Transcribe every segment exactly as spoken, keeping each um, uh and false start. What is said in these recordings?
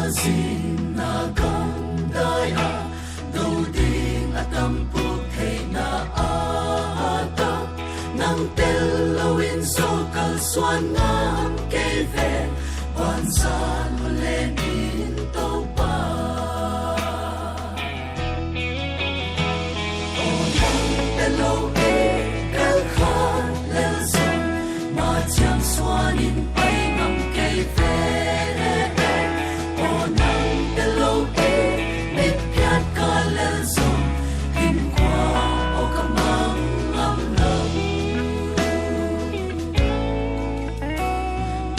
Zin na gamdai a, dou ding a tam puk theihna a tak. Nang tel lou in zou kalsuan ngam kei ve, vanzan leh in Toupa. Aw nang tel lou e, kal khat lel zong, ma chiang suan in pai ngam kei ve. Aw nang tel lou e, mit phiat ka lel zong, hinkhua aw ka mang ngam lou.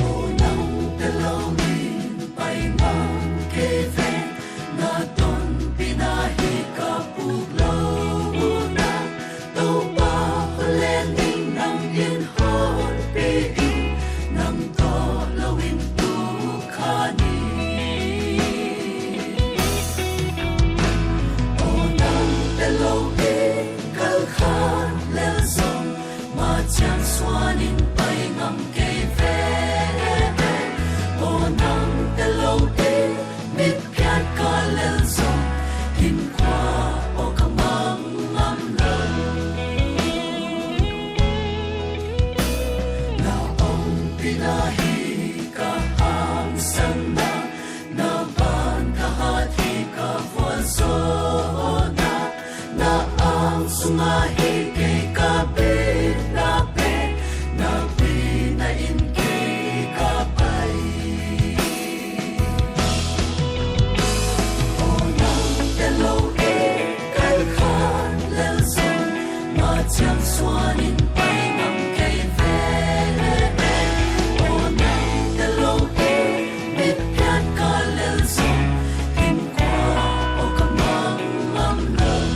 Aw nang tel lou in pai ngam kei ve, na tonpihna hi ka puk lou na. Toupa, khut leh ning nang in hon pi in, nang toh lou in tu kha ni. Aw nang tel lou e, kal khat lel zong, ma chiang suan in pai ngam kei ve. Aw nang tel lou e, mit phiat ka lel zong, hinkhua aw ka mang ngam lou. Na ompihna hi ka hangsanna, na ban ka hat hi ka vualzawlna, na ang sunga hi kei ka bitna pen, na bitna in kei ka pai. Aw nang tel lou e, kal khat lel zong, ma chiang suan in pai ngam kei ve. Aw nang tel lou e, mit phiat ka lel zong, hinkhua aw ka mang ngam lou.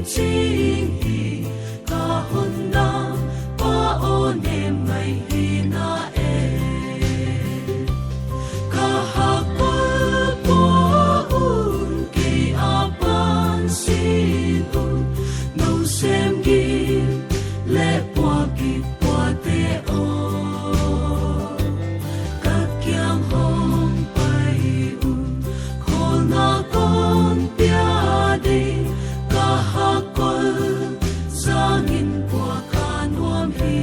Ching hi ka hon dam pa aw, nem ngai hi na e. Ka hakol pua un, kei apan sin un, nou sem gin leh puak gik puate aw. Ka kiang hong pai un, kholna kon pia ding, ka hakol zangin pua ka nuam hi.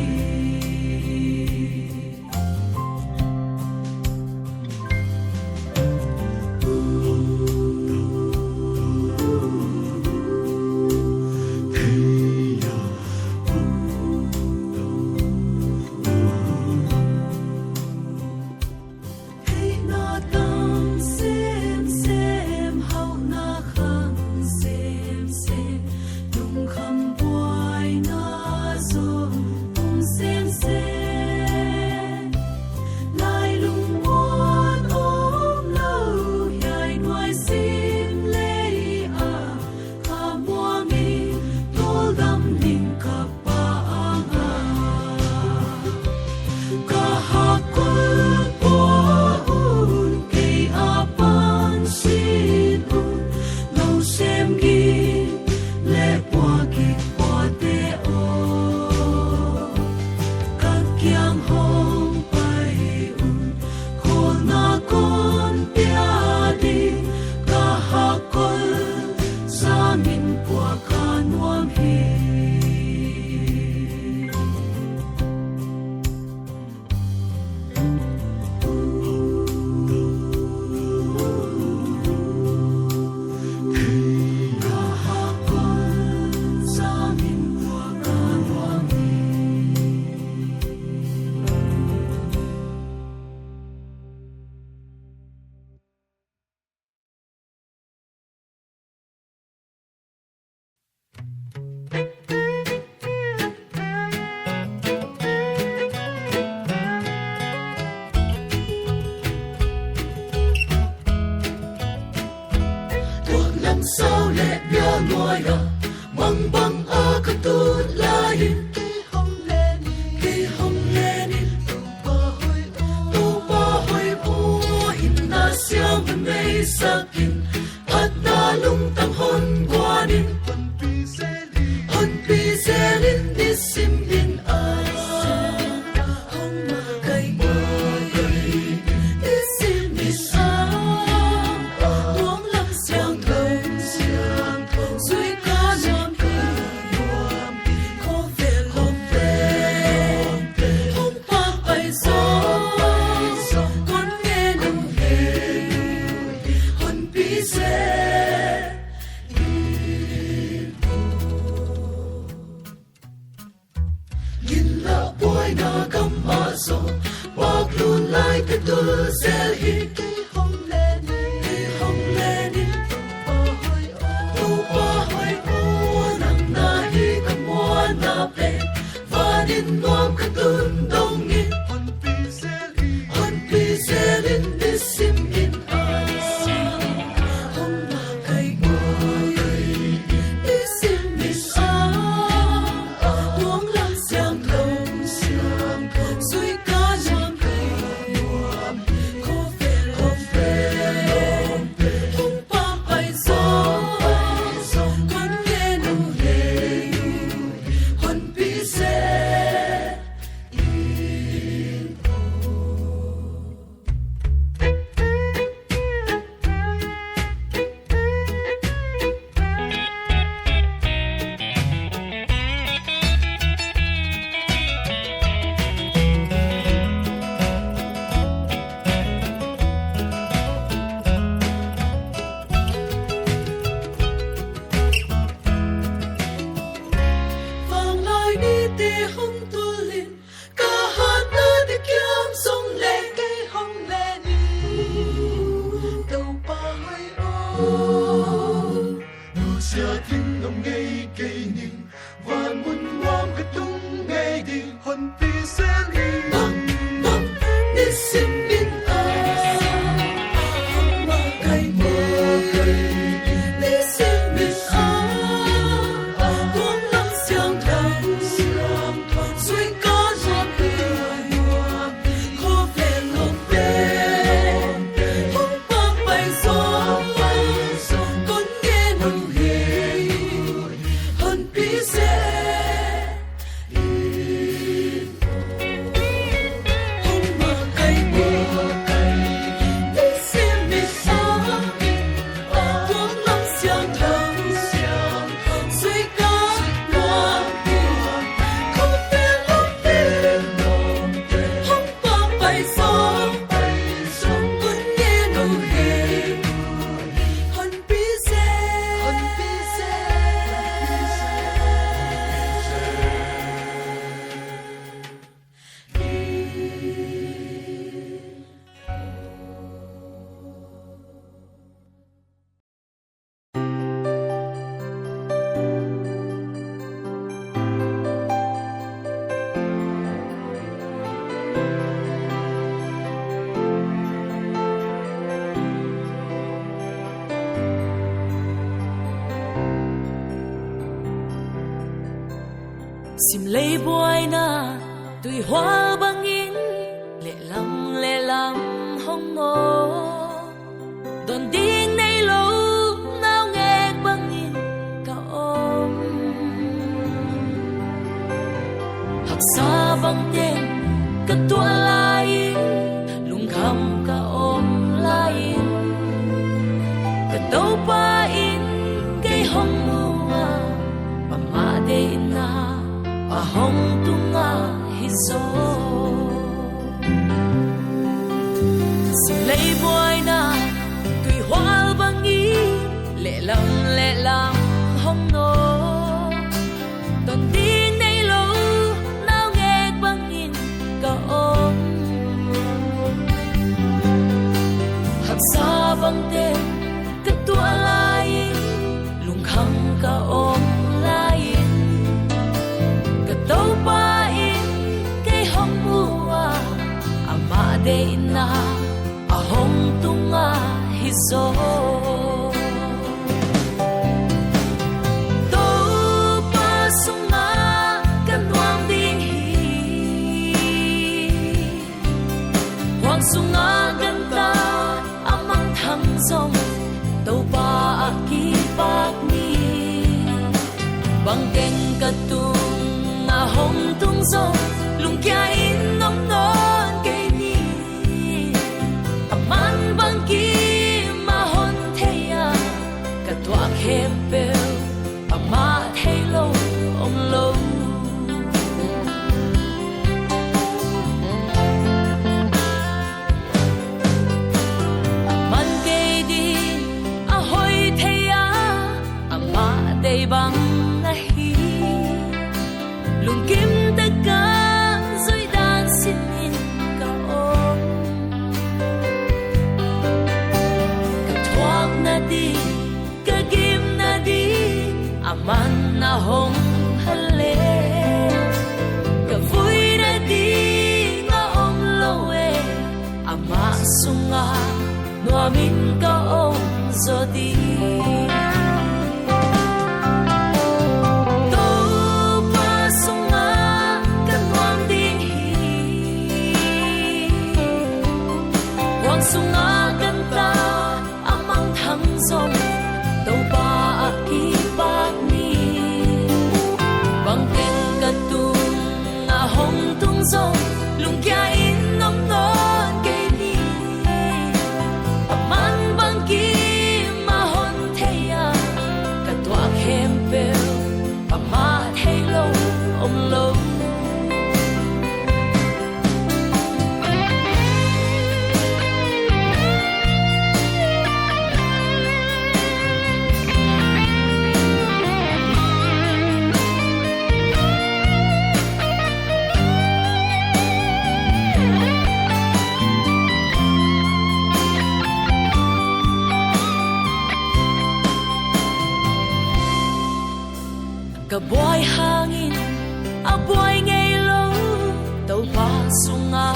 Theihna tam semsem, hauhna khang semsem, lungkham buaina zong om semsem. Lailung muan omlou, hiai nuai sim lei ah ka muang in, tawldam ding ka Pa anga. Ka hakol pua un, kei apan sin un, nou sem gin leh puak gik puate aw. Ka kiang hong pai un, kholna kon pia ding, ka hakol zangin pua ka nuam hi. Tuak lam sau leh bial nuai ah, mangbang a ka tut lai in, kei hong len in, Toupa hoih aw, Toupa hoih aw, hinna siam hon neisak in, phatna lungtang hon guan in, hon pi zel in, nisim in a, hong makaih in, nisim in a, tuang lam siangthou, zui ka nuam hi. Khovel lawmte hong pak pai zaw, kon ngen uh leh, hon pi zel in. Ginlak buaina gam ah zaw, pak lun lai ka tul zel hi. Kei hong len in, Toupa hoih aw, nang na hi ka muanna pen, van in nuam ka tun dong in, hon pi zel in, nisim in a, hong makaih in, nisim in a, tuang lam siangthou, zui ka nuam hi. Khovel lawmte hong pak pai zaw, kon ngen uh leh, hon pi zel in. Vanglai nite hong tul in, ka hatna dikiam zong leh, kei hong len in, Toupa hoih aw. Nusia thingnop ngei kei ning, van mun nuam ka tung ngei ding, hon pi zel in. Bang, bang, nisim in a, hong makaih in, nisim in a, Simlei buaina tuihual bangin, lehlam lehlam hong nawn. Don ding neilou naungek bangin ka om. Haksa bangteng ka tuah lai in, lungkham ka om lai in, ka Toupa in kei hong mu a, amah deihna a hong tung ahi zaw. Simlei buaina tuihual bangin, lehlam lehlam hong nawn. Don ding neilou naungek bangin ka om. Haksa bangteng ka tuah lai in, lungkham ka om lai in, ka Toupa in kei hong mu a, amah deihna a hong tung ahi zaw. Toupa sungah ka nuam ding hi. Huang sungah ganta a mangthang zong, Toupa a kipak ni. Bangteng ka tungah hong tung zong, lungkia in om nawn kei ni. Aman bangkim a hon thei a, ka tuah khempeuh amah theilou omlou. Aman kei ding a hoih thei a, amah deih bang ahi. Lungkim taka zuih dan simin ka om. Ka thuakna ding, ka gimna ding, aman a hong hal e. Ka vuina ding a omlou e, amah sungah nuamin ka om zaw ding. Toupa sungah ka nuam ding hi. Huang sungah ganta a mangthang zong, Toupa a kipak ni. Bangteng ka tungah hong tung zong, lungkia in om nawn kei ni. Aman bangkim a hon thei a, ka tuah khempeuh amah theilou omlou. Ka buai hangin a buai ngeilou, Toupa sungah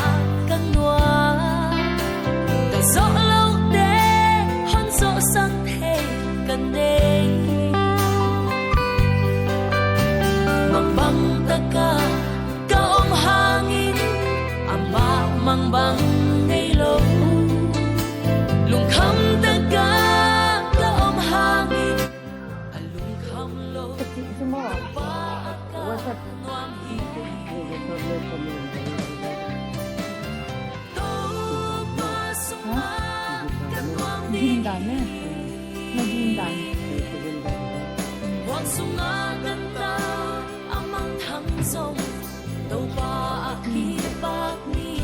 ka nuam. Ka zoh louhte hon zohsak thei ka nei. Mangbang taka ka om hangin, amah mangbang neilou. Lungkham taka ka om hangin, a lungkham lou. Ka chih chu maw? Toupa a ka nuam hi. Toupa sungah ka nuam ding hi. Gin dan e. Na gin dan. Huang sungah ganta a mangthang zong, Toupa a kipak ni.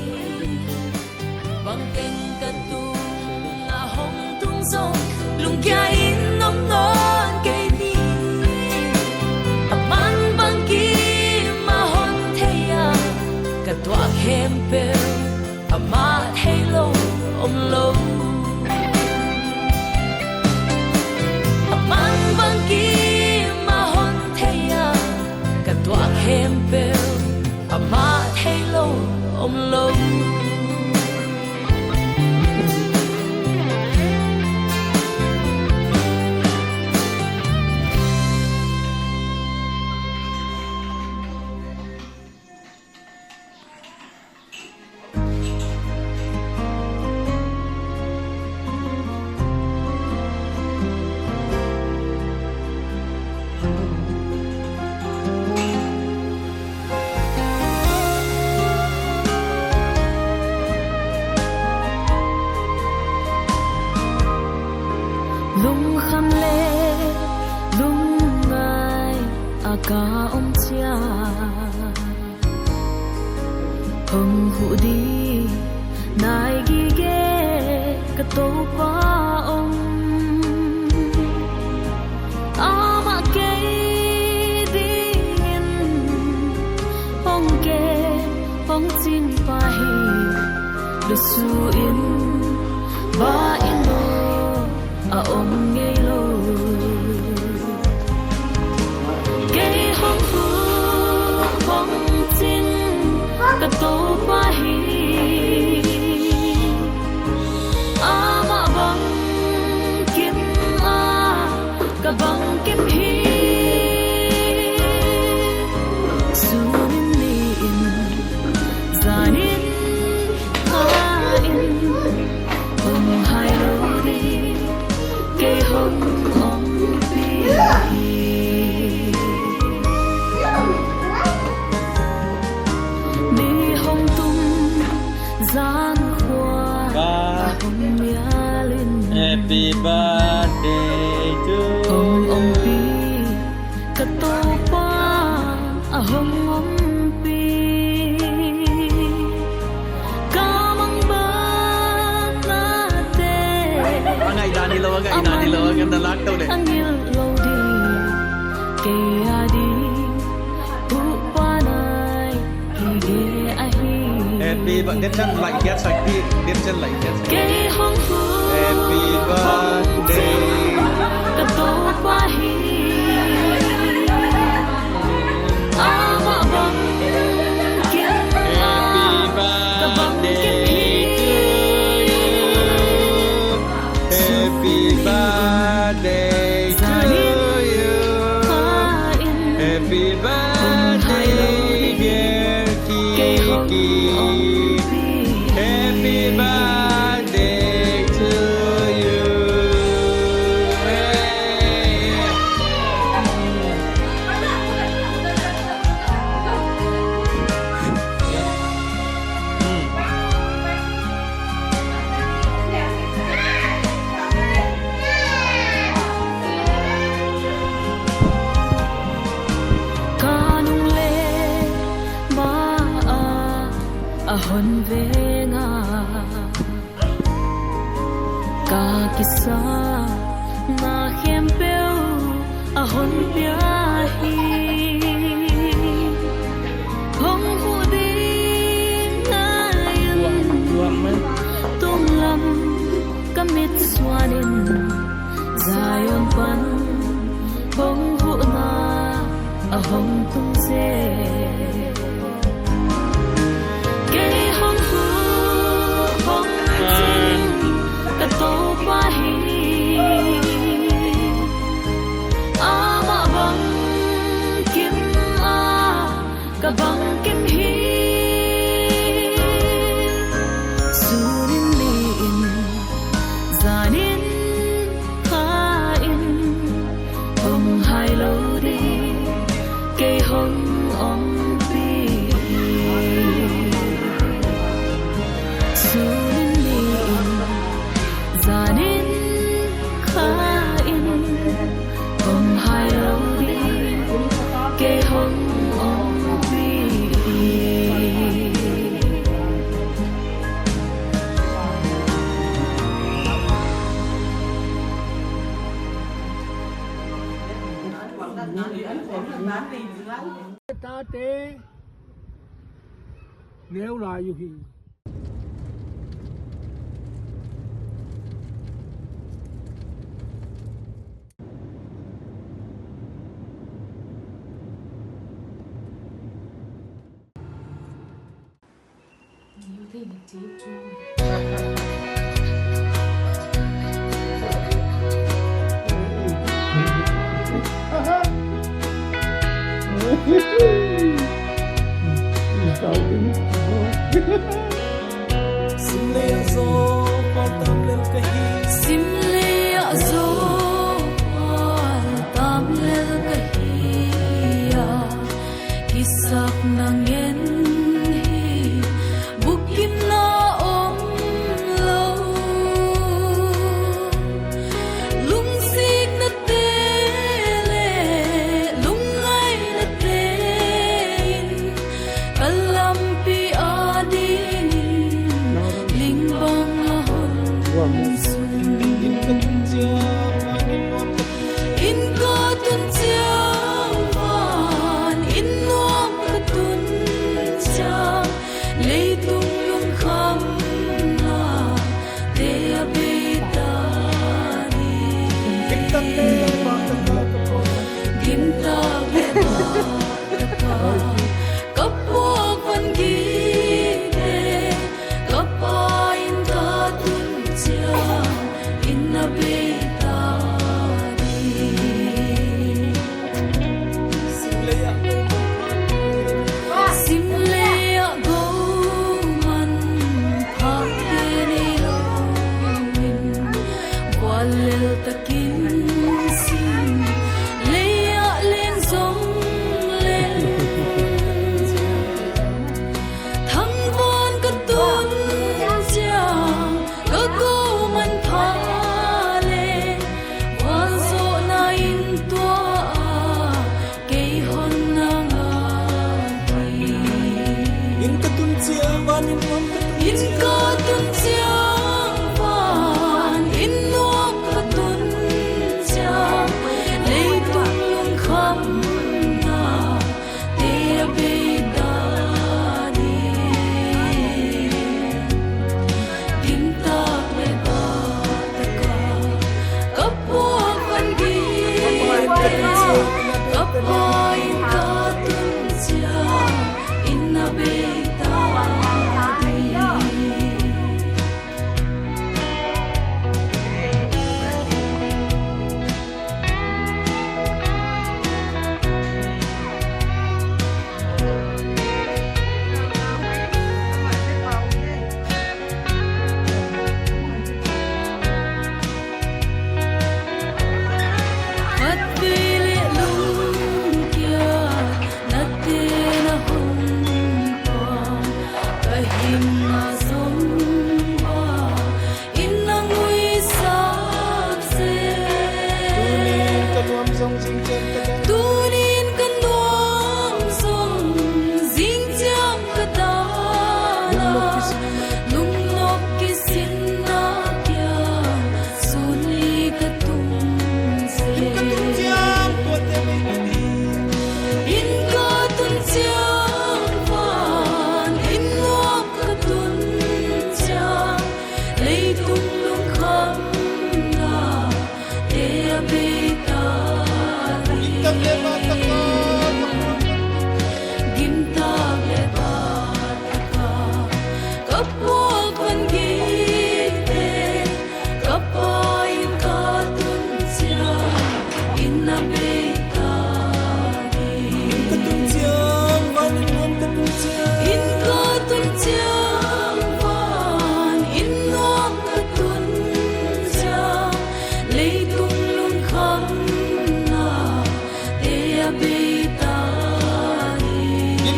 Bangteng ka tungah hong tung zong, lungkia in om nawn kei ni. Aman bangkim a hon thei a, ka tuah khempeuh amah theilou omlou. Aman bangkim a hon thei a, ka tuah khempeuh amah Ka om chiat, hong huh di nai gige ka Toupa om. Amah kei dingin hong ke, hong ching pah hi, lusu in ba in lo a om ngei lo. Kei hong huh, hong ching ka Toupa hi. Amah bangkim a ka bangkim hi. Sun in, ni in, zan in, kha in, hong hai lou di, kei hong ompih hi. Ni hong tum, zan khua, ba, hong mial in, happy birthday to, hong ompih, ka Toupa a hong ompih. Ka mangbatna te, a ngaihdan hilou, a ngaihdan hilou, a ngaihdan lak tou le, a ngilh lou di, kei a di, upa nai, Happy birthday, Dinchan, like, yes, like, Dinchan, like, yes. Kei hong huh, happy birthday, ka Toupa hi. Amah bangkim a, happy birthday to you. Happy birthday to you. Happy birthday, dear Kiki. Happy birthday to you. Hey. Ka nungleng mah a hon veng a, ka kisapna khempeuh a hon pia hi. Hong huh ding ngai in, tunglam ka mit suan in, Zion pan hong huhna a hong tung seh. Kei hong huh, hong ching ka Toupa hi. Amah bangkim a ka bangkim hi. Sun in, ni in, zan in, kha in, hong hai lou di, kei hong ompih. Sun in, ni in, zan in, kha in, hong hai lou di, kei hong ompih. Tate neu lai uhi. Sim leh a zaw, pal tam lel ka hi. Sim leh a zaw, pal tam lel ka hi a. Kisapna ngen hi, bukkimna omlou. Lungsikna te leh lungngai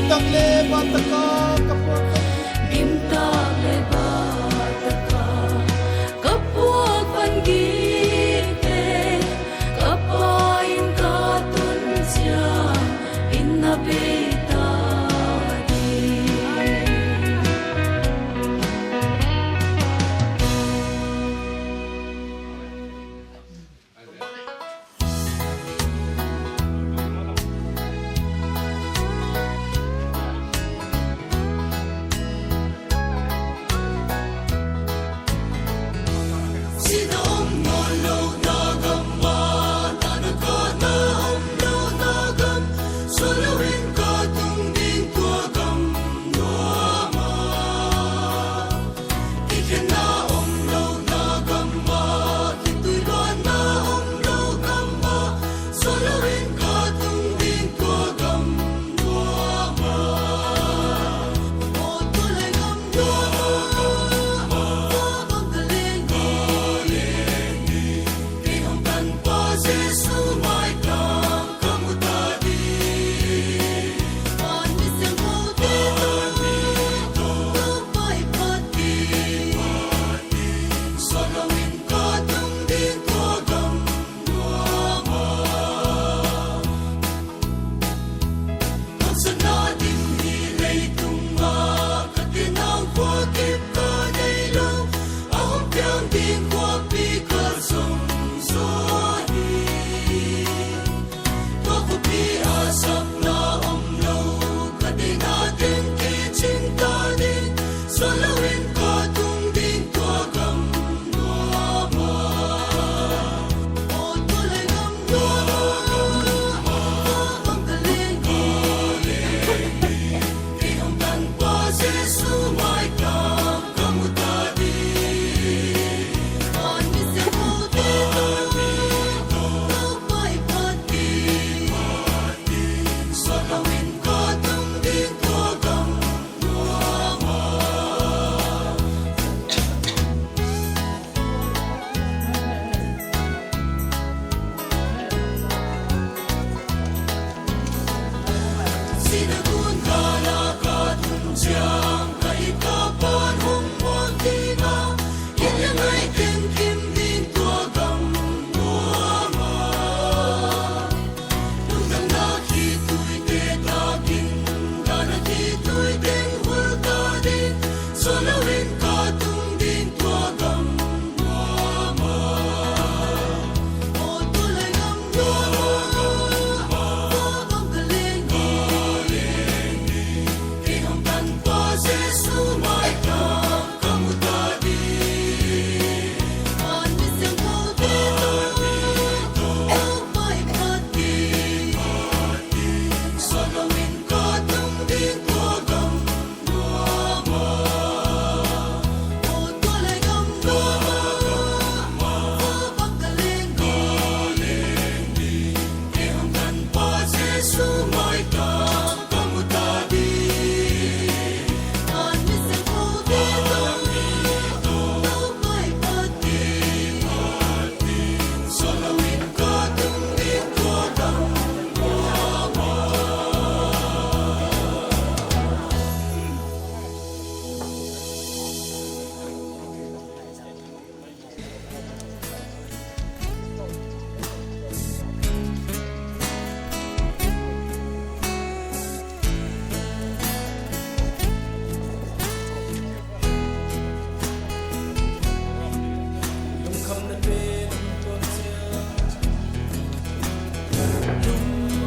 Dimtak leh bat taka ka puak van gik. Dimtak leh bat taka ka puak van gik teng, ka Pa inn ka tun chiangin na bei ta ding.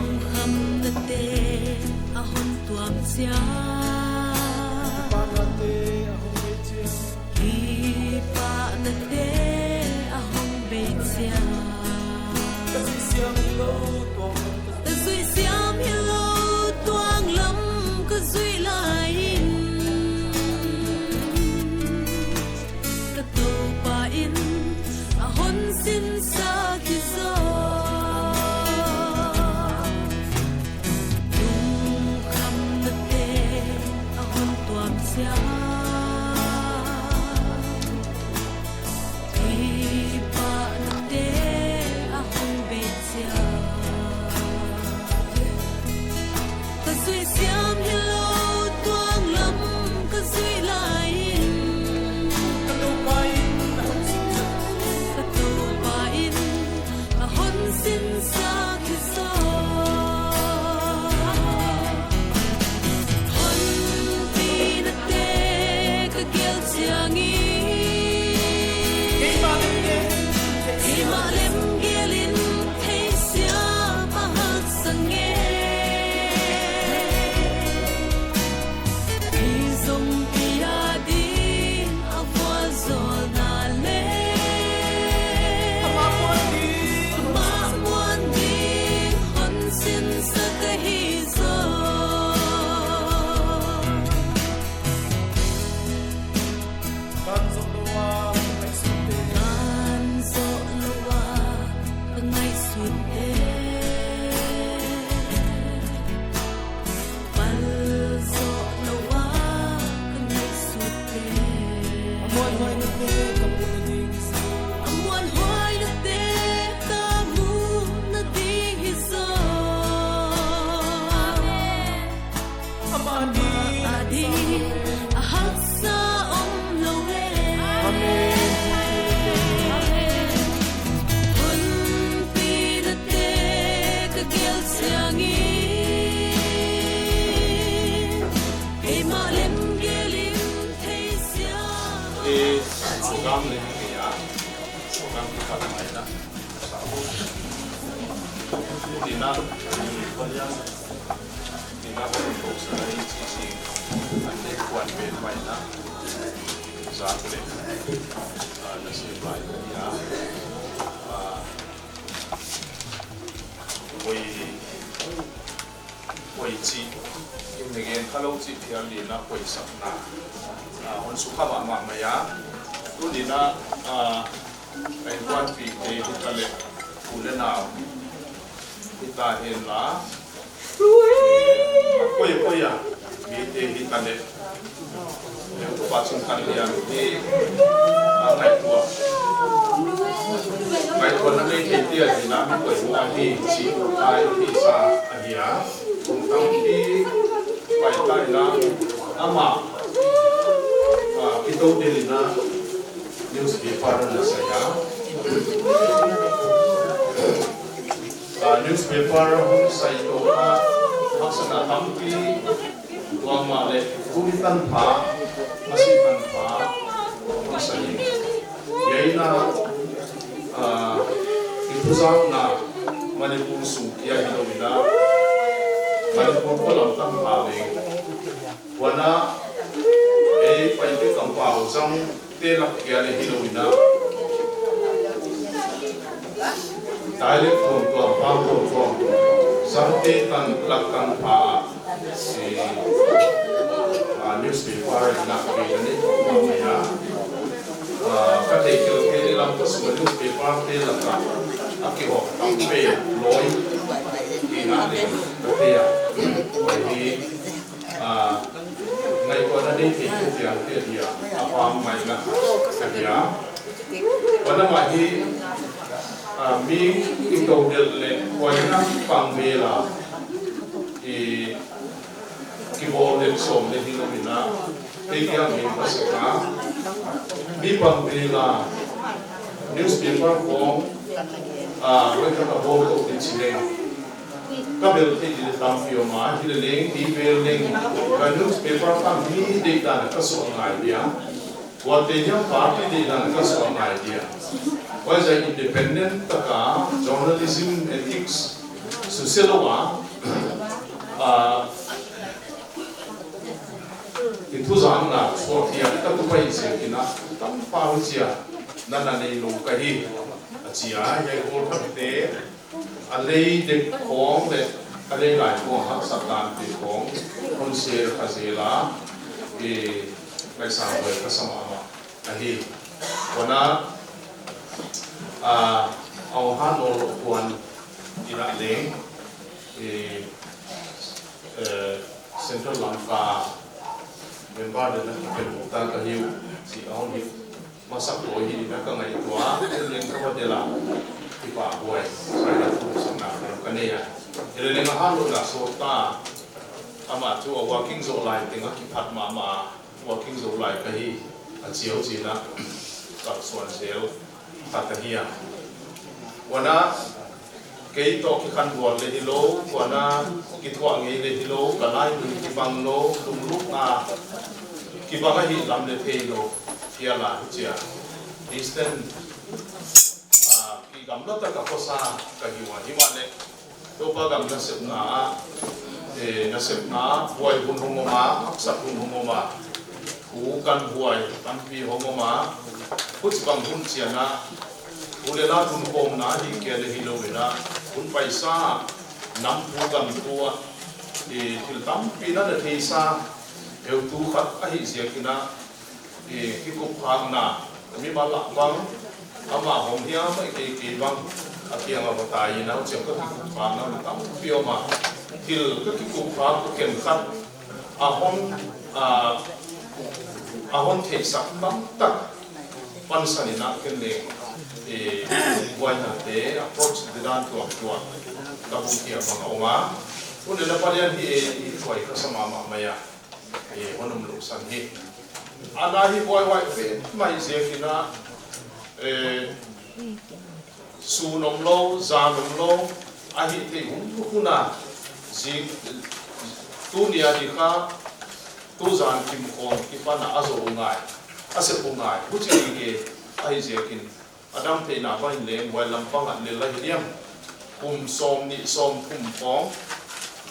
Lungkhamnate a hon tuam chiang, kipahnate a hong bei chiang, ka zuih siam hilou tuang lam ka zuih lai in, ka Toupa in a hon sinsak hi zaw. Lungkhamnate Ina hon tok sa na i chi si an te kuan pen mai na. Za kule. A, na si bai ka ya. A, koi, koi chi. Kin ne gen kha lou chi phial li na koi sak na. A, hon sukha mahmah mai a. Tuni na, a, Ka innkuanpihte hita leh, u leh nau hita henla. Koi, koi a, mite hita leh. Leh tu pa chung kan lian hi, a ngaihtuah. Ngaihtuahna nei thei te a ding a mi koi mua hi, chi ai hi sa a hi a. Kum tampi pai tai na, amah, a, kitoh delhna, newspaper na sai a. A, newspaper hong sai toh kha, haksatna tampi tuak mahleh, tuni tanpha, a sih tanpha, hong sai. Hiai na, a, i thuzakna Manipur sung kia hilou in a, Manipur polam tanpha leng. Huan a, ei Paite kampau zangte lak kia leh hilou in a. Dialect tuamtuam, pang tuamtuam, zangte tan lak tanpha, si, a, newspaper in a kei na ni, ma mai a. A, ka theih kei leh lam ka sung newspaper te lak a, a kihawm tam pen loi, i na ni, ka thei a. Huai hi, a, ngaihtuahna nei thei te chiang te dia, a pang mai na ka dia. Huan a mah hi, a, mi kitoh delh leh, huai na pang bel a, i, kibawl leh sawm leh hilou in a, ei kia mi ka sek a. Mi pang bel a, newspaper khong, a, huai kha ka bawl toh di chi leng. Ka bel thei di leh tampi om a, hileleng, i bel leng, ka newspaper kha mi deihdan ka suah ngai dia. Huaite hiam party deihdan ka suah ngai dia. Huaiziak independent taka, journalism ethics, susia lou a, a, i thuzakna suah dia ka tu pai ziak in a, tam pau chia, na na nei lou ka hi, a chi a, hiai kol khat te, a lei dek khong leh, a lei lai khong haksat dan te khong, hon share kha zel a, i, ngaihsang huai ka sa mahmah ahi. Huan a, a, a hon han nawn lou kuan in a leng, i, eh, Central Lamka member den a kipan ta ka hi uh, chi a hon hi. Masak loi hi na ka ngaihtuah, leng ka va delh a, kipahhuai, sai na thu sang na ka nei a. Hileleng a hanlouhna sawt ta, amah chu a working zoh lai teng a kiphat mahmah, working zoh lai ka hi, a chi uh chi in a, kalsuan zel khat ahi a. Huan a, kei toh kikhanvual leh hilou, huan a kithuah ngei leh hilou, ka laimun kibang lou, lunglutna kibang ahih lam leh theilou, hiai a hi chia. Distance, a, kigamla taka khosa ka hi ua, himahleh Toupa gam nasepna ah, eh, nasepna, buai hun hong om a, haksat hun hong om a, thu kan buai tampi hong om a, huchibang hun chiang a, thu leh la tunkhawmna hi kia leh hilou in a, hun paisa, nam thu gam thu ah, eh, thil tampi na na theisa, heutu khat ahih ziak in a, eh, kikupkhakna, mimal ah bang, amah hong hiam a kei kei bang, a kiang a va tai in a, huchiang ka kikupkhakna tampi om a, thil ka kikupkhak khenkhat, a hon, a, a hon theihsak tamtak pansan in a ken leng, eh, buaina te, approach te dan tuamtuam, ka buk hiam bang a om a. Hun leh la palian hi, eh, i thuai ka sa mahmah mai a. Eh, hon um lou san hi. Ana hi buaihuai pen mai ziak in a, eh, sun om lou, zan om lou, ahihtheih hun hun a, zi, tuni a di kha, tuzan kim khong kipan a a zou ngai, a sep ngai, huchi gige, ahih ziakin, a dam theihna bang in leng, buai lam pang a lel lai hi diam. Kum sawmnih sawmthum khong,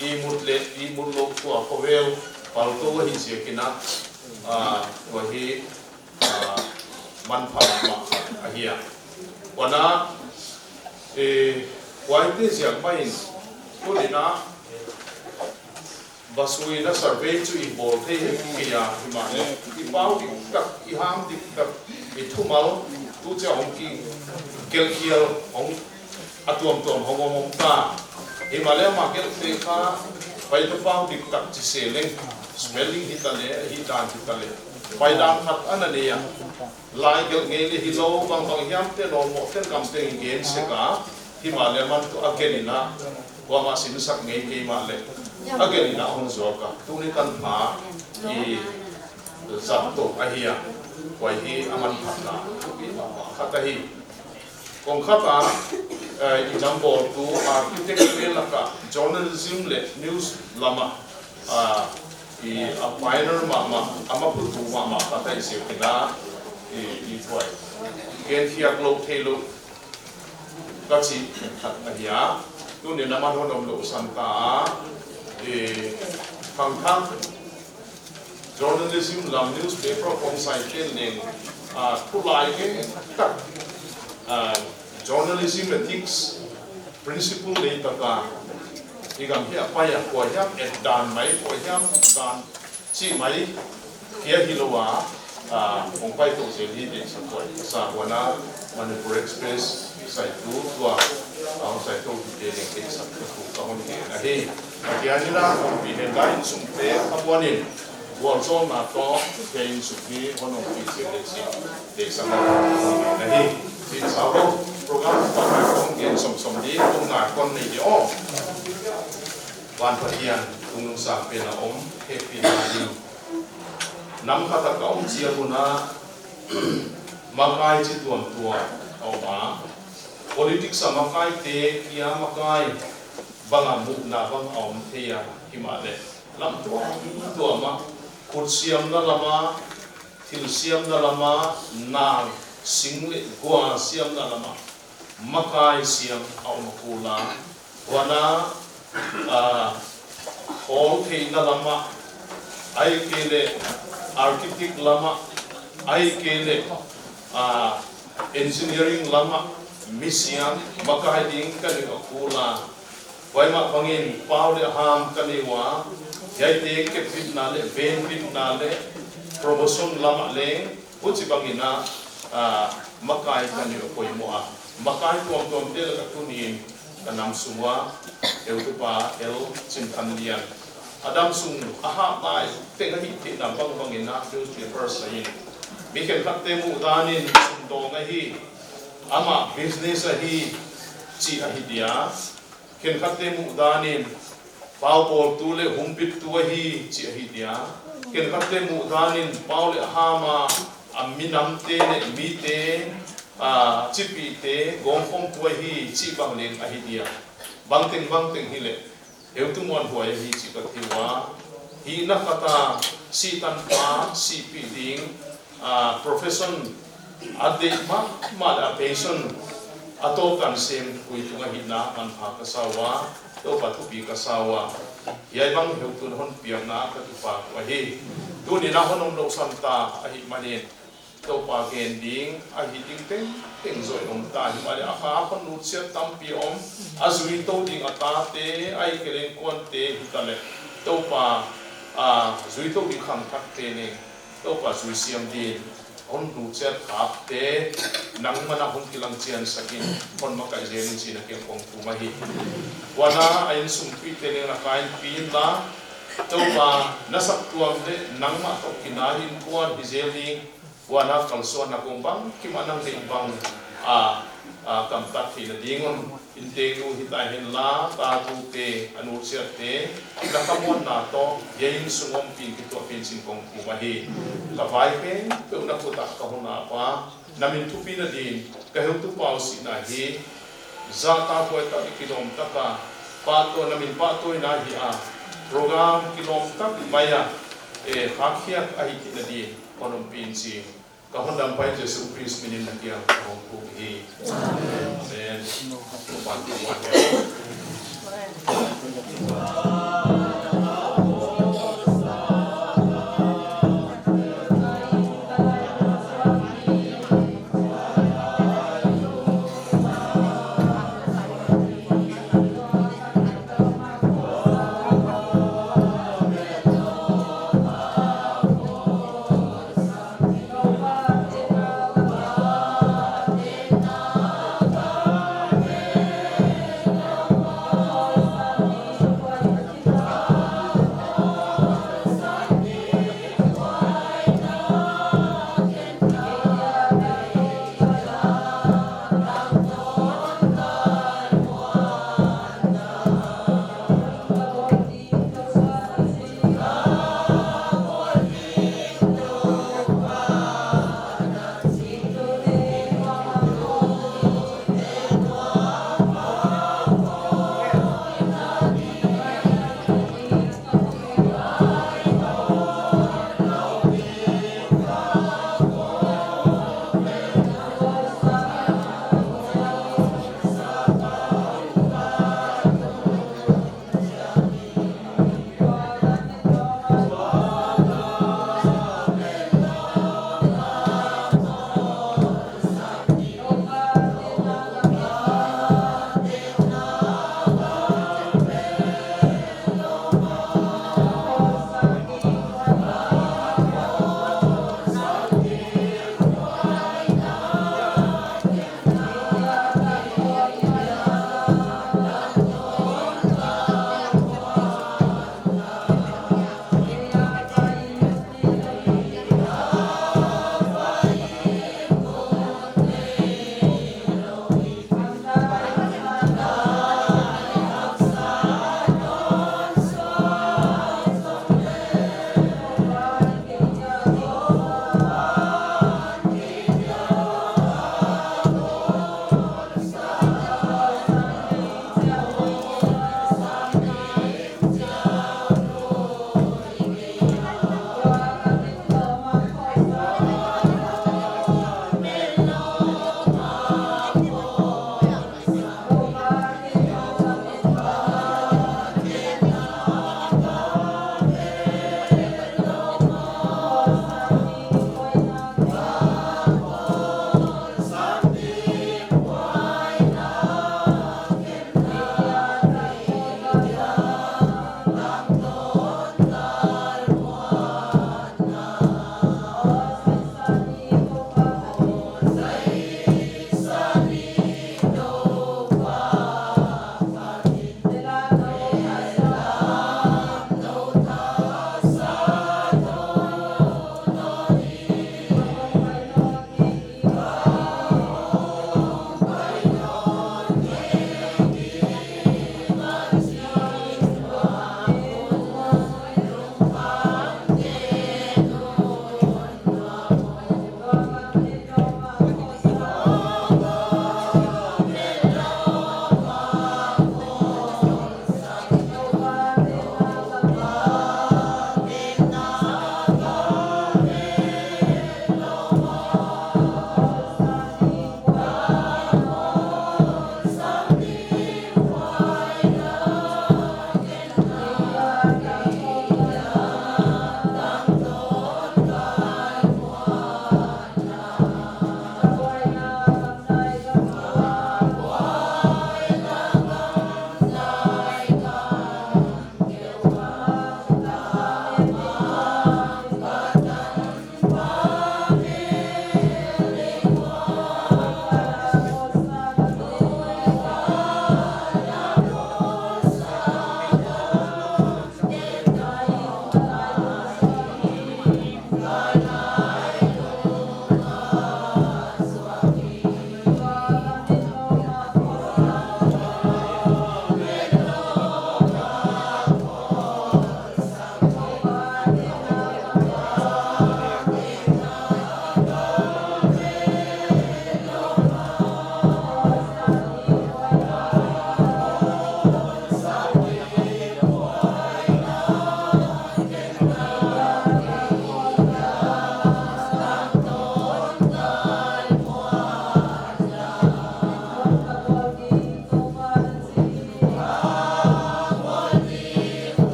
i mut leh i mut louh tua khovel paltou ahih ziakin a, ah, tua hi, ah, manpha mahmah ahi a. Huan a, eh, huaite ziak mahin, tuni'n a, vasuina survey chu i bawl thei hi kei a, himahleh i pau diktak, i ham diktak, i thumal, tu chiah hong kigelh khial, hong a tuamtuam hong om om ta. Himahleh amah gelhte kha, paita pau diktak chi se leng, spelling hi ta leh, hih dan hi ta leh, paidan khat ana nei a. Lai gelh ngei leh hilou, bangbang hiam te, nawlmoh ten kam teng i gen sek a, himahleh aman tuh a gelhna, kuamah sinsak ngei kei mahleh, a gelhna hong zuak a. Tuni tanpha i zat toh ahi a, huai hi a manphatna thupi mahmah khat ahi. Kong khat a, eh, i nam bawltu architect te laka journalism leh news lama, ah, i a pioneer mahmah, a maphutu mahmah khat ahi ziakin a, i, i huai gen khiak louh theih louh ka chih khat ahi a. Tuni'n aman hon om louhsan ta a, i, khangthak journalism lam newspaper khawng sai pen leng, ah, thulai gen tak, ah, journalism ethics principle nei taka, i gam hi a pai a, kua hiam et dan mai, kua hiam dan chih mai, kia hilou a, ah, hong pai toh zel hi deihsak huai ka sa. Huan a Manipur Express saitu tua, ah, hong saituhte leng deihsak ka thu ka hon gen ahi. A kia ni la hong pi hen lai insungte a buan in, vualzawlna toh, kia insung hi hon hong pi zel leh chih deihsak ka hon gen ahi. Chin sau lo, program toh hong gen sawmsawm di, tung ngai kon nei di aw. Van Pathian, tungnung sang pen a om, hehpihna ding. Nam khat a ka om chiang un a, makai chi tuamtuam a om a. Politics a makaite kia makai bang a muhna bang a om thei a, himahleh lam tuamtuam a, khut siamna lama, thil siamna lama, nal, sing leh gua siamna lama makai siam a om a kul a. Huan a, ah, hall theihna lama, ahihkeileh architect lama, ahihkeileh, ah, engineering lama, mi siam makai ding ka nei uh a kul a. Huai mah bangin pau leh ham ka nei ua, hiaite kepbitna leh venbitna leh promotion lama leng, huchibangin a, ah, makai ka nei uh a poimoh a. Makai tuamtuamte laka tuni'n ka nam sung ua, heutupa L Chinthanlian. A dam sung a hah lai teng ahih theihna bangbangin a newspaper sai in, mi khenkhatte muhdan in sumdawng ahi, amah business ahi, chih ahi dia. Khenkhatte muhdan in pau bawltu leh humbittu ahi chih ahi dia. Khenkhatte muhdan in pau leh ham a, a minamte leh mite, ah, chipihte gawmkhawmtu ahi chih bang leng ahi dia. Bangteng bangteng hileh, heutu muanhuai ahi chih ka thei ua. Hihna khat a, sih tanpha sihpih ding, ah, profession a deih mahmah leh a passion a tawp tan sem hui tung ahihna manpha ka sa ua, Toupa thupi ka sa ua. Hiai bang heutu na hon piakna ka kipak uhi. Tuni'n a hon om louhsan ta ahihmanin, Toupa gen ding ahi ding tengteng zaw in om ta, himahleh a kha a hon nutsiat tampi om, a zui tou ding a tate, ahihkeileh kuante hi ta leh, Toupa, ah, zui tou ding khangthakte leng Toupa zui siam ding, hon nutsiat khakte, nangmah na hon kilang chiansak in, hon makaih zel in chih na kiang kong thum ahi. Huan a, a insungmite leng na ka innpi inla, Toupa na saptuam leh nangmah toh kinahi innkuan hi zel ding, huan a kalsuanna kong bangkim a nang deih bang a, a, kamtat theihna ding un, innteeknu hita henla, tatute, a nutsiatte, na khamuanna toh, hiai insung ompi'n kituahpih in chi'n kong thum ahi. Ka vai khempeuh na khut ah ka hon ap a, na min thupina dingin, ka heutupa uh sihna hi, zahtakhuai tak leh kilawm tak a, pahtawi, na min pahtawina hi a, program kilawm tak mai a, eh, hakkhiak ahih theihna dingin, hon ompih in chi'n, ka Hondampa Jesu Khrist min in na kiang kong thum hi. Amen. Amen.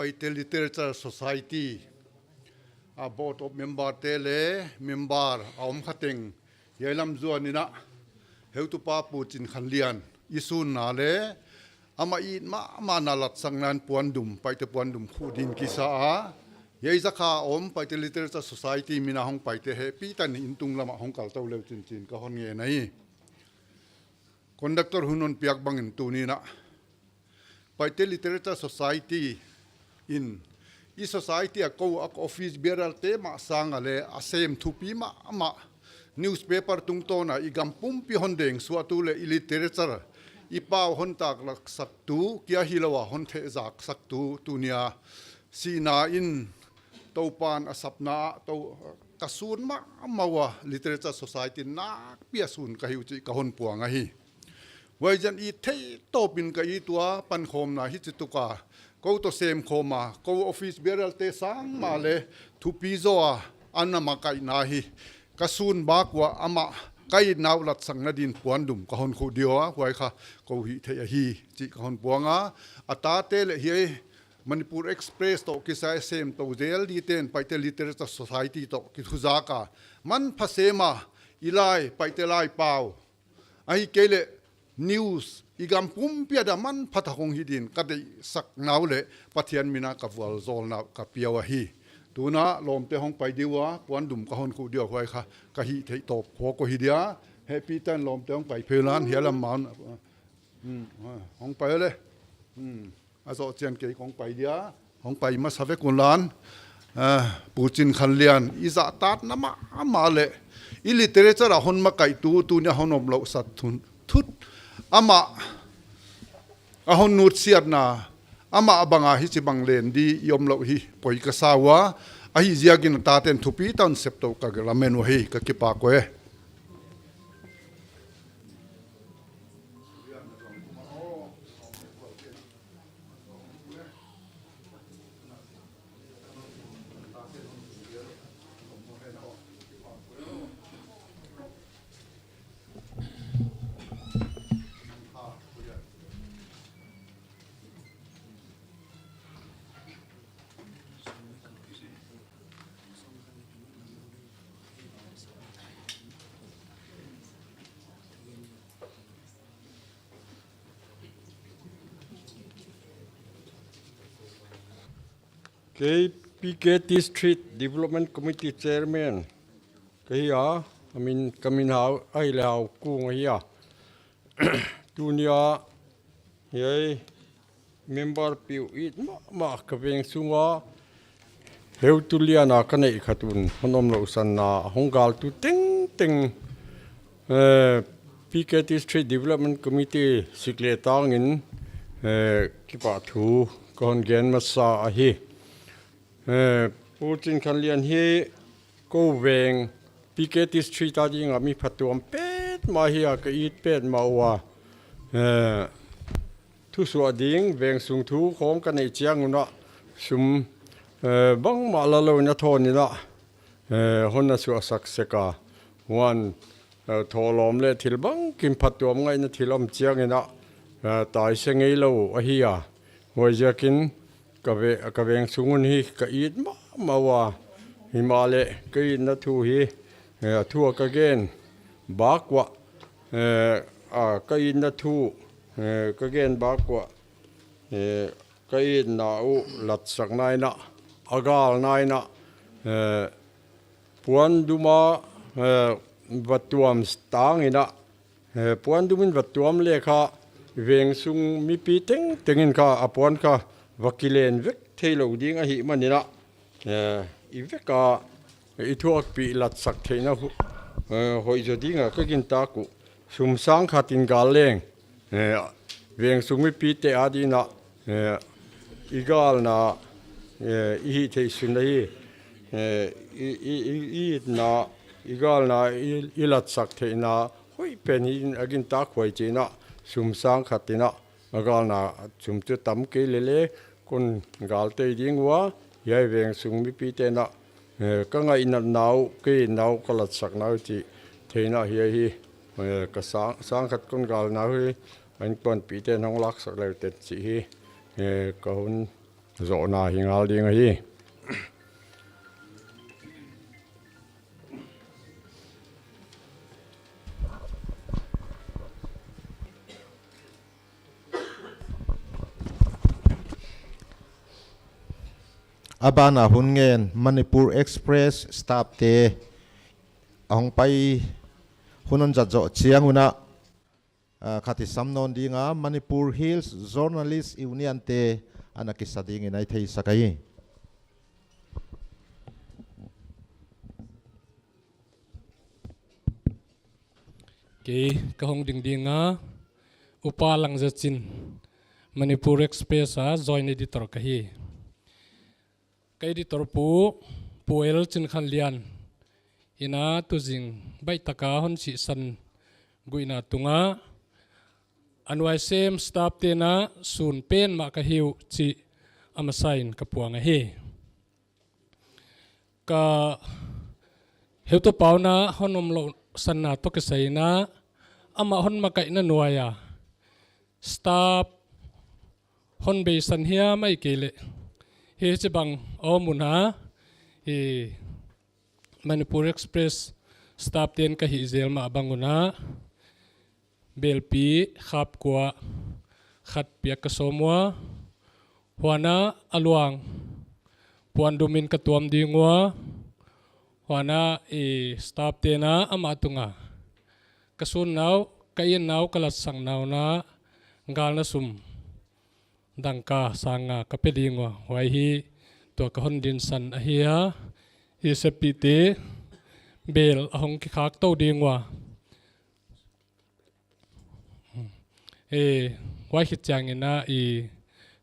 Paite Literature Society a Board of Member te leh member a om kha teng hiai lam zuan in a, heutupa Pu Chin Khan Lian i sunna leh amah it mahmahna latsakna in puandum, Paite puandum khuh din kisa a, hiai zak a om Paite Literature Society min a hong paite hehpihtan in tunglam ah hong kal tou leu chinchin ka hon ngen ahi. Conductor hun hon piak bang in tuni in a, Paite Literature Society in, i society a kou a office bearer te mah sang a leh a sem thupi mahmah, newspaper tungtawn a i gam pumpi hon deng suahtu leh i literature, i pau hon taklak saktu kia hilou a hon thehzak saktu tuni a sihna in Toupa'n a sapna ah tou ka sun mahmah ua, Literature Society nakpi a sun ka hi uh chih ka hon puang ahi. Huaiziakin i theih tawp in ka it ua, pankhawmna hichi tuk a kou toh semkhawm a, kou office bearer te sang mah leh thupi zaw a ana makaihna hi ka sun bak ua, amah ka itna uh latsakna din puandum ka hon khuh diua, huai kha kou hihtheih ahi chih ka hon puang a. A tate leh hiai Manipur Express toh kisai a sem tou zel di ten Paite Literature Society toh kithuzak a, manpha sem a, i lai, Paite lai pau, ahihkeileh news, i gam pumpi a dia manpha tak hong hi din ka deihsak nau leh Pathian min a ka vualzawlna uh ka pia uh ahi. Tuni a lawmte hong pai diua, puandum ka hon khuh diua, huai kha ka hihtheih tawp khawk uh hi dia. Hehpihtan lawmte hong pai phei lan, hiai lam mah un, hmm, hong pai leh. Hmm. A zoh chian kei kong pai dia, hong pai masa vek un lan. Ah, Pu Chin Khan Lian, i zahtakna mahmah leh i literature a hon makaihtu, tuni a hon omlouhsak thun thut, amah a hon nutsiatna, amah bang a hichi bang len di i omlouh hi poi ka sa ua, ahihziakin a taten thupi tak in sep tou ka lamen uh ahi, ka kipak uh e. Kei P K T Street Development Committee Chairman ka hi a, a min, ka min hau, ahihleh Hau Kung ahi a. Tuni a, hiai member piu it mahmah ka veng sung a, heutu lian a ka neih khat un hon omlouhsanna hong galtu tengteng, eh, P K T Street Development Committee sik leh tang in, eh, kipahthu ka hon gen masa ahi. Eh, Pu Chin Khan Lian hi kou veng P K T Street a ding a mi phatuam petmah ahi a, ka it petmah ua. Eh, thusuah ding, veng sung thu khawng ka neih chiang un a sum, eh, bangmah la lou in a thawn in a, eh, hon na suahsak sek a. Huan, eh, thawlawm leh thil bangkim phatuam ngaihna thil om chiang in a, eh, taise ngeilou ahi a. Huaiziakin ka ve-, ka veng sung un hi ka it mahmah ua. Himahleh ka itna thu hi, eh, a thu a ka gen bak ua, eh, a, ka itna thu, eh, ka gen bak ua, eh, ka itna uh latsakna in a, a galna in a, eh, puandum a, eh, va tuam tang in a, eh, puandum in va tuam leh kha veng sung mipi tengteng in kha a puan kha va kilen vek theilou ding ahihman in a, eh, i vek a i thuakpih latsak theihna hu-, eh, hoih zaw ding a ka gintak uh. Sum sang khat in gal leng, eh, veng sung mipite a ding a, eh, i galna, eh, i hihtheih sun ahi, eh, i, i, i, i itna, i galna, i, i latsak theihna hoih pen hi a gintak huai chi'n a, sum sang khat in a, a galna sum chu tam kei lele, kon gal tei ding ua, hiai veng sung mipite'n a, eh, ka ngaihnatna uh, ka itna uh, ka latsakna uh chih theihna hi ahi, eh, ka sang, sang khat kon galna uh hi, a innkuanpihten hong laksak leu ten chih hi, eh, ka hun zohna hi ngal ding ahi. A bana hun ngen Manipur Express staff te a hong pai hun hon zat zoh chiang un a, ah, khat i sam nawn ding a, Manipur Hills Journalist Union te ana kisa ding in i theisak ahi. Kei ka hong ding ding a, Upa Langzachin, Manipur Express a joint editor ka hi. Ka editor pu, Pu L Chinkhanlian in a tuzing baihtak a hon sihsan guihna tung a, a nuaisem staff te'n a sun pen mah ka hi uh chih a masa in ka puang ahi. Ka heutupa un a hon omlouhsanna toh kisai in a, amah hon makaihna nuai a staff hon beisan hiam ahihkeileh hichibang om un a, i Manipur Express staff te'n ka hih zel mah bang un a, belpi khap kua khat piak ka sawm ua, huan a luang puandum in ka tuam ding ua, huan a i staff te'n a amah tung a ka sunna uh, ka inna uh, ka latsakna uh na galna sum dangka sang nga ka pe ding ua. Huai hi tua ka hon dinsan ahi a, i seppihte bel a hong kikhak tou ding ua. Eh, huai khit chiang in a i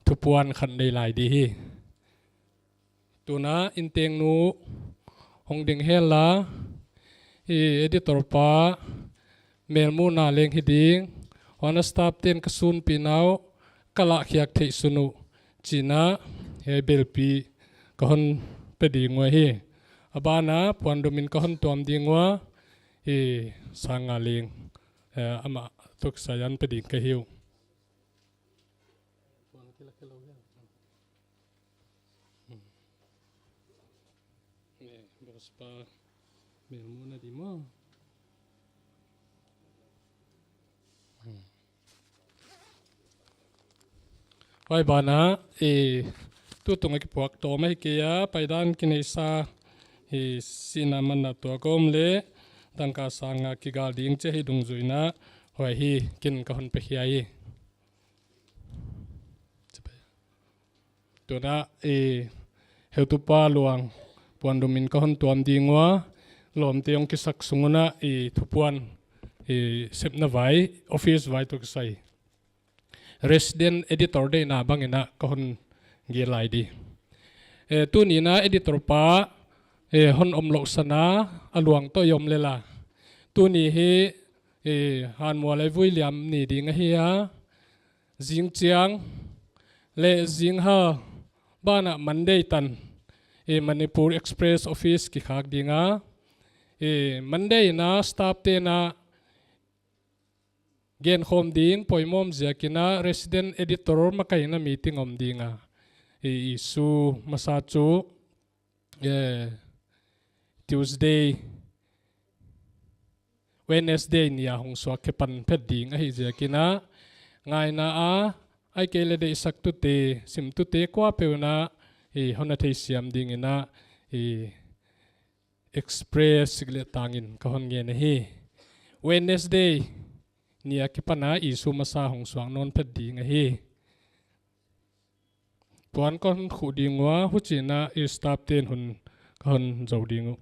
thupuan khat nei lai di hi. Tun a intengnu hong ding hen la, i editor pa melmuhna leng hi ding, huan a staff te'n ka sunpihna uh ka lahkhiak theih sun uh chi'n a, hiai belpi ka hon pe ding ua hi. A bana puandum in ka hon tuam ding ua, i sang nga leng, eh, amah toh kisai a hon pe ding ka hi uh. Eh, boss pa, melmuhna di maw. Huai bana, eh, tutung a kipuak tawm ahi kei a, paidan kineihsa, eh, sihna manna tuak om leh dangka sang nga kigal ding chih hi dungzui in a, huai hi ken ka hon pe khia hi. Tun a, eh, heutupa luang puandum in ka hon tuam ding ua, lawmte hong kisak sung un a, eh, thupuan, eh, sepna vai, office vai toh kisai resident editor deihna bang in a ka hon gel lai di. Eh, tuni in a editor pa, eh, hon omlouhsan a, a luang toh i om leh la. Tuni hi, eh, Hanmual Leivui Liam ni ding ahi a, zingchiang leh zinghal banah Monday tan, eh, Manipur Express office kikhak ding a, eh, Monday in a staff te'n a genkhawm ding poimoh ziak in a resident editor makaihna meeting om ding a, eh, issue masa chu, eh, Tuesday, Wednesday ni a hong suak khe pan phet ding ahih ziak in a, ngaihna a, ahihkeileh deihsaktute, simtute kuapeuh in a, eh, hon na theisiam ding in a, eh, Express sik leh tang in ka hon ngen ahi. Wednesday ni a kipan a issue masa hong suak nawn phet ding ahi. Puan ka hon khuh ding ua, huchiin a staff te'n hun ka hon zou ding uh.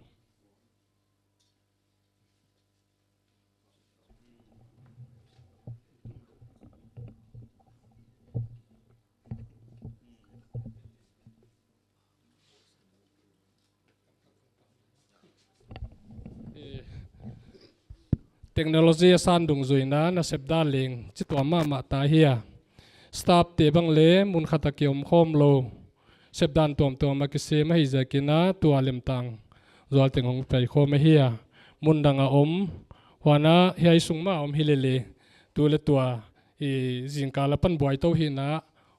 Eh, technology a san dungzui in a nasep dan leng chituam mahmah ta hi a. Staff te bang leng mun khat a kiom khawm lou, sepdan tuamtuam a kisem ahih ziak in a tua lemtang zual teng hong pai khawm ahi a. Mun dang a om, huan a hiai sung mah om hi lele, tu leh tua, eh, zingkal apan buai tou hi in a,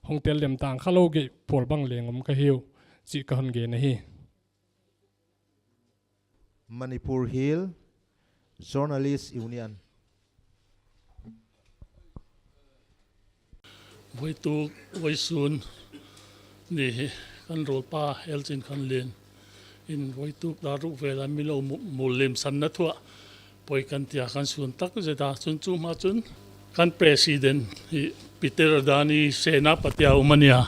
hong tel lem tang kha lou gei pawl bang leng om ka hi uh, chih ka hon gen ahi. Manipur Hill Journalist Union. Voituk, voisun ni hi kan rawlpa L. Chinkhanlien in voituk dar ruk vel a mi lou mu-, mul limsanna thu ah poi kan ti a, kan sun tak zet a. Chun chu ma chun kan president hi Peter Adani Senapati a um a nia,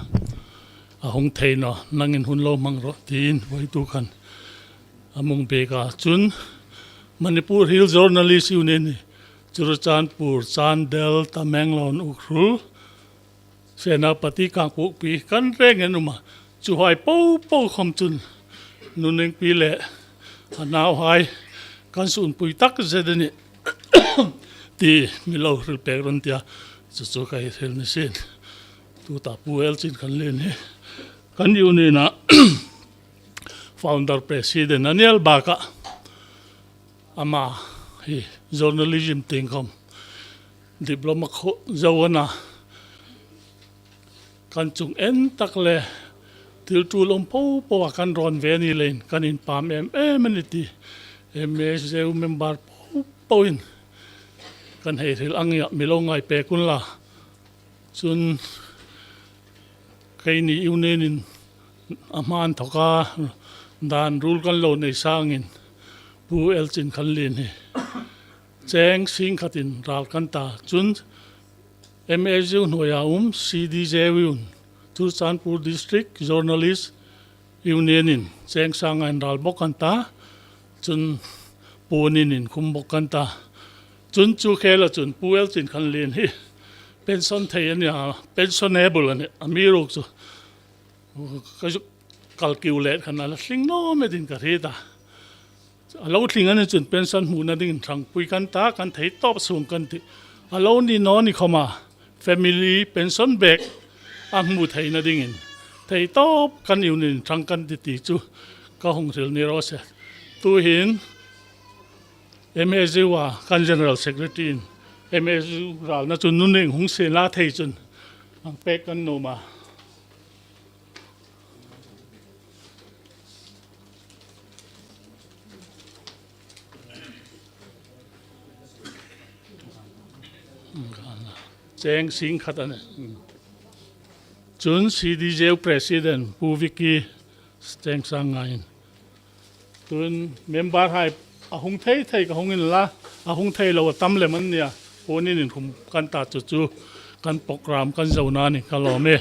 a hong thei nawn, nangin hun lou mang rawh tiin voituk khan a mung bek a. Chun Manipur Hill Journalist Union hi Churachandpur, Chandel, Tamenglong, Ukhrul, Senapati, Kangpokpi kan reng in um a, chu huai popo khawm chun Nu Nengpi leh a nauhai kan sunpui tak zet a nih ti mi lou hril pek ron ti a, chu chu ka hi hril ni sin. Tuta Pu L. Chinkhanlien hi kan union a founder president a nial bak a, ama hi journalism teng khawm diploma khawng zou a na, kan chung en tak leh thil tul om popo a kan rawn ve ni leh in kan inpam emem a ni ti M S U member popo in kan hei hril a, ngai a mi lou ngai pek un la. Chun keini union in a hman thawk a dan rul kan lou nei sangin Pu L. Chinkhanlien hi cheng sing khat in ral kan ta. Chun M S U hnuai a um C D J U in, Churachandpur District Journalist Union in cheng sang a in ral bawk kan ta. Chun punin in khum bawk kan ta. Chun chu khel a chun Pu L. Chinkhanlien hi pension thei a nia, pensionable a nih, amiruokchu ka zuk calculate khan a la tling nawn e din ka hriet a. A lou tling a nih chun pension hmuhna dingin thangpui kan ta, kan theitawp sung kan ti. A lou ni nawn ni khawm a family pension bek a hmu theihna dingin theitawp kan union in thang kan ti ti chu ka hong hril ni rawh se. Tuhin M S U a kan General Secretary in M S U ralna chu Nu Neng Hungsen la thei chun ang pek kan nuam a. Cheng sing khat a nih. Chun C D J U President Pu Vicky cheng sang nga in. Tun member hai a hung thei thei ka hung in la, a hung thei lou a tam lem an nia. Punin in khum kan ta chu chu kan program kan zouna ni ka lawm e.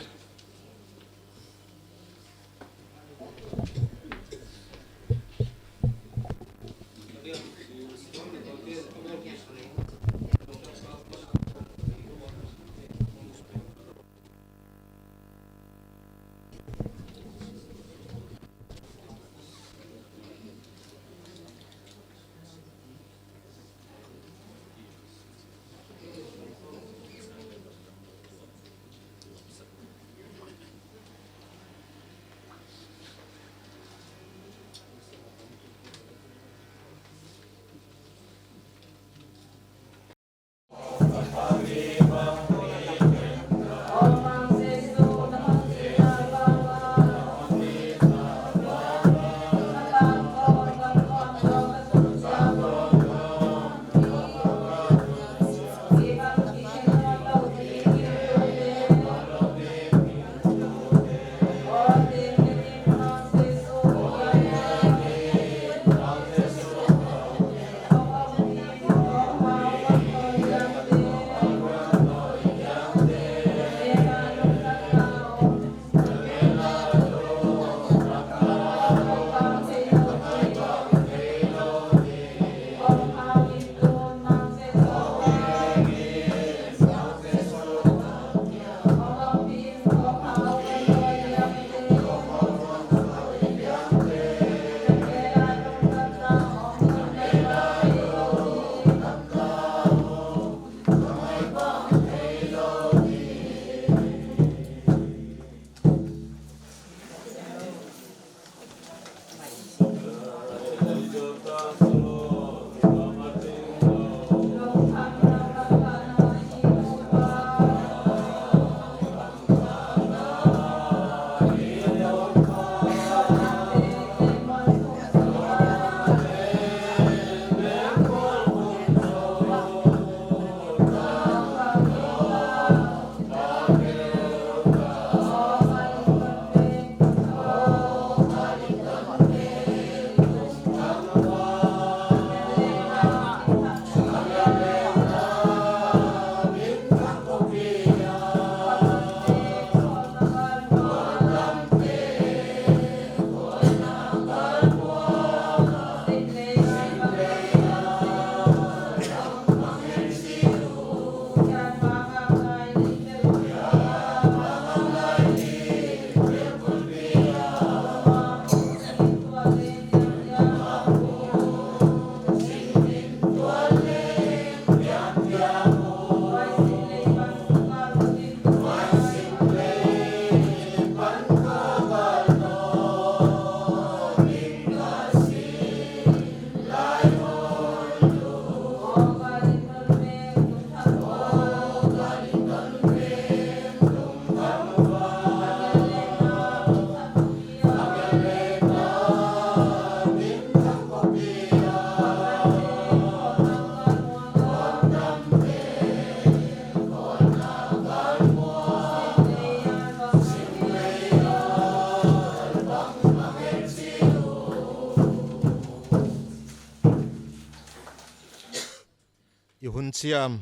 I hun chiam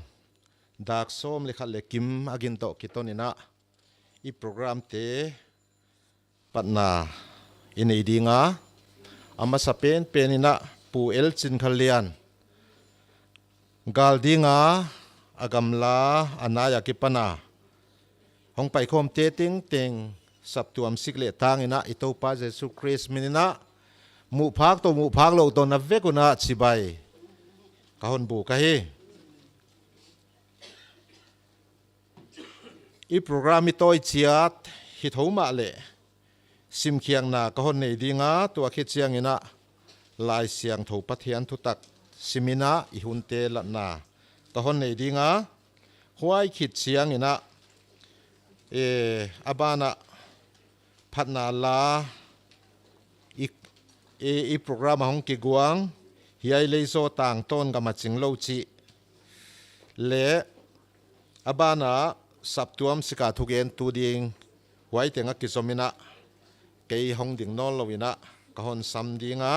dak sawm leh khat leh kim a gin toh kiton in ah, i program te patna i nei ding a, a masa penpen in ah Pu L Chinkhalian, gal ding a, a gamla a nai a kipan a hong paikhawmte tengteng saptuam sik leh tang in ah i Toupa Jesu Khrist min in ah, muh phak toh muh phak lou toh na vek un ah chibai ka hon buk ahi. I program i tawi chiat hi thou mahleh, simkhiakna ka hon nei ding a, tua khit chiang in ah Laisiangthou Pathian thutak sim in ah i hunte latna ka hon nei ding a, huai khit chiang in ah, eh, a ban ah phatna la i, i, i program a hong kiguang, Hiai Lei Zaw Tang Tawn Gam a Ching Lou chih leh a ban ah saptuam sik a thugentu ding, huai teng a kizom in ah kei hong ding nawnlou in ah ka hon sam ding a.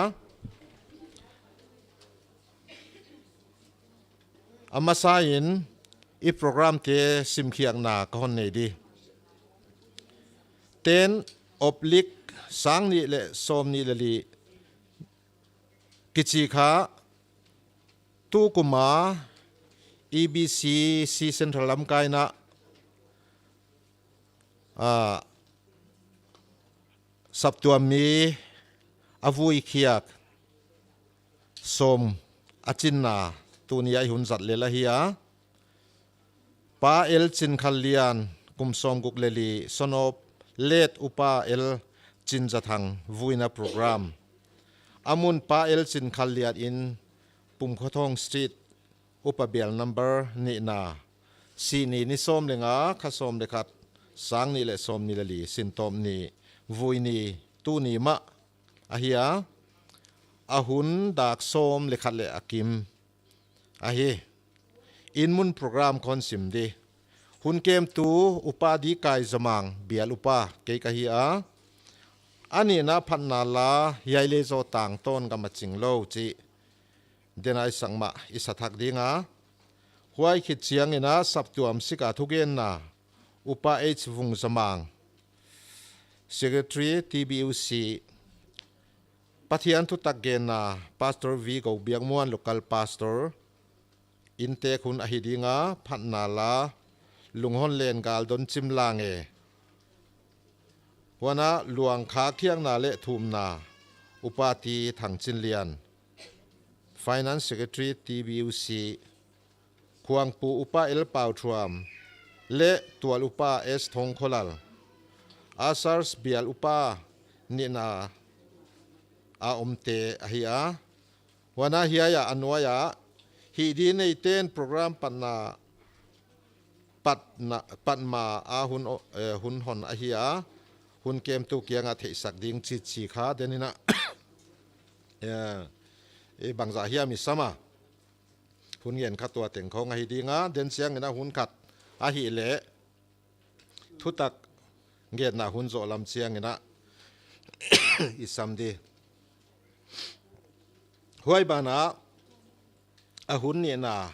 A masa in i program te simkhiakna ka hon nei di. Ten oblik sang nih leh sawm nih leh li kichi kha, tukum a E B C C Central lamkai in ah, ah, saptuam mi a vui khiak sawm a chinna tuni a i hun zat lel ahi a. Pa L Chinkhalian, kum sawmguk leh li, son of late Upa L Chinzathang vuina program. A mun Pa L Chinkhalian in Pumkhothong Street, upa bial number nihna, Sihni ni sawm leh nga, kha sawm leh khat, sang nih leh sawm nih leh li, Sintawp ni, vui ni, tuni mah ahi a, a hun dak sawm leh khat leh a kim ahi. In mun program ka hon sim di. Hun kemtu Upa D Kaizamang, bial upa, kei ka hi a. A nihna phatna la, Hiai Lei Zaw Tang Tawn Gam a Ching Lou chih, den a i sak mah i sa thak ding a. Huai khit chiang in ah saptuam sik a thugenna, Upa H Vungzamang, Secretary T B U C, Pathian thutak genna, Pastor V Go Biakmuan, local pastor, inntek hun ahi ding a, phatna la, Lunghon Len Gal Don Chim Lang e. Huan ah luang khak khiakna leh thumna, Upa T Thangchinlian, Finance Secretary T B U C, Khuangpu Upa L Pauthuam leh Tual Upa S Thongkholal, Ushers bial upa nihna a omte ahi a. Huan ah hiai a a nuai a, hih di neiten program patna, patna, pat ma a hun o-, eh, hun hon ahi a, hun kemtu kiang a theihsak ding chih chi kha den in ah, eh, eh, bangzah hiam i sam a. Hun ngen kha tua teng khong ahi ding a, den chiang in ah hun khat ahihleh thutak ngetna hun zoh lam chiang in ah i sam di. Huai ban ah a hun nihna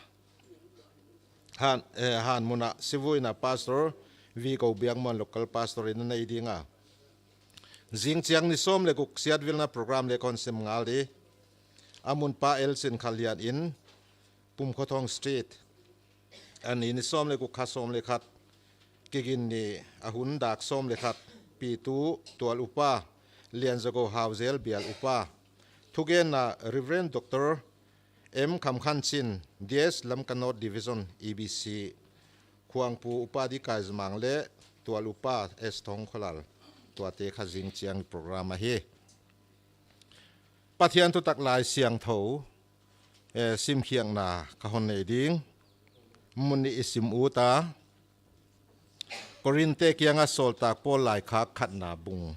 han, eh, han mun ah sivuina Pastor V Go Biakmuan, local pastor in a nei ding a. Zing chiang ni sawm leh guk siatvilna program leh ka hon sim ngal di. A mun Pa L Chinkhalian in Pumkhothong Street, a ni ni sawm leh guk, kha sawm leh khat, Kiginni, a hun dak sawm leh khat, Pitu Tual Upa Lianzagou Hauzel, bial upa. Thugenna Reverend Doctor M Khamkhanchin, D S Lamka North Division, E B C, Khuangpu Upa D Kaizamang leh Tual Upa S Thongkholal, tuate kha zing chiang program ahi. Pathian thutak Laisiangthou, eh, simkhiakna ka hon nei ding. Mun nih i sim ut a. Korinte kianga Sawltak Paul laikhak khatna bung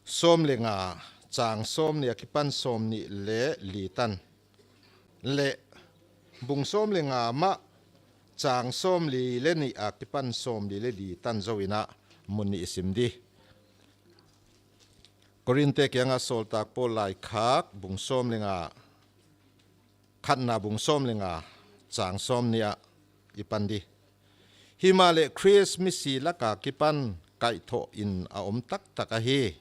sawm leh nga, chang sawmnih akipan sawmnih leh li tan. Leh bung sawm leh nga mah, chang sawmli leh nih akipan sawmli leh li tan zou in ah mun nih i sim di. Korinte kianga Sawltak Paul laikhak bung sawm leh nga, khatna bung sawm leh nga, chang sawmnih ah i pan di. Himahleh Khrist misi laka kipan kaihthoh in a om taktak ahi.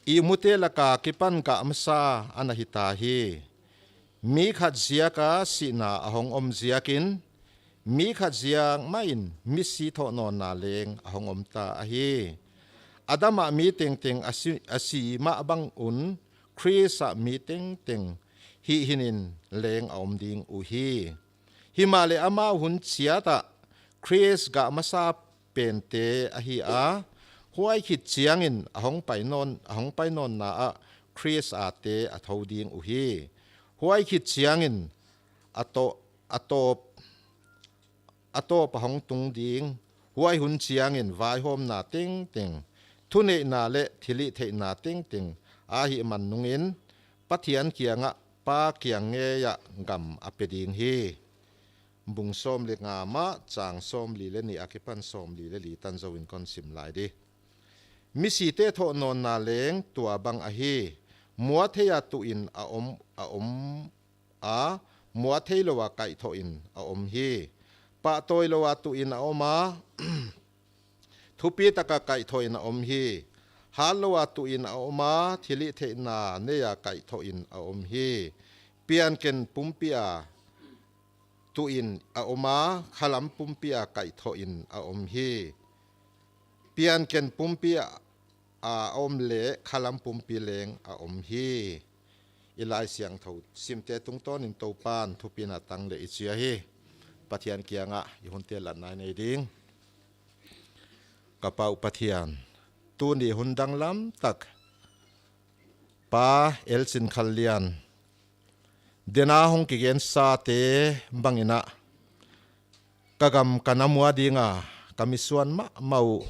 Ihmute laka kipan gah masa ana hita hi. Mi khat ziaka sihna a hong om ziakin, mi khat ziak mahin misi thohnawnna leng a hong omta ahi. Adam ah mi tengteng a si, a si mah bang un, Khrist ah mi tengteng hih hinin leng a om ding uhi. Himahleh amau hun chiat ah Khrist gah masa pente ahi a, huai khit chiangin a hong pai nawn, a hong pai nawnna ah Khrist ate a tho ding uhi. Huai khit chiangin a to, a tawp, a tawp a hong tung ding. Huai hun chiangin vaihawmna tengteng, thuneihna leh thilhihtheihna tengteng a hihman nungin Pathian kiangah Pa kiang ngeiah gam a pe ding hi. Bung sawmlenga mah chang sawmli leh nih akipan sawmli leh li tan zouin kon sim lai di. Misite thohnawnna leng tua bang ahi. Muathei a tuh in a om, a om a, muathei lou a kaihthoh in a om hi. Pahtawi lou a tuh in a om a, thupi taka kaihthoh in a om hi. Hat lou a tuh in a om a, thilhihtheihna nei a kaihthoh in a om hi. Pianken pumpi a tuh in a om a, khalam pumpi a kaihthoh in a om hi. Pianken pumpi a, a om leh khalam pumpi leng a om hi. I Laisiangthou simte tungtawnin Toupan thupina tang leh i chi ahi. Pathian kiangah i hunte latna i nei ding. Ka Pa uh Pathian, tuni hun danglam tak Pa Elchin Khanlian dena hong kigensate bangin ah, ka gam ka na mua dinga ka misuan mahmah uh.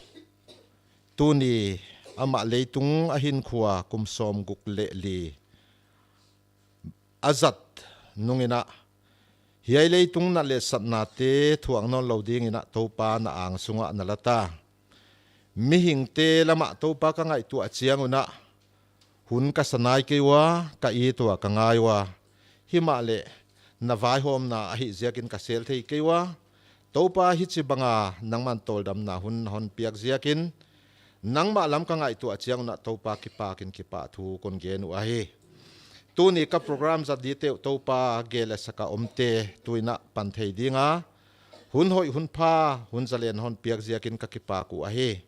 Tuni amah leitung a hinkhua kum sawmguk leh li a zat nungin ah, hiai leitung nat leh satnate thuak nawn lou dingin ah Toupa na ang sungah na la ta. Mihingte lamah Toupa ka ngaihtuah chiang un ah, hun ka sa nai kei ua, ka it ua, ka ngai ua. Himahleh na vaihawmna ahih ziakin ka sel thei kei ua. Toupa, hichibanga nangman tawldamna hun na hon piak ziakin, nangmah lam ka ngaihtuah chiang un ah Toupa kipakin kipahthu kon gen uh ahi. Tuni ka program zat dite uh Toupa, gel leh sak a omte tuin ah pan thei dinga, hun hoih hun pha, hun zalen hon piak ziakin ka kipak uh ahi.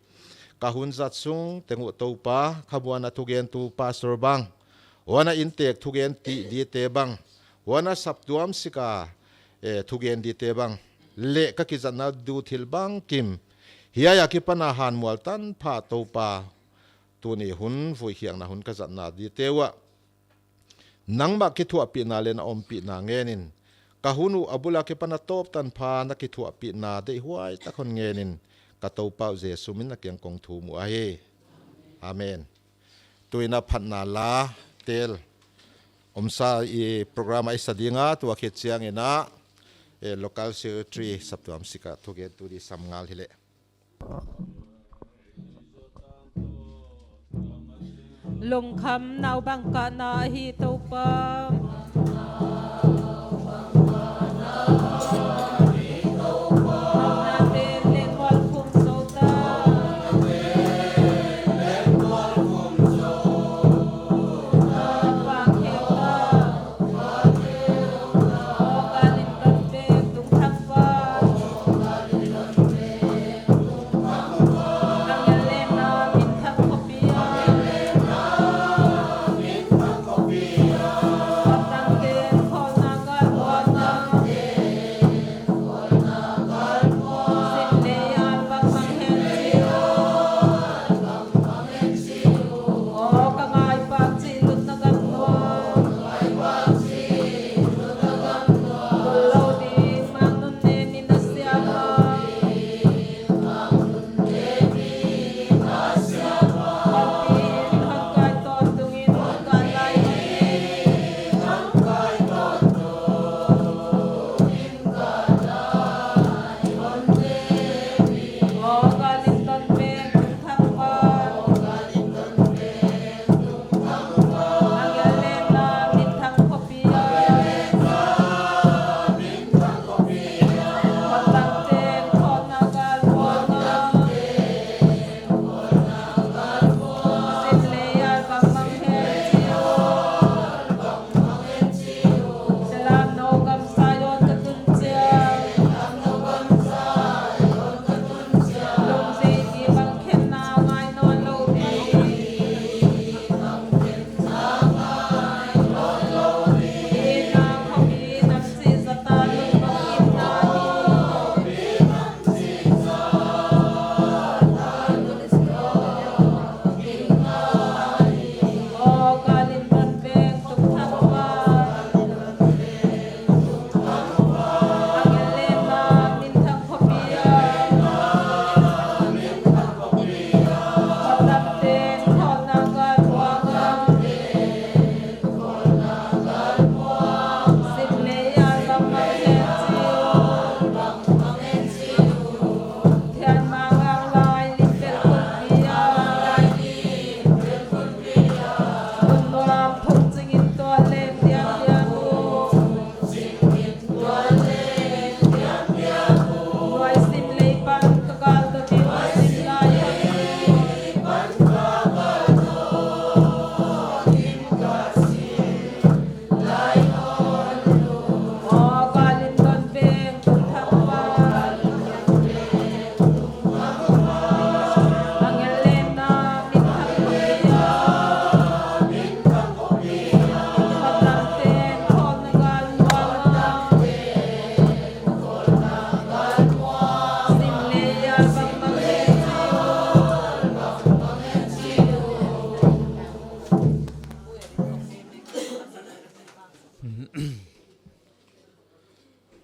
Ka hun zat sung teng uh Toupa, khamuanna thugentu pastor bang, huan a inntek thugen dite bang, huan a saptuam sika, eh, thugen dite bang, leh ka kizatna duh thil bangkim, hiai a kipan a hanmual tanpha Toupa, tuni hun vuikhiakna hun ka zatna dite uah, nangmah kithuahpihna leh na ompihna ngenin, ka hun uh a bul a kipan a tawp tanpha na kithuahpihna deihhuai tak hon ngenin, ka Toupa uh Jesu min na kiang kong thum uh ahi. Amen. Tuin ah phatna la tel omsa i program a i sa dinga, tua khit chiangin ah, eh, local secretary saptuam sika thugentu di sam ngal hileh. Lungkham nau bang ka na hi Toupa.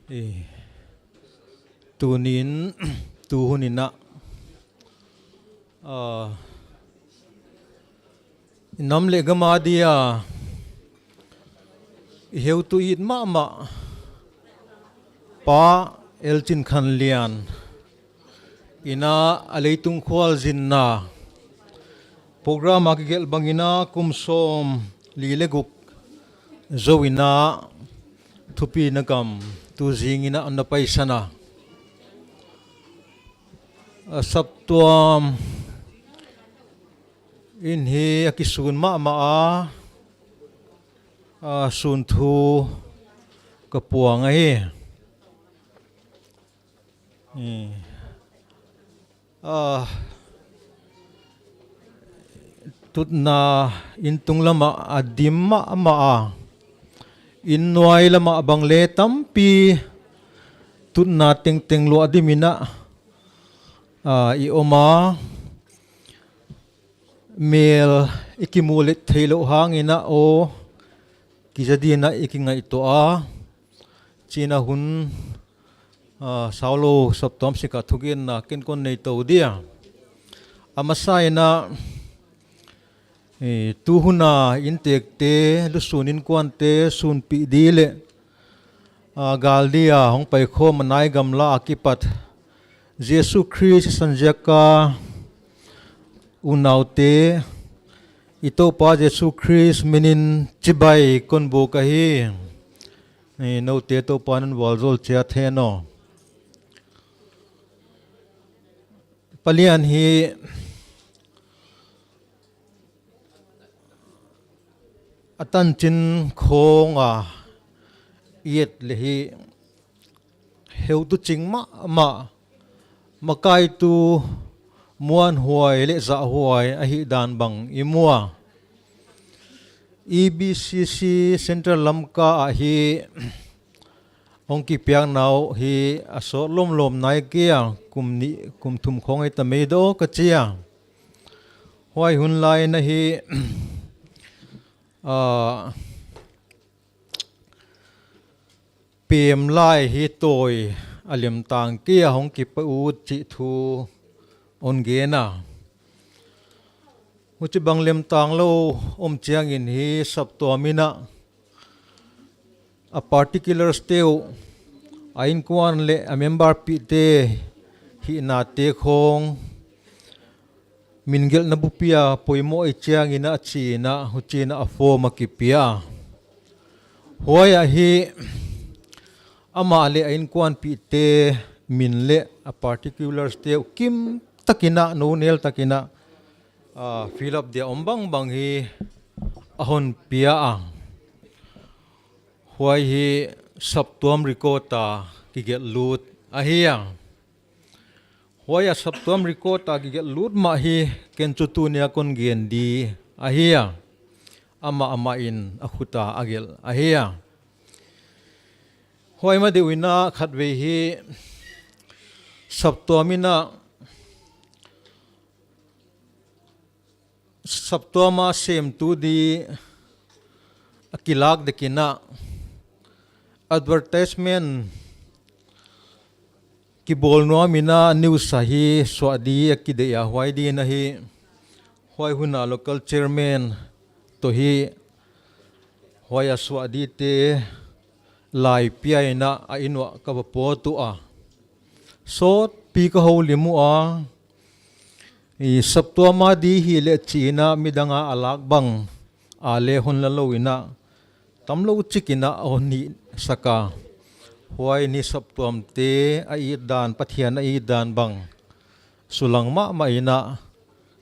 Eh, tunin, tuhun in ah, ah, nam leh gam adia i heutu it mahmah Pa L. Chinkhanlian in ah a leitung khualzinna program a kigelh bangin ah kum sawmli leh guk zou in ah thupina gam tu zingin ah na paisan a. A saptuam in hi a kisun mahmah a, a sun thu ka puang ahi. Eh, ah, tutna in tung lamah a dim mahmah a, in nuai lamah bang leh tampi tutna tengteng luah dimin ah, ah, i om a, mel i kimu leh theilou hangin ah aw kiza dingin ah i kingaihtuah a, chi'n ah hun, ah, saulou saptuam sik a thugenna ken kon nei tou dia. A masa in ah, eh, tuhun a inntekte, lusun innkuante sunpih di leh, ah, gal dia hong paikhawm a nai gamla a kipat Jesu Khrist i sanziak a unaute, i Toupa Jesu Khrist minin chibai kon buk ahi. Eh, noute Toupa'n hon vualzawl chiat hen aw. Pa Lian hi a tanchin khawng a i et leh hi heutu ching mahmah, makaitu muanhuai leh zahhuai ahihdan bang i mu a. E B C C Central Lamka ah hi hong kipiakna uh hi a sawt lawmlawm nai kei a, kum nih kum thum khawng ei ta mai daw ka chi a. Huai hun lai in ah hi, ah, pem lai hi tawi a lemtang kei a hong kipat uh chih thu hon gen a. Huchibang lemtang lou om chiangin hi saptuam in ah a particulars te uh, a innkuan leh a member pihte hihnate khawng min gelhna bupi a poimoh i chiangin ah chi'n ah, huchi'n ah a form a kipia. Huai ah hi amah leh a innkuanpihte min leh a particulars te uh kim takin ah, nounel takin ah, ah, fill up dia om bangbang hi a hon pia a. Huai hi saptuam record a kigelh lut ahi a. Huai a saptuam record a kigelh lut mah hi ken chu tuni a kon gen di ahi a. Amah amah in a khut a a gelh ahi a. Huai mah deuh in ah khatvei hi saptuam in ah saptuam a semtu di a kilak dek in ah advertisement kibawl nuam in ah news a hi suah di a kideih a, huai dingin ah hi huai hun a local chairman toh hi huai a suah dite lai pia in ah a inn uah ka va pawt uh a. Sawtpi ka houlim ua, i saptuam a di hileh chi'n ah midang a a lak bang a leh hon la lou in ah tamlou chik in ah hon hihsak a. Huai in saptuamte a itdan, Pathian a itdan bang sulang mahmah in ah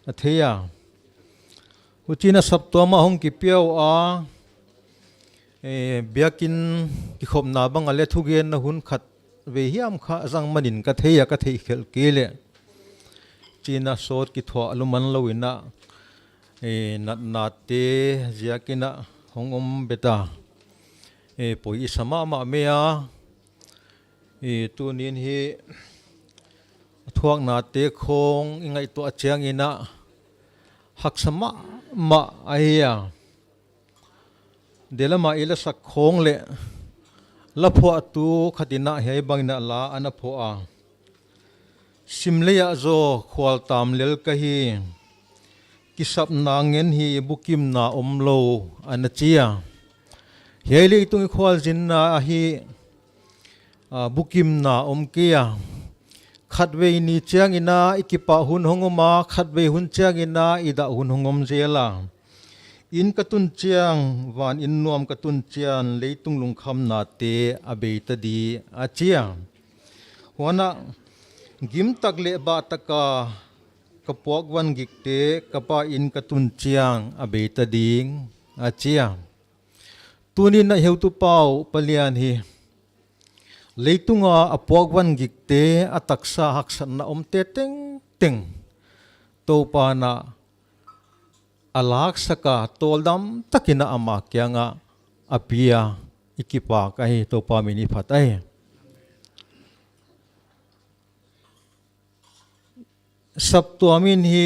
na thei a. Huchi'n ah saptuam ah hong kipia ua, eh, biakin kikhopna bang a leh thugenna hun khatvei hiam kha zang manin ka thei a, ka theih khelh kei leh chi'n ah sawt kithuah lou man lou in ah, eh, natnate ziakin ah hong om bet a. Eh, poi i sa mahmah mai a. Eh, tuni'n hi a thuaknate khawng i ngaihtuah chiangin ah haksa mahmah ahi a. Delam a i la sak khawng leh la phuahtu khat in hiai bangin la ana phuah a. Simlei ah zaw khual tam lel ka hi, kisapna ngen hi bukimna omlou, ana chi a. Hiai leitung i khualzinna ahi, a, bukimna om kei a. Khatvei ni chiangin i kipah hun hong om a, khatvei hun chiangin i dah hun hong om zel a. Inn ka tun chiang, van inn nuam ka tun chiang, leitung lungkhamnate a bei ta di, a chi a. Huan ah, gimtak leh bahtaka ka puakvan gikte, ka pa inn ka tun chiang a bei ta ding, a chi a. Tuni'n heutupa uh palian hi, leitunga a puakvan gikte, a taksa haksatna omte tengteng Toupa'n a laksak a, tawldam takin ama kiangah a pia, i kipak ahi, Toupa min i phat ahi. Saptuam in hi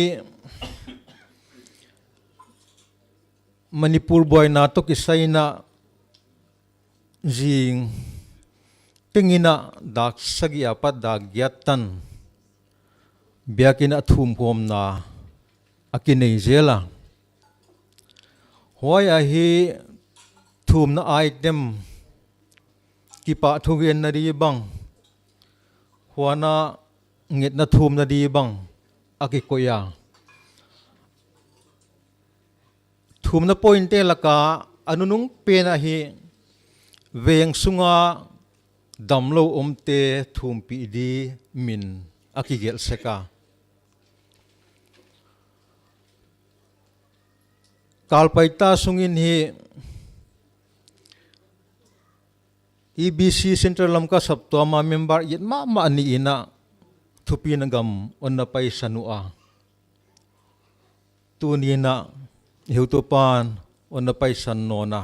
Manipur buaina toh kisai in zing tengin dak sagih apat dak giat tan biakin ah thumkhawmna a kinei zel a. Huai ahi thumna item kipahthugenna di bang, huan ah ngetna thumna di bang a kikoih a. Thumna pointe laka a nunung pen ahi veng sunga damlou omte thumpih di min a kigelh sek a. Kalpaita sungin hi E B C Central Lamka saptuam a member it mahmah nih in thupina gam hon na paisan ua. Tuni'n heutupa'n hon na paisan nawn a.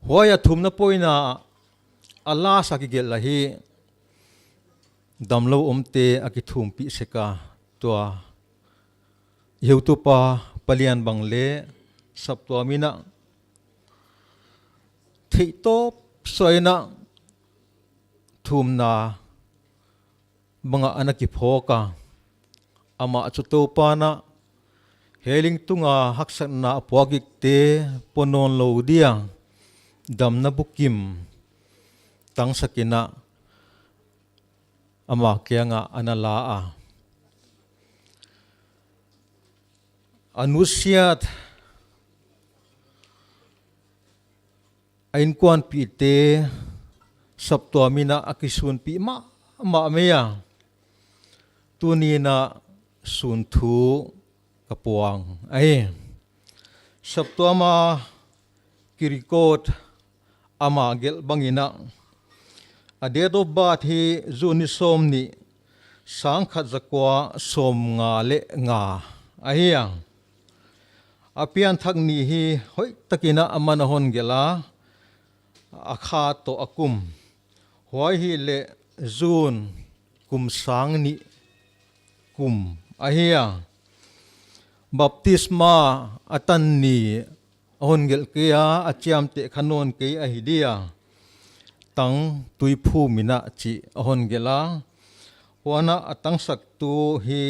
Huai a thumna pointe a lasa kigelh ahi damlou omte a kithumpih sek a, tua heutupa palian bang leh saptuam in theihtawp sawina thumna banga ana kiphawk a. Amah chu Toupa'n hiai leitunga haksatna a puak gikte pua nawnlou dia damna bukim tangsakin ama kianga ana la a. A nusiat a innkuanpihte saptuam in a kisunpih mahmah mai a. Tuni'n sun thu ka puang ahi. Saptuam a kirecord ama gelh bangin a date of birth hi June ni sawmnih, sangkhat zakua sawmnga leh nga ahi a. A pianthak ni hi hoihtakin aman a hon gelh a, a kha toh a kum. Huai hileh June kum sang nih kum ahi a. Baptisma a tan ni a hon gelh kei a, a chiamteh kha nawn kei ahi dia, Tang Tuiphum in chih a hon gelh a. Huan a tangsaktu hi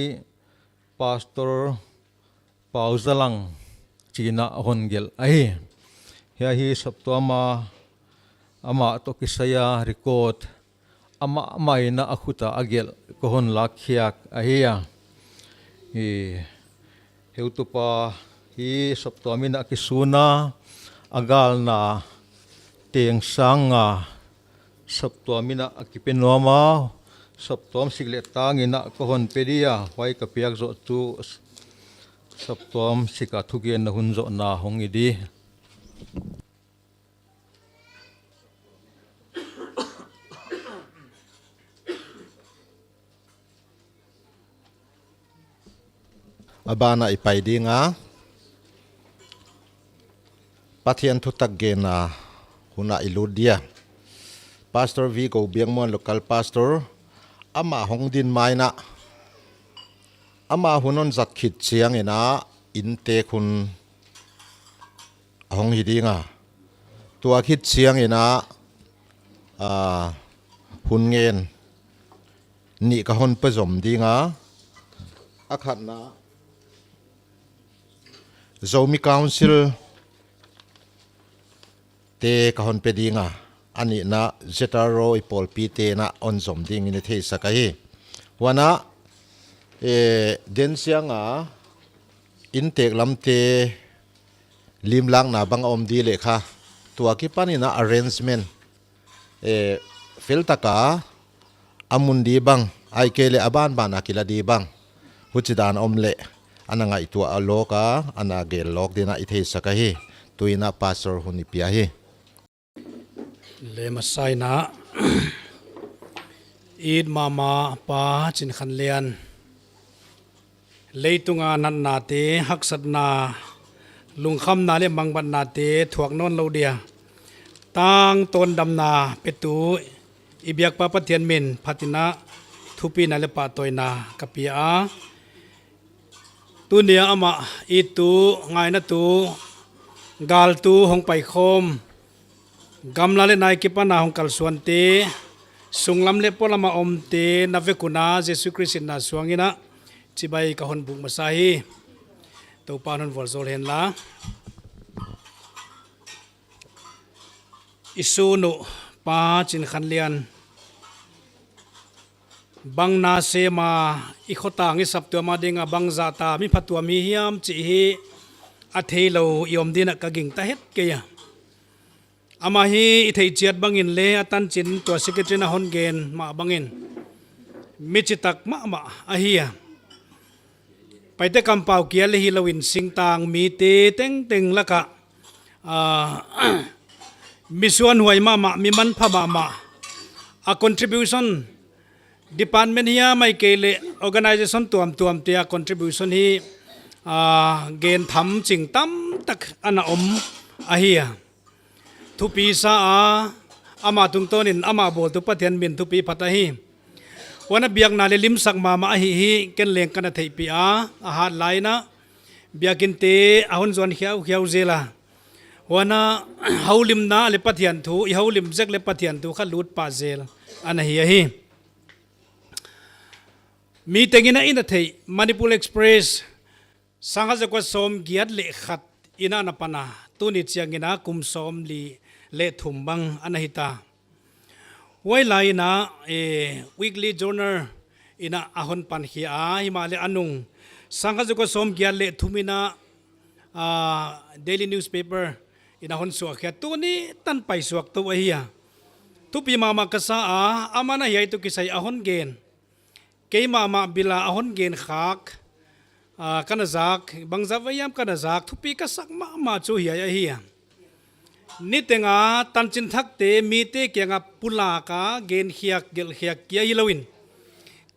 Pastor Pau Zalang chi'n a hon gelh ahi. Hiai hi saptuam a amah toh kisai a record amah mah in a khut a a gelh ka hon lakkhiak ahi a. Hi heutupa hi saptuam in a kisun a, a galna teng sang a saptuam in a kipe nuam a, saptuam sik leh tangin ka hon pe dia, huai ka piak zoh tu saptuam sik a thugenna hun zohna hong hi di. A ban ah i pai ding a, Pathian thutak genna hun ah i lut dia. Pastor V Go Biangmuan, local pastor, amah hong din mai in, ama hun hon zat khit chiangin inntek hun a hong hi ding a. Tua khit chiangin a, hun ngen nih ka hon pe zom ding a, a khatna Zomi Council te ka hon pe ding a, a nihna Z R O i pawlpi te'n a hon zom ding in i theisak ahi. Huan a, eh, den siang a, inntek lam te limlakna bang a om di leh kha, tua kipan in a arrangement, eh, fel taka a mun di bang, ahihkeileh a banban a kila di bang, huchidan om leh ana ngaihtuah lawk a, ana gel lawk dingin i theisak ahi. Tuin a Pastor hun i pia hi. Lem a saina, it mahmah Pa Chin Khan Lian, leitunga natnate, haksatna, lungkhamna leh mangbatnate thuak nawn lou dia tangtawn damna petu i biakpa Pathian min phatin a thupina leh pahtawina ka pia a. Tuni a amah ittu, ngainatu, galtu, hong paikhawm, gamla leh nai kipan a hong kalsuante, sunglam leh polam a omte, na vek un a Jesu Khrist in a suang in a chibai ka hon buk masa hi. Toupa'n hon vualzawl hen la. I sun uh Pa Chin Khan Lian, bang na sem a, i khotang i saptuam a ding a bangzah ta mi phatuam hi hiam chih hi a theilou i om dingin a ka gingta het kei a. Amah hi i theih chiat bangin leh a tanchin tua secretary in a hon gen mah bangin mi chitak mahmah ahi a. Paite kampau kia leh hilou in singtang mite tengteng lak a, ah, mi suanhuai mahmah, mi manpha mahmah. A contribution, department hiam ahihkeileh organization tuamtuamte a contribution hi, ah, gen tham ching tamtak ana om ahi a. Thupi sa a, ama tungtawnin ama bawltu Pathian min thupi phat ahi. Huan a biakna leh limsak mahmah ahi hi, ken leng ka na theihpih a, a hat lai in a biakinte a hon zuan khiaukhiau zel a. Huan a houlimna leh Pathian thu, i houlim zek leh Pathian thu kha lut pah zel ana hi ahi. Mi tengin a i na theih, Manipur Express, sangkhat zakua sawmgiat leh khat in a na pan a, tuni chiangin a kum sawmli leh thum bang ana hita. Huai lai in a, eh, Weekly Journal in a a hon pankhia a, himahleh a nung sangkhat zakua sawmgiat leh thum in a, ah, Daily Newspaper in a hon suahkhia, tuni tan paisuak tou ahi a. Thupi mahmah ka sa a, aman a hiai toh kisai a hon gen. Keimah mah bil a a hon gen khak, ah, ka na zak, bangzah vei hiam ka na zak, thupi ka sak mahmah chu hiai ahi a. Niteng a tanchin thakte mite kianga pulak a genkhiak, gelhkhiak kia hilou in,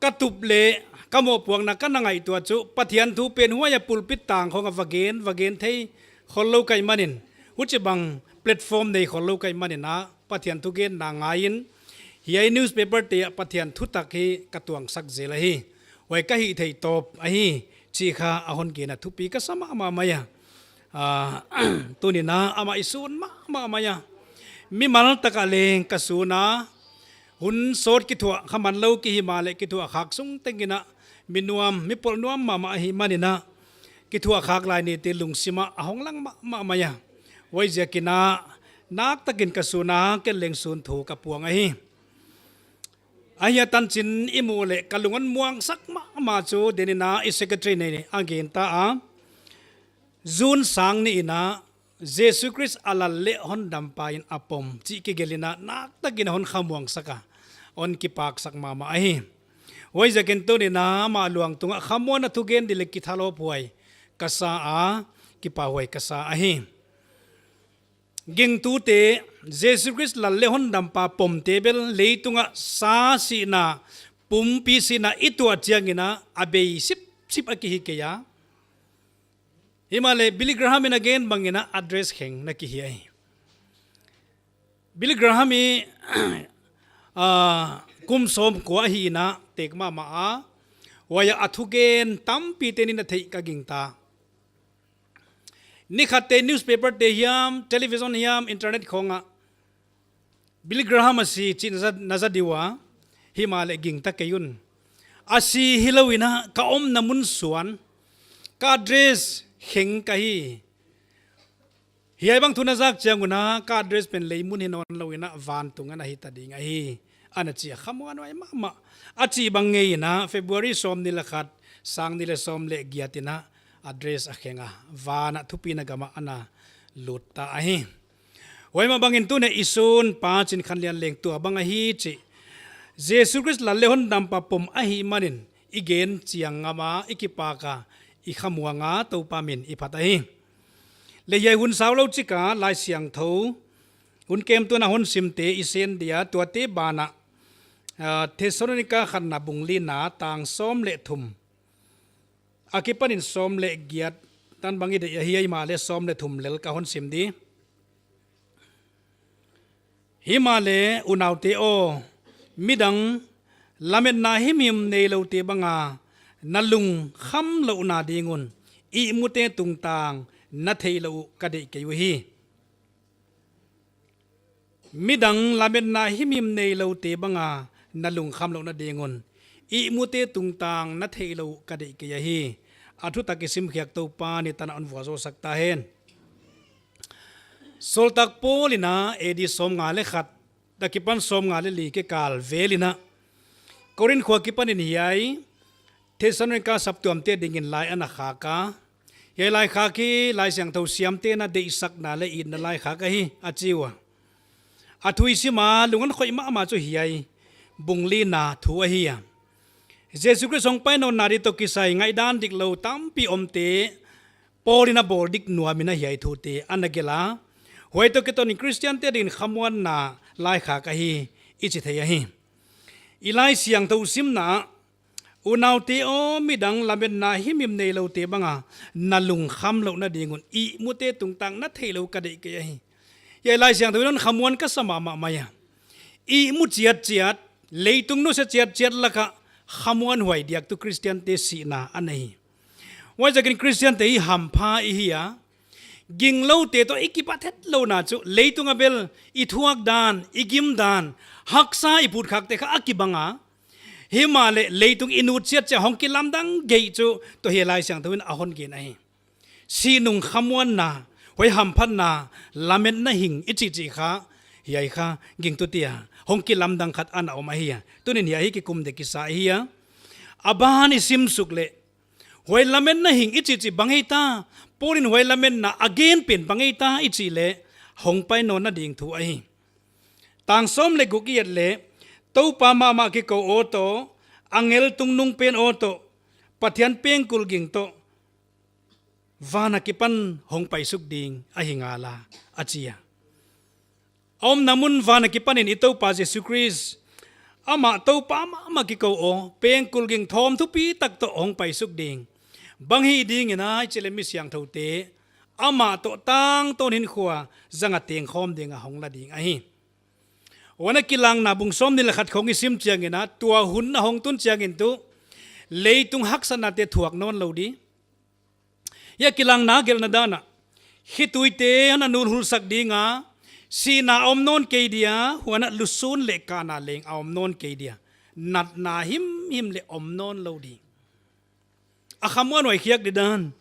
ka tup leh ka mohpuakna ka na ngaihtuah chu Pathian thu pen huai a pulpit tang khawng a va gen, va gen thei khollou ka hih manin, huchibang platform nei khollou ka hih manin a, Pathian thugenna ngaiin, hiai newspaper te ah Pathian thutak hi ka tuangsak zel ahi. Huai ka hih theih tawp ahi chih kha a hon gen a thupi ka sa mahmah mai a. Ah, tuni in a amah i sun mahmah mai a. Mimal tak a leng ka sun a, hun sawt kithuah kha man lou ki himahleh kithuah khak sung tengin a mi nuam, mi pawl nuam mahmah ahih manin a, kithuah khak lai nite lungsim ah a hong lang mahmah mai a. Huaiziakin a, naktakin ka sun a, ken leng sun thu ka puang ahi. Ahia tanchin i muh leh ka lung hon muangsak mahmah chu, den in a i secretary in a gen ta a. June sang nih in a, Jesu Khrist a lal leh hondampa in a pom chih kigelh in a, naktakin a hon khamuangsak a, hon kipaksak mahmah ahi. Huaiziakin tuni in a amah luang tungah khamuanna thugen di leh kithalawphuai ka sa a, kipahhuai ka sa ahi. Gingtute, Jesu Khrist lal leh hondampa pomte bel leitungah sa sihna, pumpi sihna i tuah chiangin a, a bei sipsip a kihi kei a. Himahleh Billy Graham in a gen bangin a address kheng na kihi ahi. Billy Graham hi, ah, kum sawmkua ahi in a tek mahmah a, huai a thugen tampite'n a theih ka gingta. Nikhat te newspaper te hiam, television hiam, internet khawng ah Billy Graham a si chih na za, na za di ua, himahleh gingta kei un. A si hilou in a ka omna mun suan, ka address kheng ka hi. Hiai bang thu na zak chiang un a ka address pen lei mun hi nawnlou in a vantung ana hita ding ahi, ana chi a, khamuanhuai mahmah. A chih bang ngei in a February sawmnih leh khat, sangnih leh sawm leh giat in a address a kheng a, van a thupina gam ah ana lut ta ahi. Huai mah bangin tuni i sunpa Chinkhanlian leng tua bang ahi chih, Jesu Khrist lal leh hondampa pom ahih manin i gen chiang ngam a, i kipak a, i khamuang a, Toupa min i phat ahi. Leh hiai hun saulou chik a Laisiangthou hun kemtuan a hon simte i sen dia, tuate banah, ah, Thessalonika khatna bung lina tang sawm leh thum akipanin sawm leh giat tan bang i deih ahi, himahleh sawm leh thum lel ka hon sim di. Himahleh unaute aw, midang lametna himhim neiloute bang a na lungkham louhna ding un ihmute tungtang na theihlouh uh ka deih kei uhi. Midang lametna himhim neiloute bang a na lungkham louhna ding un ihmute tungtang na theihlouh uh ka deih kei ahi. A thutak i simkhiak Toupa'n i tan a hon vualzawl sak ta hen. Sawltak Paul in a A D sawmnga leh khat akipan sawmnga leh li kikal vel in a Korinth khua akipanin hiai Thessalonika saptuamte dingin lai ana khak a. Hiai laikhak hi Laisiangthou siamte'n a deihsakna leh itna laikhak ahi, a chi ua. A thu i sim a lung hon khoih mahmah chu hiai bung lina thu ahi a. Jesu Khrist hongpai nawnna di toh kisai ngaihdan diklou tampi omte Paul in a bawl dik nuam in a hiai thute ana gelh a. Huai toh kitonin Khristiante dingin khamuanna laikhak ahi, i chi thei ahi. I Laisiangthou simna ah, unaute aw, midang lametna himhim neiloute bang a na lungkham louhna ding un ihmute tungtang na theihlouh uh ka deih kei ahi. Hiai Laisiangthou in hon khamuan ka sa mahmah mai a. Ihmu chiatchiat, leitung nusia chiatchiat lak ah khamuanhuai diak tuh Khristiante sihna ana hi. Huaiziakin Khristiante hi hampha i hi a, gingloute toh i kipat hetlouhna chu leitung a bel i thuak dan, i gim dan, haksa i put khakte kha a kibang a. Himahleh leitung i nut chiatchiat hong kilamdang geih chu tuh hiai Laisiangthou in a hon gen ahi. Sih nung khamuanna, huai hamphatna, lametna hing i chihchih kha, hiai kha gingtute a hong kilamdang khat ana om ahi a. Tunin hiai hi kikum dek i sa ahi a. A ban i sim suk leh, huai lametna hing i chihchih bang ei ta, Paul in huai lametna a gen pen bang ei ta i chih leh, hongpai nawnna ding thu ahi. Tang sawm leh guk i et leh, Toupa mahmah kikou aw toh, angel tungnungpen aw toh, Pathian pengkul ging toh, van akipan hongpai suk ding ahi ngal a, a chi a. A omna mun van akipanin i Toupa Jesu Khrist, amah Toupa mahmah kikou aw, pengkul ging thawm thupitak toh hongpai suk ding. Bang hih dingin a i chih leh mi siangthoute, amah toh tangtawn hinkhua zang a tengkhawm ding a hong la ding ahi. Huan a Kilangna bung sawmnih leh khat khong i sim chiangin a, tua hun a hong tun chiangin tuh, leitung haksatnate thuak nawnlou di. Hiai Kilangna gelhna dan ah, khituite ana nulhul sak ding a, sihna a om nawn kei dia, huan a lusun leh kahna leng a om nawn kei dia, natna himhim leng om nawnlou di. A khamuanhuai khiak di dan.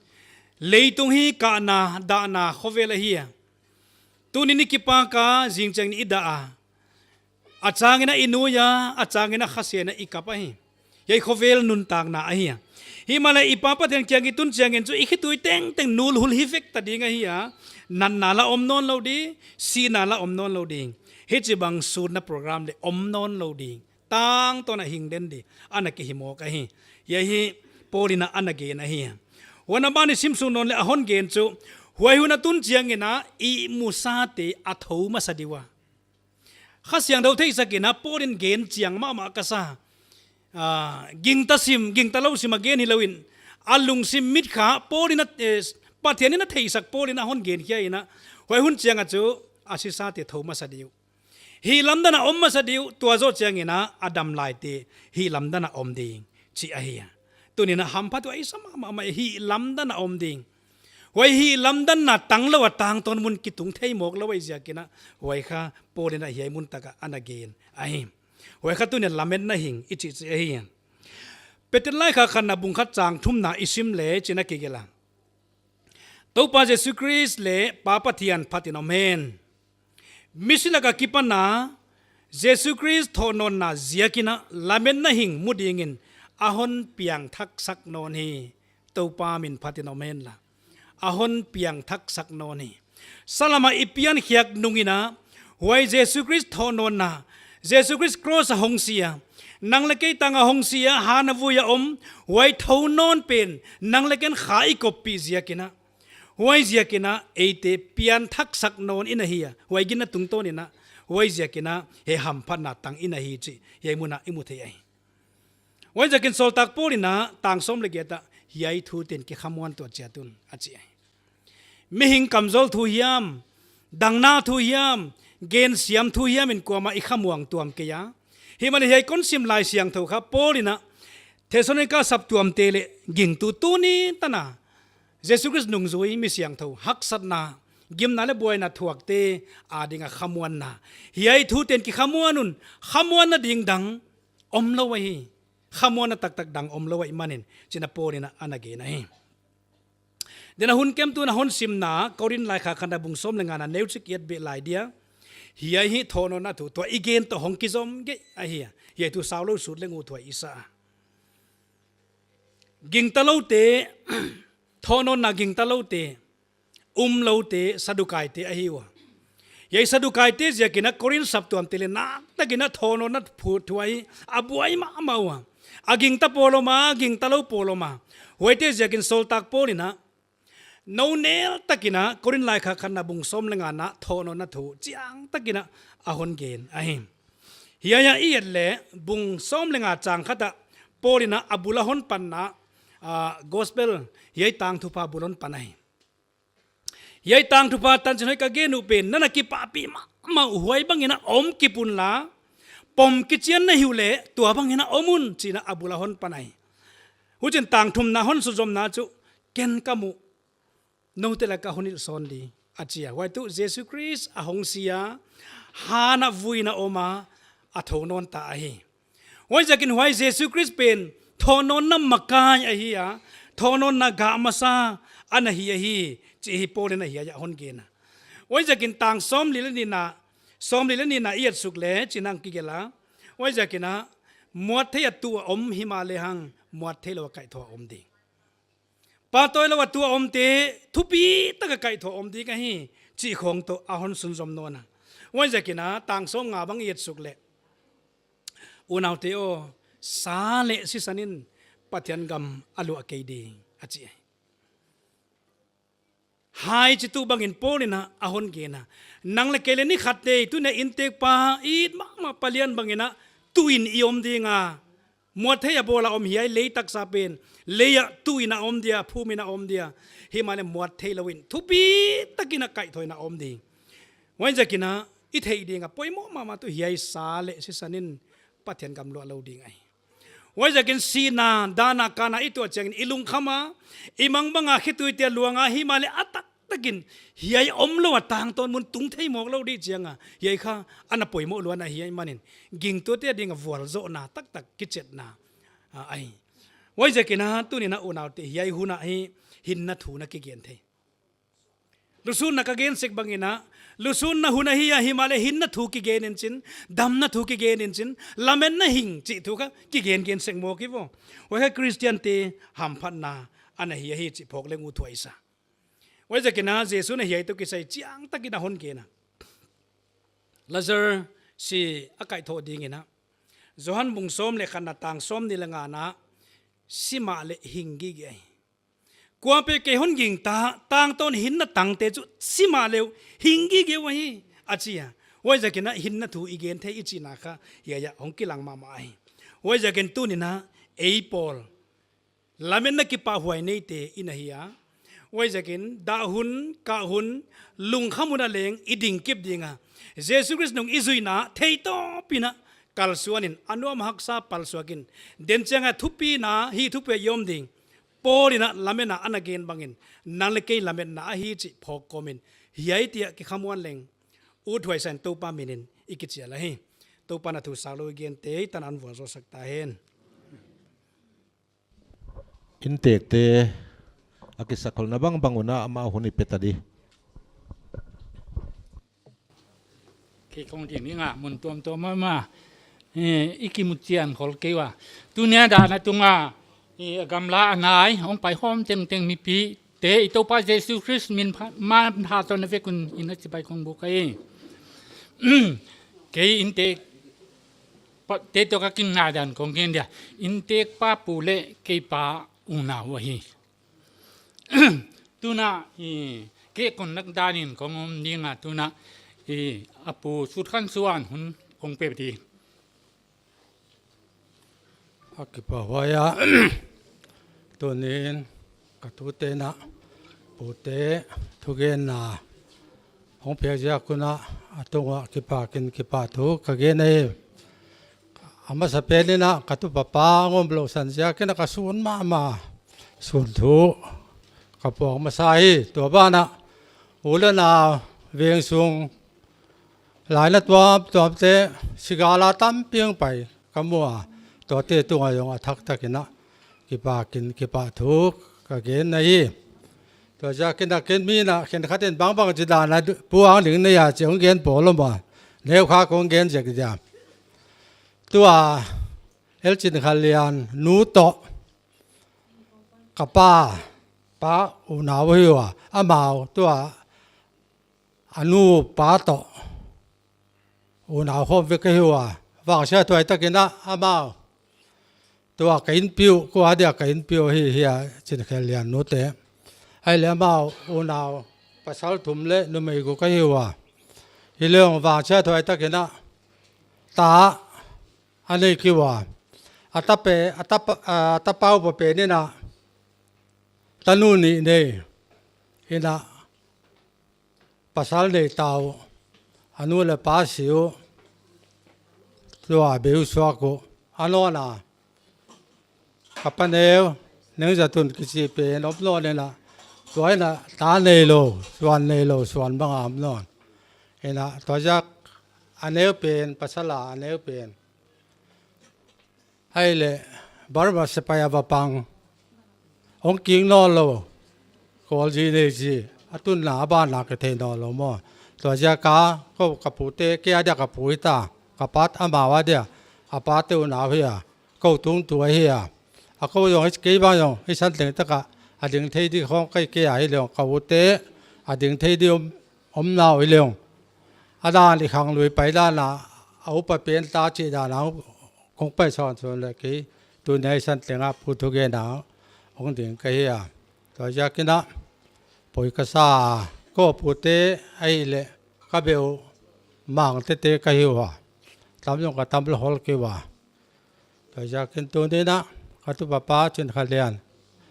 Leitung hi kahna, dahna khovel ahi a. Tuni'n i kipak a, zingchiangin i dah a. A changin a i nui a, a changin a khasiain a i kap ahi. Hiai khovel nuntakna ahi a. Himahleh i Pa Pathian kiang i tun chiangin chu i khitui tengteng nulhul hi vek ta ding ahi a. Natna la om nawnlou di, sihna la om nawnlou ding. Hichibang sutna program leng om nawnlou ding. Tangtawn a hing den di, ana kihihmawk ahi. Hiai hi Paul in a ana gen ahi. Huan a ban i sim suk nawn leh a hon gen chu, huai hun a tun chiangin a ihmusate a thou masa di ua. Kha Siangthou theihsakin a Paul in gen chiang mahmah ka sa. Ah, gingta sim, gingta lou sim a gen hilou in, a lungsim mit kha Paul in a, eh, Pathian in a theihsak Paul in a hon gen khia in a, huai hun chiang a chu a sisate thou masa di uh. Hihlamdan a om masa di uh, tua zoh chiangin a, a damlaite hihlamdan a om ding chih ahi a. Tuni'n a hamphat uh a i sa mahmah mai, hihlamdan a om ding. Huai hi lamdanna tanglou a tangtawn mun kitung thei mawk lou ahi ziakin a, huai kha Paul in a hiai mun tak ah ana gen ahi. Huai kha tuni'n lametna hing i chih chih ahi. Peter laikhak khatna bung khat chang thumna i sim leh hichi'n a kigelh a: Toupa Jesu Khrist leh Pa Pathian phatin om hen. Misi lak a kipan a Jesu Khrist thohnawnna ziakin a lametna hing mu dingin a hon piangthaksak nawn hi. Toupa min phatin om hen la, a hon piangthaksak nawn hi. Salam a i piankhiak nungin a, huai Jesu Khrist thohnawnna, Jesu Khrist cross a hong si a, nang leh kei tang a hong si a, han a vui a om, huai thounawn pen nang leh ken kha i koppih ziakin a, huai ziakin a eite piangthaksak nawn i na hi a, huai ginna tungtawn in a, huai ziakin a hiai hamphatna tang i na hi chih hiai mun ah i mu thei ahi. Huai ziakin sawltak Paul in a tang sawm leh giat ah hiai thute'n kikhamuan tuah chiat un a chi ahi. Mihing kamzawl thu hiam, dangna thu hiam, gensiam thu hiam in kuamah i khamuang tuam kei a. Himahleh hiai kon sim Laisiangthou kha Paul in a Thessalonika saptuamte leh gingtu tuni tan a Jesu Khrist nungzui, mi siangthou, haksatna, gimna leh buaina thuakte ading a khamuanna, hiai thute'n kikhamuan un, khamuanna ding dang omlou ahi. Khamuanna taktak dang omlou ahihmanin, chi'n a Paul in a ana gen ahi. Deihna hun kemtu in a hon simna, Korin laikhak khatna bung sawm leh ngana neuchik i et beh lai dia. Hiai hi thohnawnna thu, tua i gen toh hong kizom gige ahi a. Hiai thu saulou sut leng uh thuai i sa. Gingtaloute, thohnawnna gingtaloute, umloute, Sadukaite ahi ua. Hiai Sadukaite ziakin a Korin saptuamte leh naktakin a thohnawnna thu, thu ahi a buai mahmah ua. A gingta pawl om a, a gingtalou pawl om a. Huaite ziakin sawltak Paul in a nou nel takin a Korin laikhak khatna bung sawm leh ngana thohnawnna thu chiang takin a a hon gen ahi. Hiai ah i et leh bung sawm leh nga chang khat ah Paul in a a bul a hon panna, ah, gospel, hiai tangthupha bul hon pan ahi. Hiai tangthupha tanchinhoih ka gen uh pen, nang na kipahpih mahmah uh huai bangin a om kip unla, pom kichian na hi uleh tua bangin a om un chi'n a a bul a hon pan ahi. Huchiin tang thumna hon sunzomna chu, ken ka muh, noute lak ah hon hilh sawn di, a chi a. Huai tuh Jesu Khrist a hong si a, han a vui in a om a, a thou nawn ta ahi. Huaiziakin huai Jesu Khrist pen thohnawnna makai ahi a, thohnawnna gah masa ana hi ahi, chih hi Paul in a hiai ah hon gen a. Huaiziakin tang sawmli leh nihna, sawmli leh nihna i et suk leh, chi'n a kigelh a. Huaiziakin a, muat theih a tu a om himahleh hang, muat theilou a kaihthoh a om ding. Pahtawi lou a tu a omte, thupi taka kaihthoh a om ding ahi, chih khong toh a hon sunzom nawn a. Huaiziakin a, tang sawmnga bang i et suk leh, unaute aw, sa leh sisan in Pathian gam a luah kei ding, a chi. Hai chi tu bangin Paul in a a hon gen a. Nang leh kei leh ni khat teh, tuni'n a inntekpa, it mahmah palian bangin a, tu in i om ding a. Muat theih a bawl a om hiai lei taksa pen, lei ah tu in a om dia, phum in a om dia. Himahleh muat theilou in, thupi takin a kaihthoh in a om ding. Huaiziakin a, i theih ding a poimoh mahmah tuh hiai sa leh sisan in Pathian gam luah lou ding ahi. Huaiziakin sihna, dahna, kanna i tuah chiangin i lungkham a, i mangbang a khituite luang a himahleh a taktakin hiai omlou a tangtawn mun tung thei mawk lou di chiang a, hiai kha ana poimoh luat na hi ahihmanin, gingtute ading a vualzohna taktak kichetna, a, ahi. Huaiziakin a tuni'n a unaute hiai hun ah hi hinna thu na kigen thei. Lusunna ka gen sek bangin a, lusunna hun ahi a himahleh hinna thu kigen in chin, damna thu kigen in chin, lametna hing chih thu kha kigen gen sek mawk hi vo. Huai kha Christian te hamphatna ana hi ahi chih phawk leng uh thuai sa. Huaiziakin a Jesu'n a hiai toh kisai chiang takin a hon gen a. Lazar si a kaihthoh dingin a. Johan bung sawm leh khatna tang sawmnih leh ngana, si mahleh hing gige ahi. Kuapeuh kei hon gingta, tangtawn hinna tangte chu si mahleh uh hing gige uh ahi, a chi a. Huaiziakin a hinna thu i gen thei i chihna kha, hiai ah hong kilang mahmah ahi. Huaiziakin tuni'n a, ei pawl, lametna kipahhuai neite i na hi a. Huaiziakin, dah hun, kah hun, lungkham hun ah leng i ding kip ding a. Jesu Khrist nung i zuihna, theitawpin a, kalsuan in, a nuam haksa palsuak in. Den chiang a thupina, hi thupia i om ding. Paul in a lametna ana gen bangin, nang leh kei lametna ahi chih phawk kawmin, hiai tia kikhamuan leng, uthuai san Toupa minin i kichial ahi. Toupa'n a thu sak lou i gente, tan an vualzawl sak ta hen. Inntekte, a kisakholhna bangbang un a amah hun i pe ta di. Kei kong ding ning a, mun tuamtuam mah, eh, i kimu chian khol kei ua. Tuni a dan a tung a, eh, a gamla a nai, hong pai khawm tengteng mipite, i Toupa Jesu Khrist min pha-, mantha tawh na vek un in a chibai kong buk ahi. Kei inntek pa, te toh ka kinna dan kong gen dia. Inntek pa pu leh kei pa unau ahi. Tuna, i, kei kon nak danin kong om ding a tuna, i, a pu Sutkhansuan hun kong pe di. A kipahhuai a, tunin ka tute'n a pute thugenna hong piak ziak un a, a tung ua kipakin kipahthu ka gen ahi. A masapen in a ka tupa pa hong omlouhsan ziakin a ka sun mahmah, sun thu ka puak masa hi. Tua banah u leh nau, veng sung laina tuamtuamte, sigal a tampi hong pai ka mu a, tuate tungah zong a thak takin a kipakin kipahthu ka gen ahi. Tua ziakin a ken mi in a khenkhat in bangbang chi dan a puang ding nei a chih hong gen pawl om a, neu kha kong gen zek dia. Tua L. Chinkhanlian nu toh ka pa, pa unau hi ua, amau tua a nu pa toh unau khawm vek ka hi ua. Vangsiathuai takin a amau tua ka inpi uh, kua dia ka inpi uh hi, hi a Chinkhanlian nute. Ahihleh amau unau pasal thum leh numei guk ka hi ua. Hileh hong vangsiathuai takin a ta a nei kei ua. A ta pe, a ta pa, a tapa upa pen in a tanu nih nei. In a pasal nei ta uh, a nu leh pa si uh, tua bei uh suak uh, a nawn a ka pa neu, Nengzatun kichi pen om nawn in a, tua in a ta neilou, suan neilou, suan bang a om nawn. In a tua ziak a neu pen, pasal a a neu pen. Ahihleh Burma sepaih a va pang, hong kik nawnlou, Kawlzi Neiji, a tunna a banna kithei nawnlou maw. Tua ziak a kou ka pute, kei a dia ka pu hita, ka pa amau a dia, a pate unau hi a, kou tungtu ahi a. A kou zong hi kei bang zong hi san teng tak a, a ding thei di khong kai kei a hileh hong, ka ute a ding thei di om, om nau hileh hong, a dan i khang lui pai dan a, a upa pen ta chih dan a kong pai sawn sawn leh kei tuni a hi san teng a pu thugenna hong ding ka hi a. Tua ziakin a poi ka sa a, kou pute ahihleh ka beh uh Mangtete ka hi ua. Tam zong ka tam lou hol kei ua. Tua ziakin tuni'n a ka tupa pa Chinkhanlian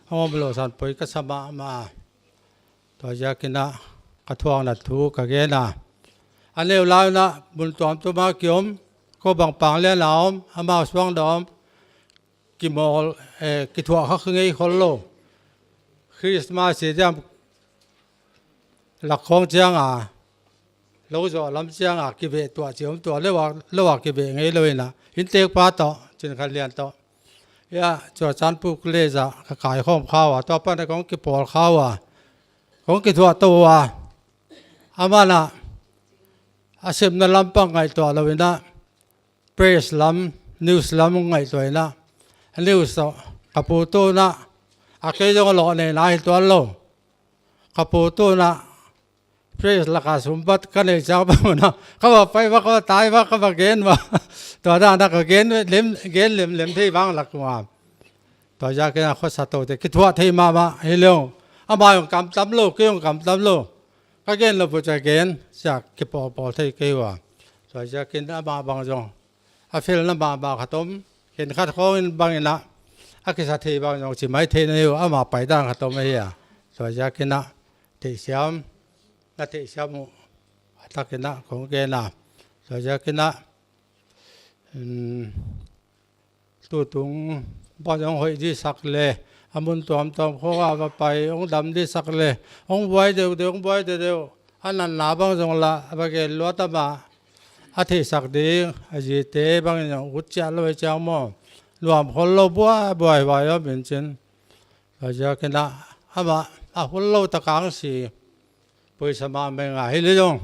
hong omlouhsan poi ka sa mahmah. Tua ziakin a ka thuakna thu ka gen a. A neu lai un a mun tuamtuam a ki om, kou bang Panglian a om, amau Suangdam, kimawl, eh, kithuah kha ngei khollou. Christmas i diam lak khong chiang a, lou zoh lam chiang a kiveh tuah chi om tuah lou a, lou a kiveh ngeilou in a. Inntek pa toh, Chinkhanlian toh. Ia, Churachandpur College a ka kaikhawm kha ua, tua pan a kong kipawl kha ua. Kong kithuah tou ua. Aman a, a sepna lam pang ngaihtuah lou in a, press lam, news lam ngaihtuah in a. News toh, ka pu tun a, a kei zong a loh nei na hi tuan lou. Ka pu tun a, press lak a sum bat ka nei chiang bang un a, ka va pai va, ka va tai va, ka va gen va. Tua dan a ka gen lem, gen lemlem thei bang lak ua. Tua ziakin a khosa toute kithuah thei mahmah hileh hong, amah hong kam tam lou, kei hong kam tam lou. Ka gen lou bang chia gen, sia kipawlpawl thei kei ua. Tua ziakin amah bang zong a felna mahmah khat om, khenkhat khawng in bang in a, a kisa thei bang zong chi mai thei na hi ua, amah pai dan khat om ahi a. Tua ziakin a theihsiam, na theihsiam uh a takin a kong gen a. Tua ziakin a, um, tutung bang zong hoih di sak leh, a mun tuamtuam khawng a va pai, hong dam di sak le, hong buai deuhdeuh, hong buai deuhdeuh, a natna bang zong lah va gen luat a, a theihsak ding, a zite bang in ut chiah lou hi chiang maw. Nuam khollou buaibuai vai om in chin. Huaiziakin a, amah a khollou tak a si, poisa mahmah ngai hi leh zong,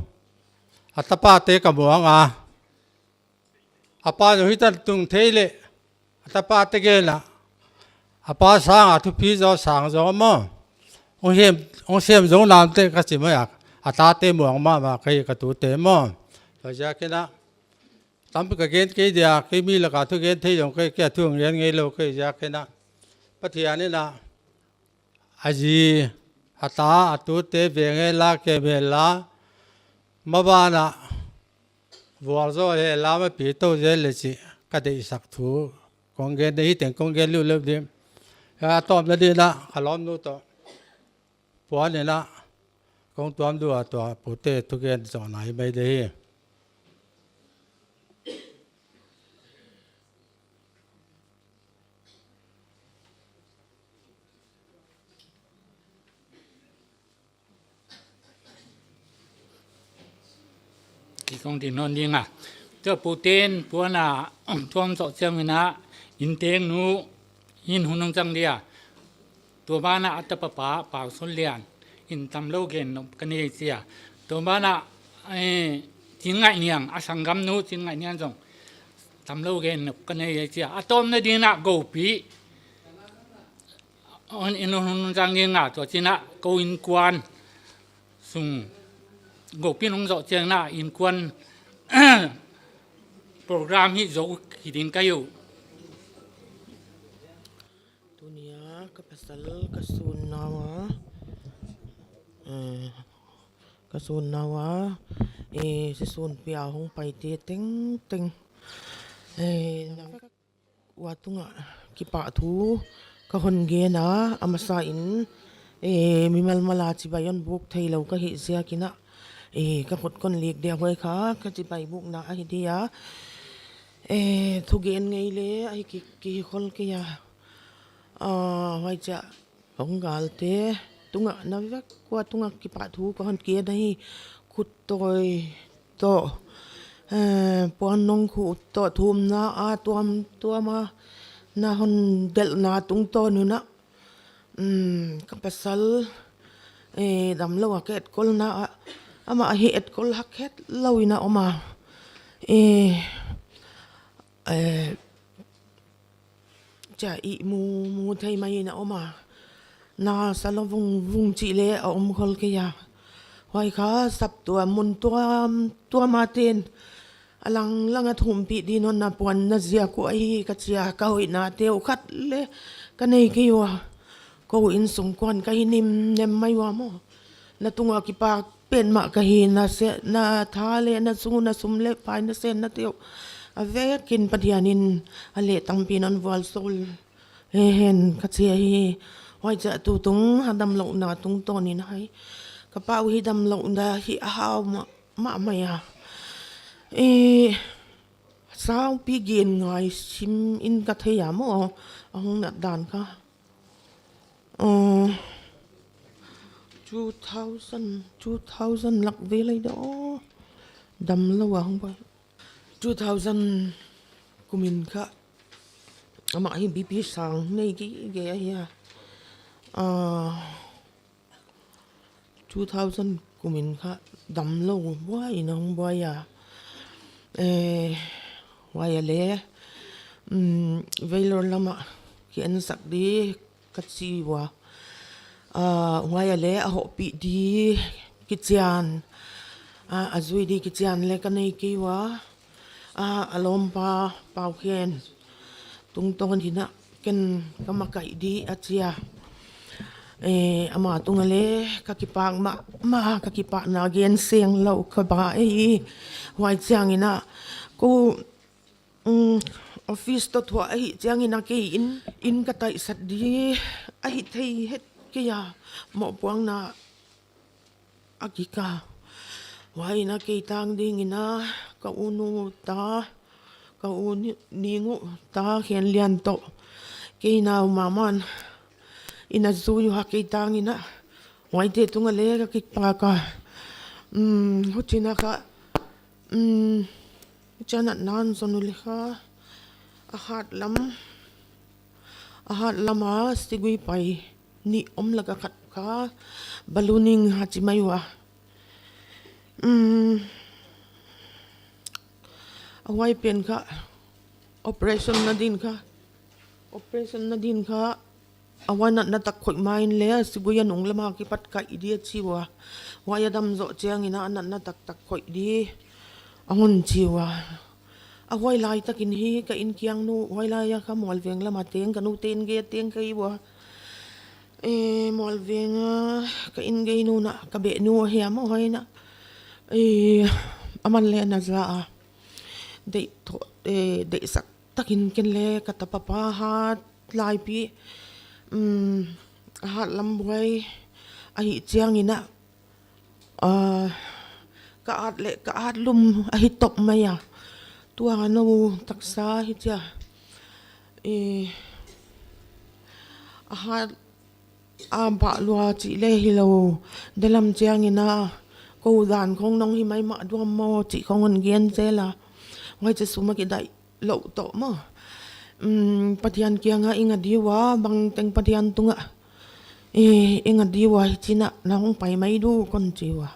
a tapate ka muang a, a pa zong hitan tung thei leh, a tapate gen a, a pa sang a thupi zaw sang zaw maw, hong sem, hong sem zong nam teh ka chi mai a, a tate muang mahmah ka hi, ka tute maw. Huaiziakin a, tampi ka gen kei dia, kei mi lak a thu gen thei zong kei, kei a thu gen ngeilou kei ziakin a, Pathian in a, a zi, a ta, a tute veng e la, kem e la, maban a vualzawl e la, ma pi tou zel le chih ka deihsak thu kong gen di hi teng kong gen luhleu di. A tawpna dingin a, ka lawmnu toh Puan in a, kong tuam dua tua pute thugen zong nai mai di hi. Kei kong di nawn ding a. Tua puten, Puan a, tuam zoh chiangin a, inn teng nu, inn hun hong zang dia. Tua ban a a tapa pa, Pau Sun Lian in tamlou gen nop ka nei chia. Tua ban a, eh, Chin Ngaih Niang, a sanggamnu Chin Ngaih Niang zong tamlou gen nop ka nei chia. A tawpna dingin a Gopi, hon, inn hun zang ding a, tua chin a kou innkuan sung, Gopi in hong zoh chiangin a innkuan program hi zou hi ding ka hi uh. Tuni a ka pasal ka sun nau a, eh, ka sun nau a, eh, si sun pia hong paite tengteng, eh, na ua tungah kipahthu ka hon gen a, a masa in, eh, mimal mal a chibai hon buk theilou ka hih ziakin a, eh, ka khut kon lik dia huai kha, ka chibai bukna ahi dia. Eh, thugen ngei le, ahi ki, kikhol kei a. Ah, huai chia, hong galte tungah na vek ua tungah kipahthu ka hon gen ahi, khut tawi toh, eh, puan nong khu toh thumna a tuamtuam a na hon delhna tungtawn un a, um, ka pasal, eh, damlou a ka etkolna a, amah hi etkol hak het lou in a om a. Eh, eh, Chia i mu, mu thei mai in a om a. Na sa lou vungvung chih le a om khol kei a. Huai kha saptuam mun tuamtuam a ten a langlang a thumpih ding hon na puanna ziak uh ahi ka chia, ka hoihnate uh khat le ka nei kei ua. Kou innsung kuan ka hi nimnem mai ua maw. Na tunga kipak petmah ka hi, na se, na tha le, na su, na sum le pai, na sennate uh a vekin Pathian in a leh tampi in hon vualzawl hen ka chi hi. Huai chia tutung a damlouhna tungtawn in hiai ka pa uh hi damlouhna hi a hau mah, mahmah a. Eh, saupi gen ngai sim in ka thei a maw, a hong nat dan kha. Uh, two thousand, two thousand lak vel lai da aw. Damlou a hong pai. Two thousand kum in kha. Amah hi B P sang nei gige ahi a. Uh, two thousand kum in kha damlou buai in a hong buai a. Eh, huai a le, um, Vellore lam a ki ensak di ka chi ua. Ah, huai a le a hohpih di kichian, ah, a zui di kichian le ka nei kei ua. Ah, a lawmpa Pau Khen tungtawn in a ken ka makaih di a chia. Eh, ama tunga le ka kipak mahmah, ka kipahna gen seng lou ka ba ei. Huai chiangin a kou, um, office toh thuah ahih chiangin a kei in, in ka taihsat di ahi thei het kei a, mohpuakna a kika. Huai in a kei tang dingin a ka u nu ta, ka u ni, ning u ta Khen Lian toh kei nau maman Inn a zui ua kei tang in a, huaite tung a le ka kik pak a. Um, huchi'n a kha, um, huchi'n a natna zon uleh kha, a hat lam, a hat lam a sigui pai nih om lak a khat kha, ballooning a chi mai ua. Um, a huai pen kha, operation na din kha, operation na din kha, a huai natna tak khoih mai in le, sigui a nung lam a kipat kai di a chi ua. Huai a dam zoh chiang in a natna taktak khoih di, a hon chi ua. A huai lai tak in hi ka inn kiang nu, huai lai a kha Mualveng lam a teng, ka nu te'n gei a teng ka hi ua. Eh, Mualveng a ka inn gei nu na, ka beh nu ahi a maw huai na. Eh, aman le na za a. Deih tho, eh, deihsak tak in ken le ka tapa pa hat lai pi. Um, a hat lam buai ahih chiang in a, ah, ka at le, ka at lum ahi top mai a. Tua nou taksa hi chia. Eh, a hat a bah lua chih le hilou. Delam chiang in a, kou dan khong nong hi mai mah diam maw chih khong hon gen zel a. Huai chia sum a kidaih lou toh maw. Um, Pathian kiang a i ngat di ua, bangteng Pathian tung a, eh, i ngat di ua, hichi'n a na hong pai mai diu kon chi ua.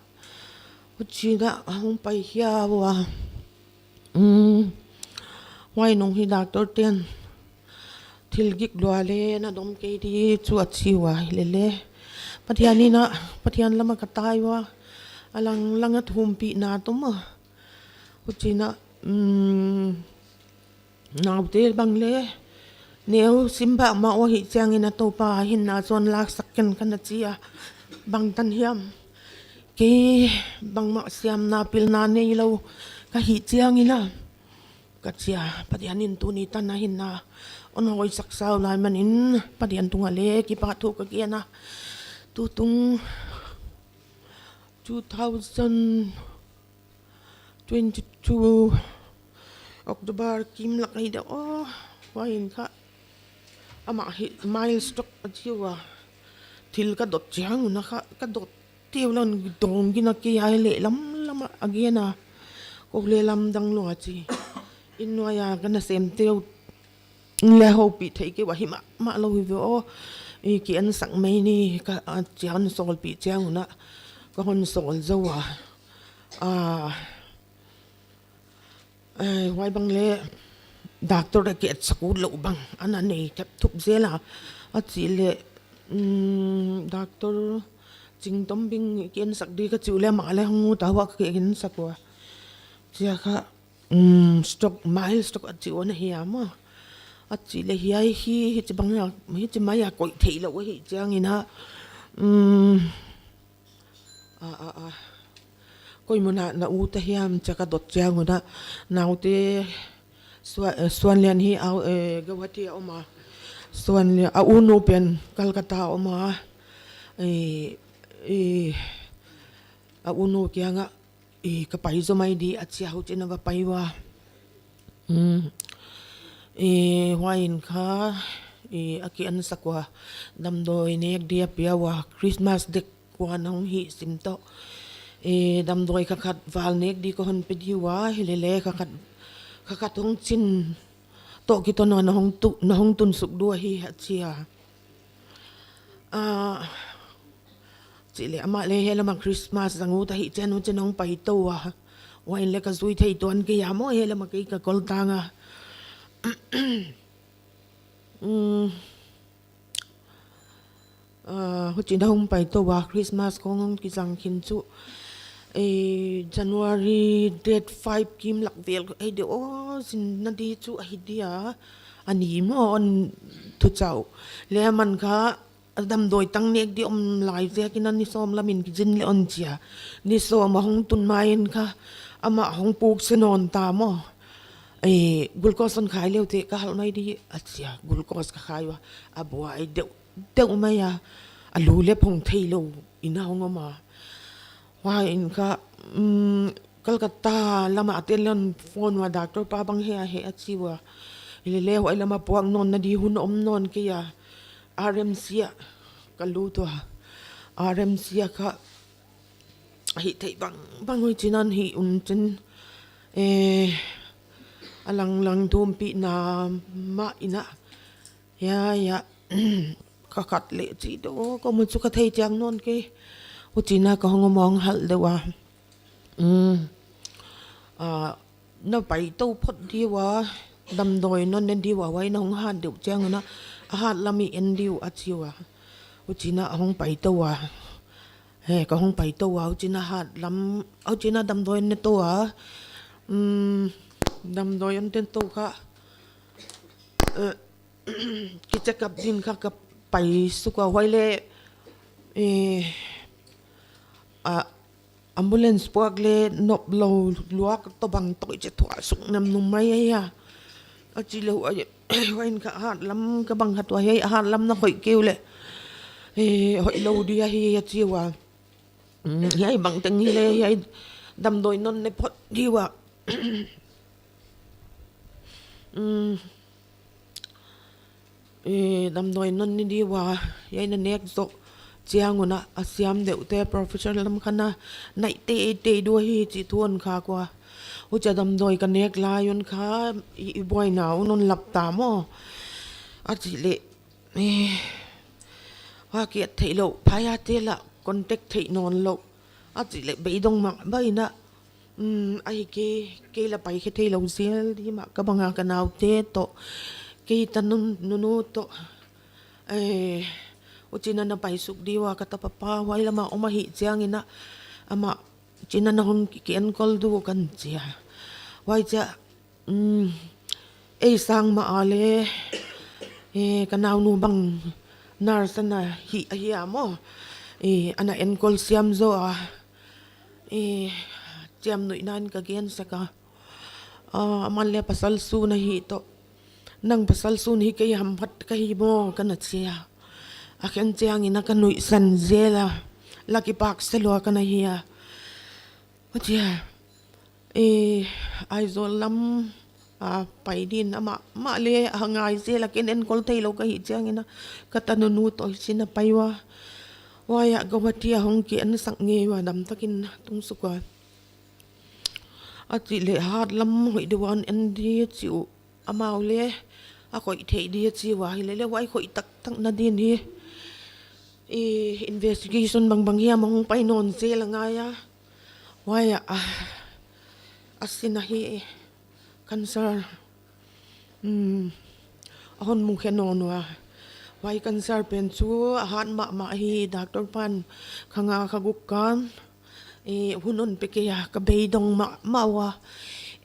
Huchi'n a hong pai hia ua. Um, huai nung hi doctor te'n thil gik lua le na dom kei di chu a chi ua, hilele Pathian in a, Pathian lam a ka tai ua, a lang lang a thumpih na toh maw. Huchi'n a, um, naute bang le neu sim bah mah uh ahih chiang in a Toupa hinna zon laksak ken ka na chi a, bangtan hiam. Kei bangmah siamna pilna neilou ka hih chiang in a, ka chi a, Pathian in tuni tan a hinna hon hoihsak sau lai man in Pathian tung a le kipahthu ka gen a. Tutung two thousand twenty-two October kim lak ahi di aw, huai in kha. Amah hi mild stroke a chi ua. Thil ka dot chiang un a kha, ka dot teu lou in dong gin a kei a le lam lam a gen a. Kou le lamdang lou a chi. Inn nuai a ka na sem teu le houpih thei kei ua hi mahmah lou hi ve aw. I ki ensak mai ni ka, a, chi a hon sawlpih chiang un a. Ka hon sawl zou a. A, eh, huai bang le doctor a ki ensak ut lou bang. Ana nei thep thup zel a. A chih le, um, doctor Chingtombing ki ensak di ka chi uleh amah le hong ut a huai ka ki ensak ua. Chia kha, um, stroke, mild stroke a chi ua na hi a maw. A chih le hiai hi, hichi bang a, hichi mai a koih theilou ahih chiang in a. Um, a, a, a. Koi mun a na ut a hiam chia ka dot chiang un a. Naute Sua-, eh, Suanlian hi a, eh, Guwahati a om a. Suanlian, a unu pen Calcutta a om a. Eh, eh, a unu kiang a, eh, ka pai zou mai di a chi a, huchi'n a va pai ua. Mm. Eh, huai in kha, eh, a ki ensak ua, damdawi nek di a pia ua, Christmas dek kuan hong hih sim toh. Eh, damdawi kha khat val nek di ka hon pe di ua, hilele kha khat, kha khat hong chin toh kiton a na hong tu-, na hong tun suk diu ahi a chi a. Ah, chih le amah le hiai lam a Christmas zang ut ahih chiang un chin hong pai tou a. Huai in le ka zui thei tuan kei a maw hiai lam a kei ka kol tang a. Mm. Ah, huchi'n a hong pai tou a Christmas khong hong kizang khin chu. Eh, January date five kim lak vel ahi di aw, zin na di chu ahi di a. A ni maw hon thu chau. Le aman kha, a damdawi tang nek di om lai ziak in a ni sawm lam in kizin le hon chi a. Ni sawm a hong tun mai in kha, amah hong puk se nawn ta maw. Eh, glucose hon khai le uh teh ka halh mai di a chi a, glucose ka khai ua, a buai deuh deuh mai a, a lu le phong theilou in a hong om a. Huai in kha, um, Calcutta lam a te'n le hon phone ua, doctor pa bang he a he a chi ua. Hilele huai lam a puak nawn na di hun om nawn kei a, R M C a ka lut ua. R M C a kha, hih theih bangbang huchiin a hih un chin. Eh, a langlang tumpihna mah in a. Hiai a, ka khat leh chi dou, kou mun chu ka thei chiang nawn kei. Huchiin a ka hong om a hong halh deuh a. Mm. Ah, na pai tou phot di ua, damdawi non ne di ua, huai na hong hat deuh chiang un a, a hat lam i en di uh a chi ua. Huchiin a hong pai tou a. He, ka hong pai tou a, huchiin a hat lam, huchiin a damdawi ne tou a. Mm, damdawi ne tou kha. Eh, ki check up din kha ka pai suk a, huai leh, eh, a, ambulance puak leh nop lou luak toh bang toh i che thuah suk nam num mai ai a. A chi leh huai, huai in kha hat lam ka bang kha tuh hiai, a hat lam na khoih kei uleh. Eh, hoih lou di ahi a chi ua. Mm, hiai bang teng hi leh, hiai damdawi non ne phot di ua. Mm. Eh, damdawi non ne di ua, hiai na nek zoh chiang un a, a siam deuh te professional lam kha na naih teitei dua hi chi thu hon khak ua. Huchia damdawi ka nek lai un kha i, i buaina un hon lap ta maw. A chih leh, eh, huai kiat theih lou, phai a te lah contact theih nawn lou. A chih leh beidong mahmah in a. Mm, ahi kei, kei lah pai khe thei lou zel di mah, ka bang a ka naute toh, kei ta nun-, nunu toh. Eh, huchiin a na pai suk di ua, ka tapa pa, huai lam a om ahih chiang in a, amah, huchiin a na hong ki, ki enkol di uh kan chi a. Huai chia, mm, ei sang mah a leh, eh, ka naunu bang nurse ana hi, ahi a maw. Eh, ana enkol siam zaw a. Eh, chiamnuihna in ka gen sak a. Ah, aman leh pasal sun ahi toh. Nang pasal sun hi kei hamphat ka hi maw, ka na chi a. A khen chiang in a ka nuihsan zel a. Lah kipak se lua ka na hi a. Huchia, eh, Aizawl lam, ah, pai din amah, mah leh a ngai zel a, ken enkol thei lou ka hih chiang in a, ka ta nunu toh hichiin a pai ua. Huai a Guwahati a hong ki en sak ngei ua, dam takin tung suk ua. A chih leh hat lam hoih deuh a hon en di chi uh. Amau leh, a khoih theih di a chi ua hi leh leh huai khoih taktak na din hi. I investigation bangbang hiam a hong pai nawn zel a ngai a. Huai a, a, a sin ahi cancer. Hmm. A hon mu khe nawn ua. Huai cancer pen chu a hat mahmah hi, doctor pan kha nga kha guk kan. Eh, hun hon pe kei a, ka beidong mahmah ua.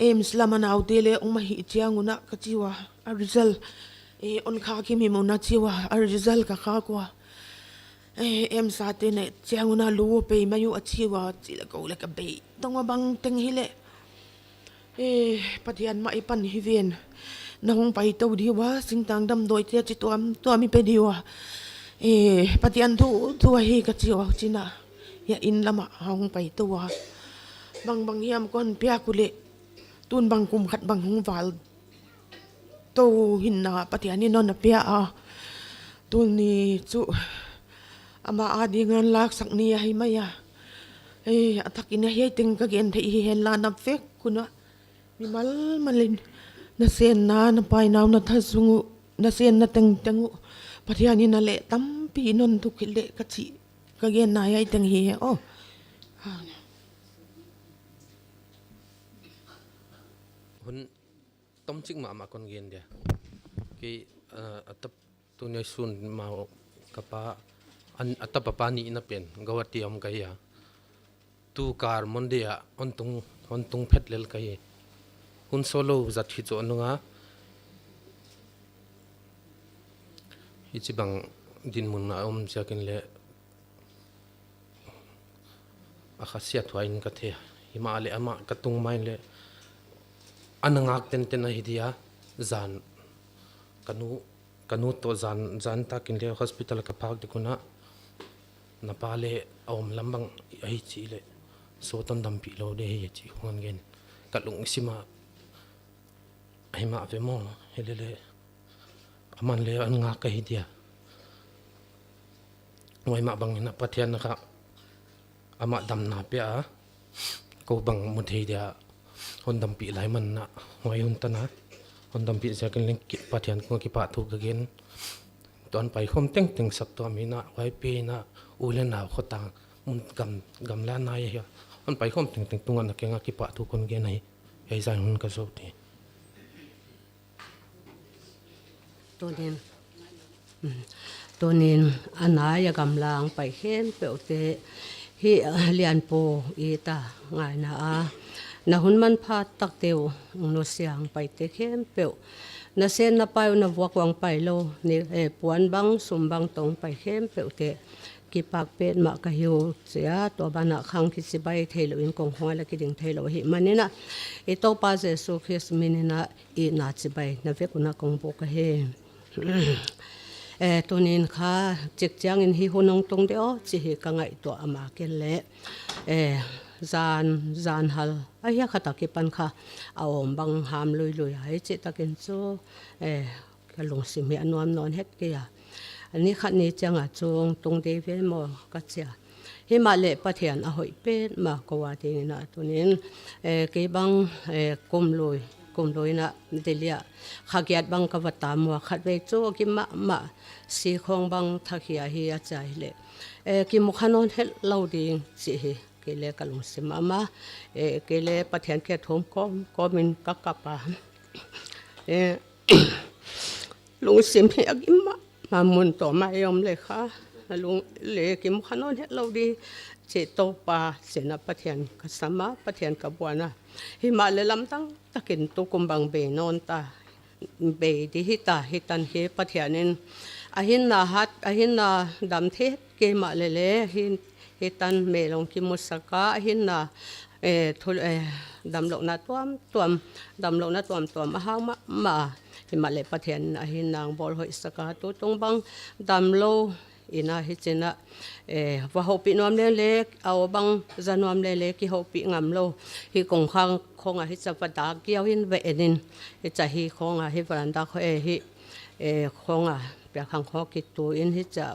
AIIMS lam a naute leh om ahih chiang un a ka chi ua. A result, eh, hon khak himhim un a chi ua. A result ka khak ua. Eh, AIIMS a te ne chiang un a lou pei mai uh a chi ua. Chih leh kou leh ka beidong a bang teng hi leh. Eh, Pathian mah i pan hi ven. Na hong pai tou di ua, singtang damdawi te a chi tuamtuam i pe di ua. Eh, Pathian thu, thu ahi ka chi ua, huchiin a. Hiai inn lam a hong pai tou ua. Bangbang hiam kon piak uleh. Tun bang kum khat bang hong val tou hi'n a, Pathian in hon pia a. Tuni chu amah ading a hon laksak ni ahi mai a. Eh, a thak in a hiai teng ka gen theih hi hen la, na vek un a. Mimal mal in na senna, na painau, na thasung uh, na senna tengteng uh Pathian in a leh tampi in hon thuk hi leh ka chih ka genna hiai teng hi. Oh. Hun tomchik mahmah kon gen dia. Kei, ah, a tap Tuni sun mau ka pa, an, a tapa pa nihna pen Guwahati om ka hi a. Tu kar Monday a hon tung, hon tung phet lel ka hi. Hun solo zat hi chu nung a. Hichibang dinmun a om ziakin leh a khasiat huai in ka thei. Himahleh amah ka tung mai leh ana ngak tenten ahi dia, zan ka nu, ka nu toh zan, zan takin leh hospital ka phak dik un a, na pa leh a om lam bang ahi chih leh, sawt hon dampih lou di hi chih hon gen. Ka lungsim a, ahi mah ve maw, hi leh leh, aman leh ana ngak ahi dia. huai mah bang in a Pathian na kha amah damna pia a, kou bang mu thei dia hon dampih lai man a, huai hun tan a hon dampih ziakin leng ki, Pathian kong kipahthu ka gen. Tuan paikhawm tengteng saptuam in a, huai pen a u leh nau khotang mun gam, gamla nai ahi a, hon paikhawm tengteng tungah na kiang a kipahthu kon gen ahi. Hiai zan hun ka zou di. Tunin, mm, tunin a nai a gamla a pai khempeuhte, hi, ah, Lianpu i ta ngaihna a, na hun manpha takte uh, nusia a paite khempeuh, na sen na pai uh, na vuak uah pai lou, ni, eh, puan bang, sum bang tawh pai khempeuhte, kipak petmah ka hi uh chi a, tua banah khang kichibai theilou in kongkhong ah leng kiding theilou ahihmanin a, i Toupa Jesu Khrist min in a, i na chibai na vek un a kong buk ahi. Eh, tunin kha chik chiangin hi hun hong tung di aw chih hi ka ngaihtuah a, ama ken leh, eh, zan, zan hal ahi a, khat a kipan kha a awm bang ham luilui a, hichi takin chu, eh, ka lungsim hi a nuam nawn het kei a. Ni khat ni chiang a chu hong tung di ve maw ka chi a. Himahleh Pathian a hoih petmah kou a dingin a tunin, eh, kei bang, eh, kum lui, kum lui in a Delhi ah kha giat bang ka va tam ua, khatvei chu a gim mahmah, si khawng bang thak hia hi a chi a, hileh, eh, kimu kha nawn het lou ding chih hi kei leh ka lungsim a om a, eh, kei leh Pathian kiang thum kawmkawm in ka kap a. Eh, lungsim hi a gim mahmah, mun tawm a i om leh kha, a lung leh kimu kha nawn het lou di chih Toupa, chihna Pathian ka sam a, Pathian ka buan a. Himahleh lamdang takin tukum bang bei nawn ta, bei di hita, hitan hi Pathianin a hinna hat, a hinna dam thei kei mahleh leh, hi, hitan mel hong kimusak a, a hinna, eh, thul, eh, damlouhna tuamtuam, damlouhna tuamtuam a hau mahmah. Himahleh Pathian a hinna hong bawl hoihsak a, tutung bang damlou in a, hichi'n a, eh, va houpih nuam leng leh, a aw bang za nuam leng leh, kihoupih ngam lou. Hi kongkhak khawng ah hichia va dak giau in va en in, hichia hi khawng ah, hi veranda khawng, eh, hi, eh, khawng ah, pialkhang khawng kitu in hichia,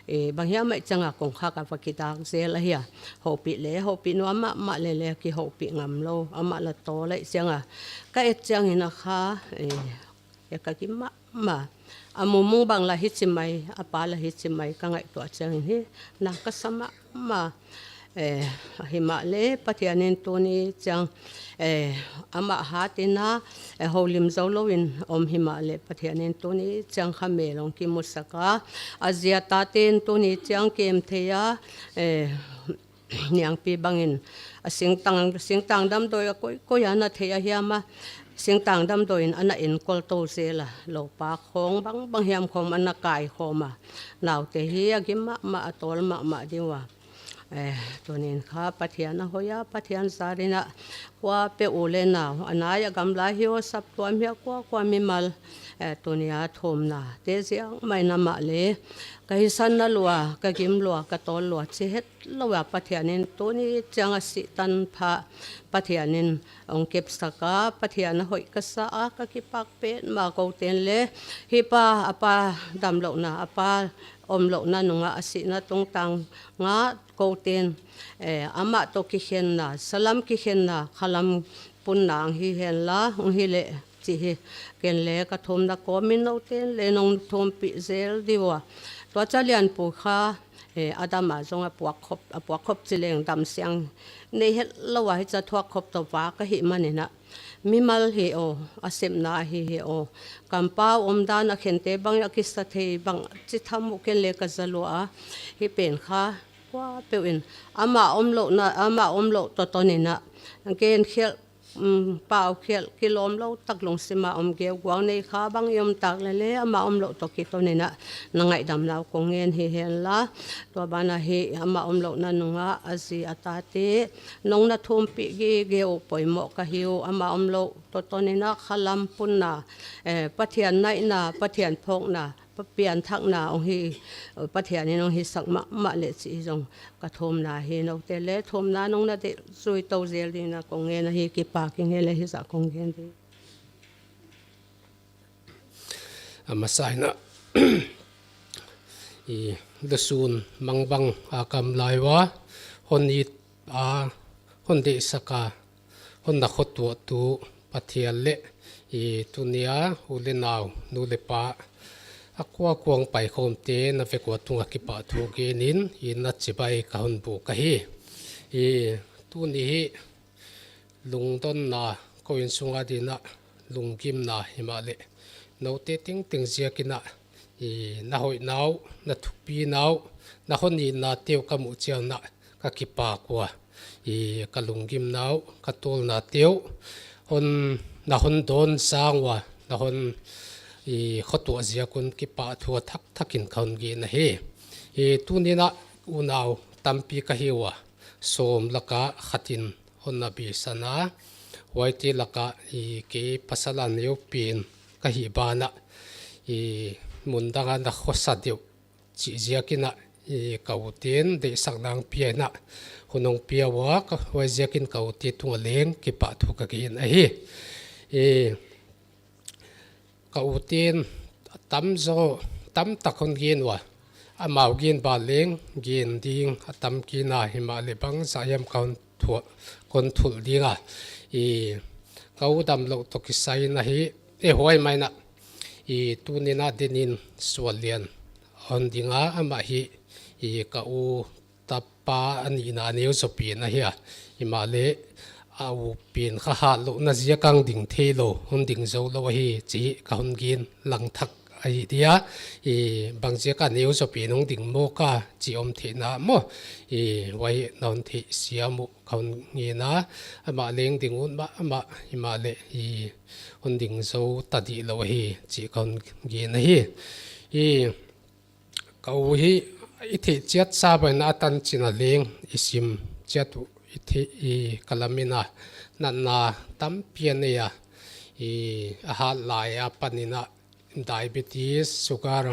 eh, bang hiam mai chiang a kongkhak ah va kidak zel ahi a. Houpih leng houpih nuam mahmah leng leh, kihoupih ngam lou, amah la tawl lai chiang a. Ka et chiangin a kha, eh, eh, ka gim mahmah. A mumung bang la hichi mai, a pa la hichi mai, ka ngaihtuah chiangin hi na ka sa mahmah. Eh, himahleh Pathianin tuni chiang, eh, amah hat in a, eh, houlim zou lou in om himahleh Pathianin tuni chiang kha mel hong kimusak a. A zi a tate'n tuni chiang kem thei a, eh, Niangpi bangin a singtang, singtang damdawi a koi, koi a na thei a hiam a, singtang damdawi in a na enkol tou zel a, loupa khawng bang, bang hiam khawng a na kai khawm a, naute hi a gim mahmah, a tawl mahmah di ua. Eh, tunin kha Pathian a hoih a, Pathian zar in a, kuapeuh u leh nau, a nai a gamla hi aw, saptuam hi a, kuakua mimal, eh, tuni a thumna te ziak mai in a mahleh, ka hisanna lua, ka gim lua, ka tawl lua chi het lou a, Pathianin tuni chiang a sih tanpha, Pathianin hong kepsak a, Pathian a hoih ka sa a, ka kipak petmah. Kou te'n leh, hi pa, a pa damlouhna, a pa omlouhna nung a, a sihna tungtang ah kou te'n, eh, amah toh kikhenna, salam kikhenna, khalam punna hong hi hen la, hong hi leh, chih hi ken leh ka thumna kawm in, nou te'n leh nong thumpih zel di ua. Tua cha Lianpu kha, eh, a dam a zong a puak khop, a puak khop chi leng dam siang nei het lou a, hichia thuak khop toh vak ahihmanin a, mimal hi aw, a sepna ahi hi aw. Kampau omdan a khente bang a kisa thei bang chi tham uh ken leh ka za lua a. Hi pen kha kuapeuh in amah omlouhna, amah omlouh toh ton in a, gen khial, um, pau khial, kilawm lou tak lungsim a om, geuguang nei kha bang i om tak leh leh, amah omlouh toh kiton in a, na ngaihdamna uh kong ngen hi hen la. Tua banah hi amah omlouhna nung a, a zi a tate nong na thumpih gige uh, poimoh ka hi uh. Amah omlouh toh ton in a khalam punna, eh, Pathian naihna, Pathian phawkna, Pa pianthakna hong hi, Pathianin hong hisak mahmah leh chih zong ka thumna hi. Noute leh thumna nong na deih zui tou zel dingin a kong ngen ahi, kipak ing e leh hizah kong gen di. A masa in a, I lusun mangbang a kam lai ua, hon it a, hon deihsak a, hon na khotuahtu Pathian leh i tunia u leh nau, nu leh pa, a kuakuang paikhawmte na vek ua tungah kipahthu genin, i na chibai ka hon buk ahi. I tuni hi lungdonna, kou innsung a dingin a lunggimna himahleh, noute tengteng ziakin a, i na hoihna uh, na thupina uh, na hon itnate uh ka muh chiangin a ka kipak ua. I ka lunggimna uh, ka tawlnate uh, hon, na hon dawn zang ua, na hon i khotuah ziak un kipahthu a thak thakin ka hon gen ahi. I tuni'n a unau tampi ka hi ua, sawm laka khat in hon na bisan a, huaite laka i kei pasal a neu pen ka hih banah, i mun dang a na khosa deuh chih ziakin a, i ka ute'n deihsak dang pia'n a hun hong pia ua, ka huai ziakin ka ute tungah leng kipahthu ka gen ahi. I ka ute'n tamzaw, tamtak hon gen ua, amau gen bang leng gen ding a tam kei a, himahleh bangzah hiam ka hon thuah, ka hon thulh ding a. I ka u damlouh toh kisai in ahi, e huai mai in a, i tuni'n a Denin Suanlian hon ding a, amah hi i ka u tapa a nihna neu zaw pen ahi a. Himahleh a u pen kha hatlouhna ziak a hon ding theilou, hon ding zoulou ahi chih ka hon gen lang thak ahi dia. I bang ziak a neu zaw pen hon ding mawk a chih om theihna maw, i huai na hon theihsiam uh ka hon ngen a. Amah leng ding ut mahmah, himahleh i hon ding zou ta dihlou ahi chih ka hon gen ahi. I ka u hi i theih chiat sa bang in a tanchin a leng i sim chiat uh, i theih, i ka lam in a natna tampi a nei a, i a hat lai a pan in a diabetes, sugar,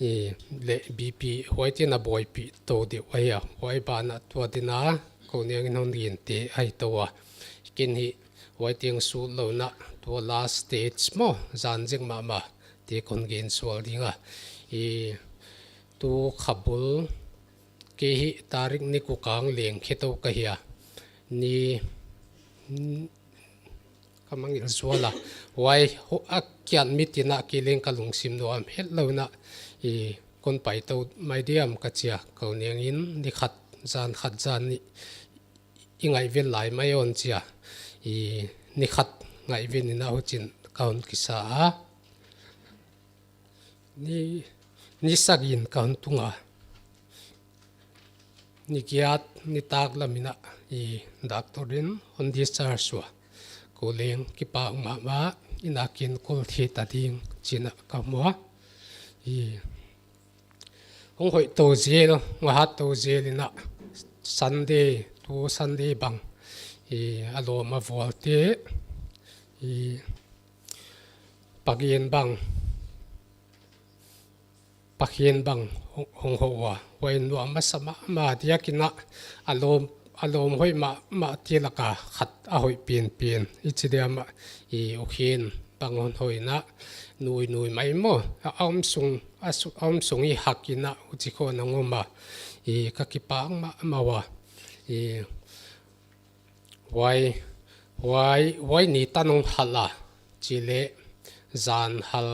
i leh B P, huaite'n a buaipih tou deuh ahi a. Huai banah tua dingin a kou niang in hon gen te ahi tou a. Ken hi huai teng sutlou in a, tua last stage maw, zan zek mahmah te kon gen sual ding a. I tu kha bul, kei hi tarik ni kua kang leng khe tou ka hi a. Ni, ka mangngilh zual a. Huai, ho, a kiat mit in a kei leng ka lungsim nuam hetlou in a, i kon pai tou mai diam ka chi a, kou niang in ni khat, zan khat, zan nih i ngaihven lai mai un chi a. I ni khat ngaihven in a huchi'n ka hon kisa a. Ni, ni sagih in ka hon tung a. Ni giat nitaklam in a i doctor in hon discharge ua. Kou leng kipak mahmah, i na kin kul thei ta ding chi'n a ka mu a. I hong hoih tou zel, hong hat tou zel in a Sunday, tu Sunday bang, i a lawm a vualte, i Paki'n bang, Paki'n bang hong, hong hoh ua. Huai nuam masa mahmah diakin a, a lawm, a lawm hoih mahmah te laka khat a hoih penpen. I chi diam a, i U Khen bang hon hoih in a, nuinui mai maw. A om sung, a su-, a om sung i hak in a, huchi khawng a hong om a. I ka kipak mahmah ua. I Huai, huai, huai ni tan hong hal a, chi leh zan hal,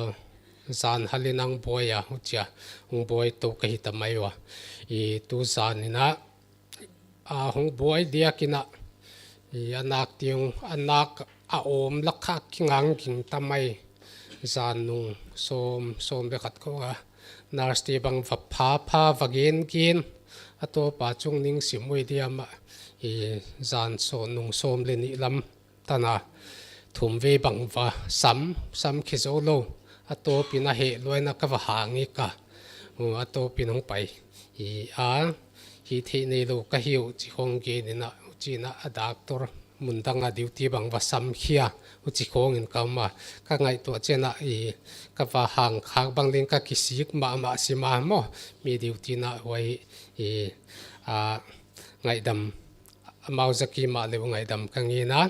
zan hal in hong buai a, huchia, hong buai tou ka hi ta mai ua. I tu zan in a, a hong buai diakin a, i a nak teng, a nak a om lak a kingang ging ta mai. Zan nung sawm, sawm leh khat khawng a, nurse te bang va phapha, va gengen, a tawp a chung ning sim ui diam a, i zan sawm nung sawm leh nih lam tan a, thum vei bang va sam, sam khe zoulou, a tawp in a heh luai in a ka va hang i ka, u, a tawp in hong pai, i a, hi theih neilou ka hi uh chi khawng gen in a, huchi'n a doctor mun dang a duty bang va sam khia, huchi khawng in ka om a, ka ngaihtuah chiang a i ka va hang khak bang leng ka kisik mahmah sim a maw, mi duty in a huai i a ngaihdam, amau zaki mah leh ngaihdam ka ngen a,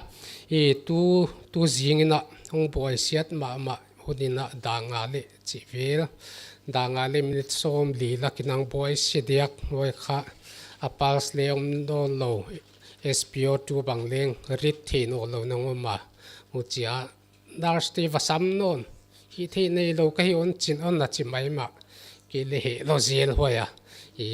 i tu, tu zing in a hong buai siat mahmah, Hun in a dak nga leh chih vel, dak nga leh minute sawmli lak in a buai si diak, huai kha a pulse leh om nawn lou, S P O two bang leng rit theih nawn lou in a om a. Huchia nurse te va sam nawn, hihtheih neilou ka hi hon chin hon na chi maimah. Kei leh hehlou zel huai a. I,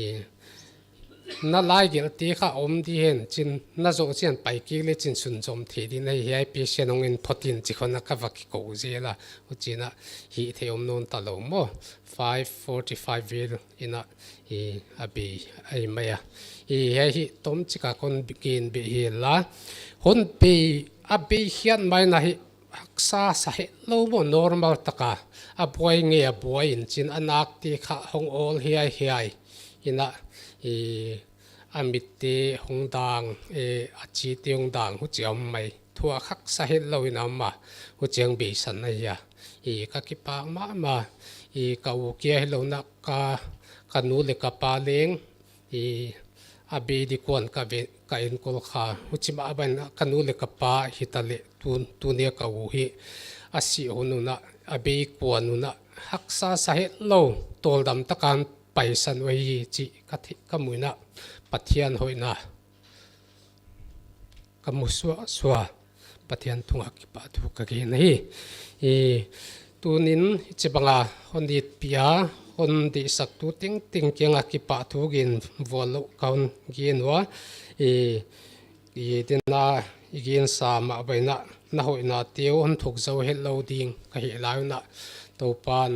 na laigelhte kha om di hen chin, na zoh chiang pai kik leh chin sunzom thei di na hi, hiai patient hong en phot in chi khong a ka va kikou zel a. Huchiin a hihtheih om nawn ta lou maw. Five forty-five vel in a, i, a bei ahi mai a. I, hiai hi tomchik a kon gen beh hi la. Hon bei, a bei hial mai in a hi haksa sa hetlou maw, normal taka a buai ngei a buai in chin, a nakte kha hong awl hiaihiai in a, i, a mitte hong dang, e, a chite hong dang, huchi om mai. Thu a haksa hetlou in a om a, huchiang beisan ahi a. I, ka kipak mahmah, i, ka u kia hilou in a ka, ka nu leh ka pa leng, i, a bei di kuan ka ve, ka enkol kha. Huchi mah bang in a ka nu leh ka pa hitaleh tun, tuni a ka u hi a sih hun un a, a bei kuan un a haksa sa hetlou, tawldam takin paisan uhi chih ka thei, ka mu in a Pathian hoihna ka mu suahsuah, Pathian tungah kipahthu ka gen ahi. I, tuni'n hichibang a hon deihpih a, hon deihsaktu tengteng kiang a kipahthu gen vual louh ka hon gen ua. I, i, tuni a i gensa mah bang in a na hoihnate uh hon thuk zou hetlou ding ka hih lai un a, Toupa'n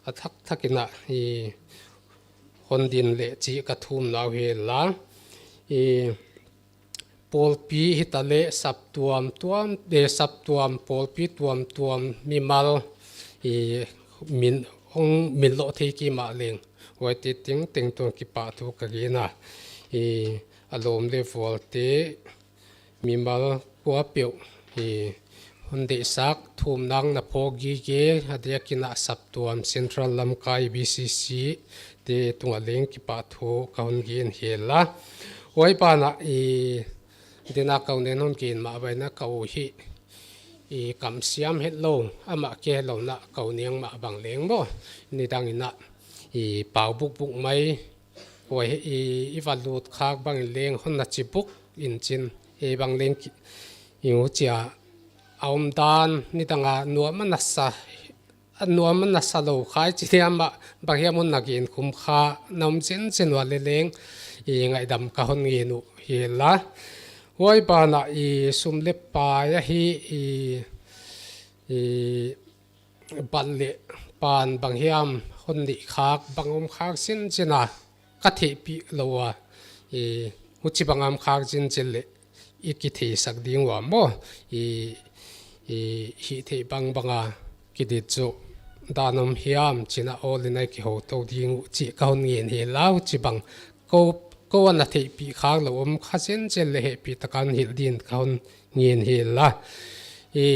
a thakthak in a, i, hon din leh chih ka thumna uh hi la. I, pawlpi hitaleh saptuam tuam, eh, saptuam pawlpi tuamtuam mimal, i, min, hong min loh thei kei mah leng, huaite tengteng tungah kipahthu ka gen a. I, a lawm leh vualte, mimal kuapeuh, i, hon deihsak, thumna na phawk gige, a diakin a saptuam Central Lamka I B C C te tungah leng kipahthu ka hon gen hi la. Huai ban ah, i, tuni a ka u nen hon gen mah bang in a ka u hi, i, kamsiam hetlou, amah kia hilou in a ka u niang mah bang leng maw, nidang in a, i, pau bukbuk mai, huai, i, i va lut khak bang in leng hon na chi buk in chin, i, bang leng ki, i, huchia a omdan nidang a nuam a na sa, a nuam a na sa lou khai chi diam a, bang hiam hon na gen khum kha, na om zenzen ua leh leng, i, ngaihdam ka hon ngen uh hi la. Huai ban ah, i, sum leh pai ahi, i, i, bat leh pan bang hiam hon neih khak, bang om khak zenzen a ka theihpih lou a, i, huchibang a om khak zenzen leh i kitheisak ding ua maw, i, i, hihtheih bangbang a kidit zoh dan om hiam chin a awl in a i kihou tou ding uh chih ka hon ngen hi la. Huchibang kou, kou a na theihpih khak lou om kha zenzen leh hehpih takin hilh din ka hon ngen hi la. I,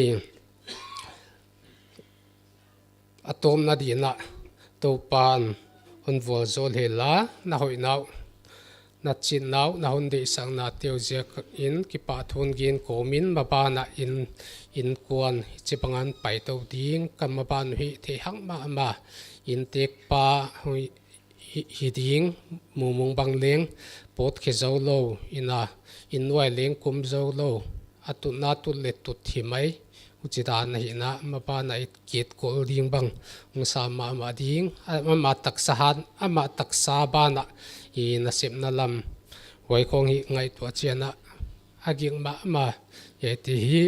a tawpna ding in a Toupa'n hon vualzawl hi la, na hoihna uh, na chitna uh, na hon deihsaknate uh ziakin kipahthu hon gen kawm in, maban ah in, innkuan hichibang a hon pai tou ding, ka maban uh hi theihhak mahmah, inntekpa hon hi, hi ding, mumung bang leng pawt khe zou lou, inn a, inn nuai leng kum zou lou, a tutna tut leh tut hi mai, huchi dan ahi in a, maban ah i kitkawl ding bang hong sam mahmah ding, a, amah taksa han, amah taksa ban ah i nasepna lam, huai khong hi ngaihtuah chiang a, a gik mahmah, i, te hi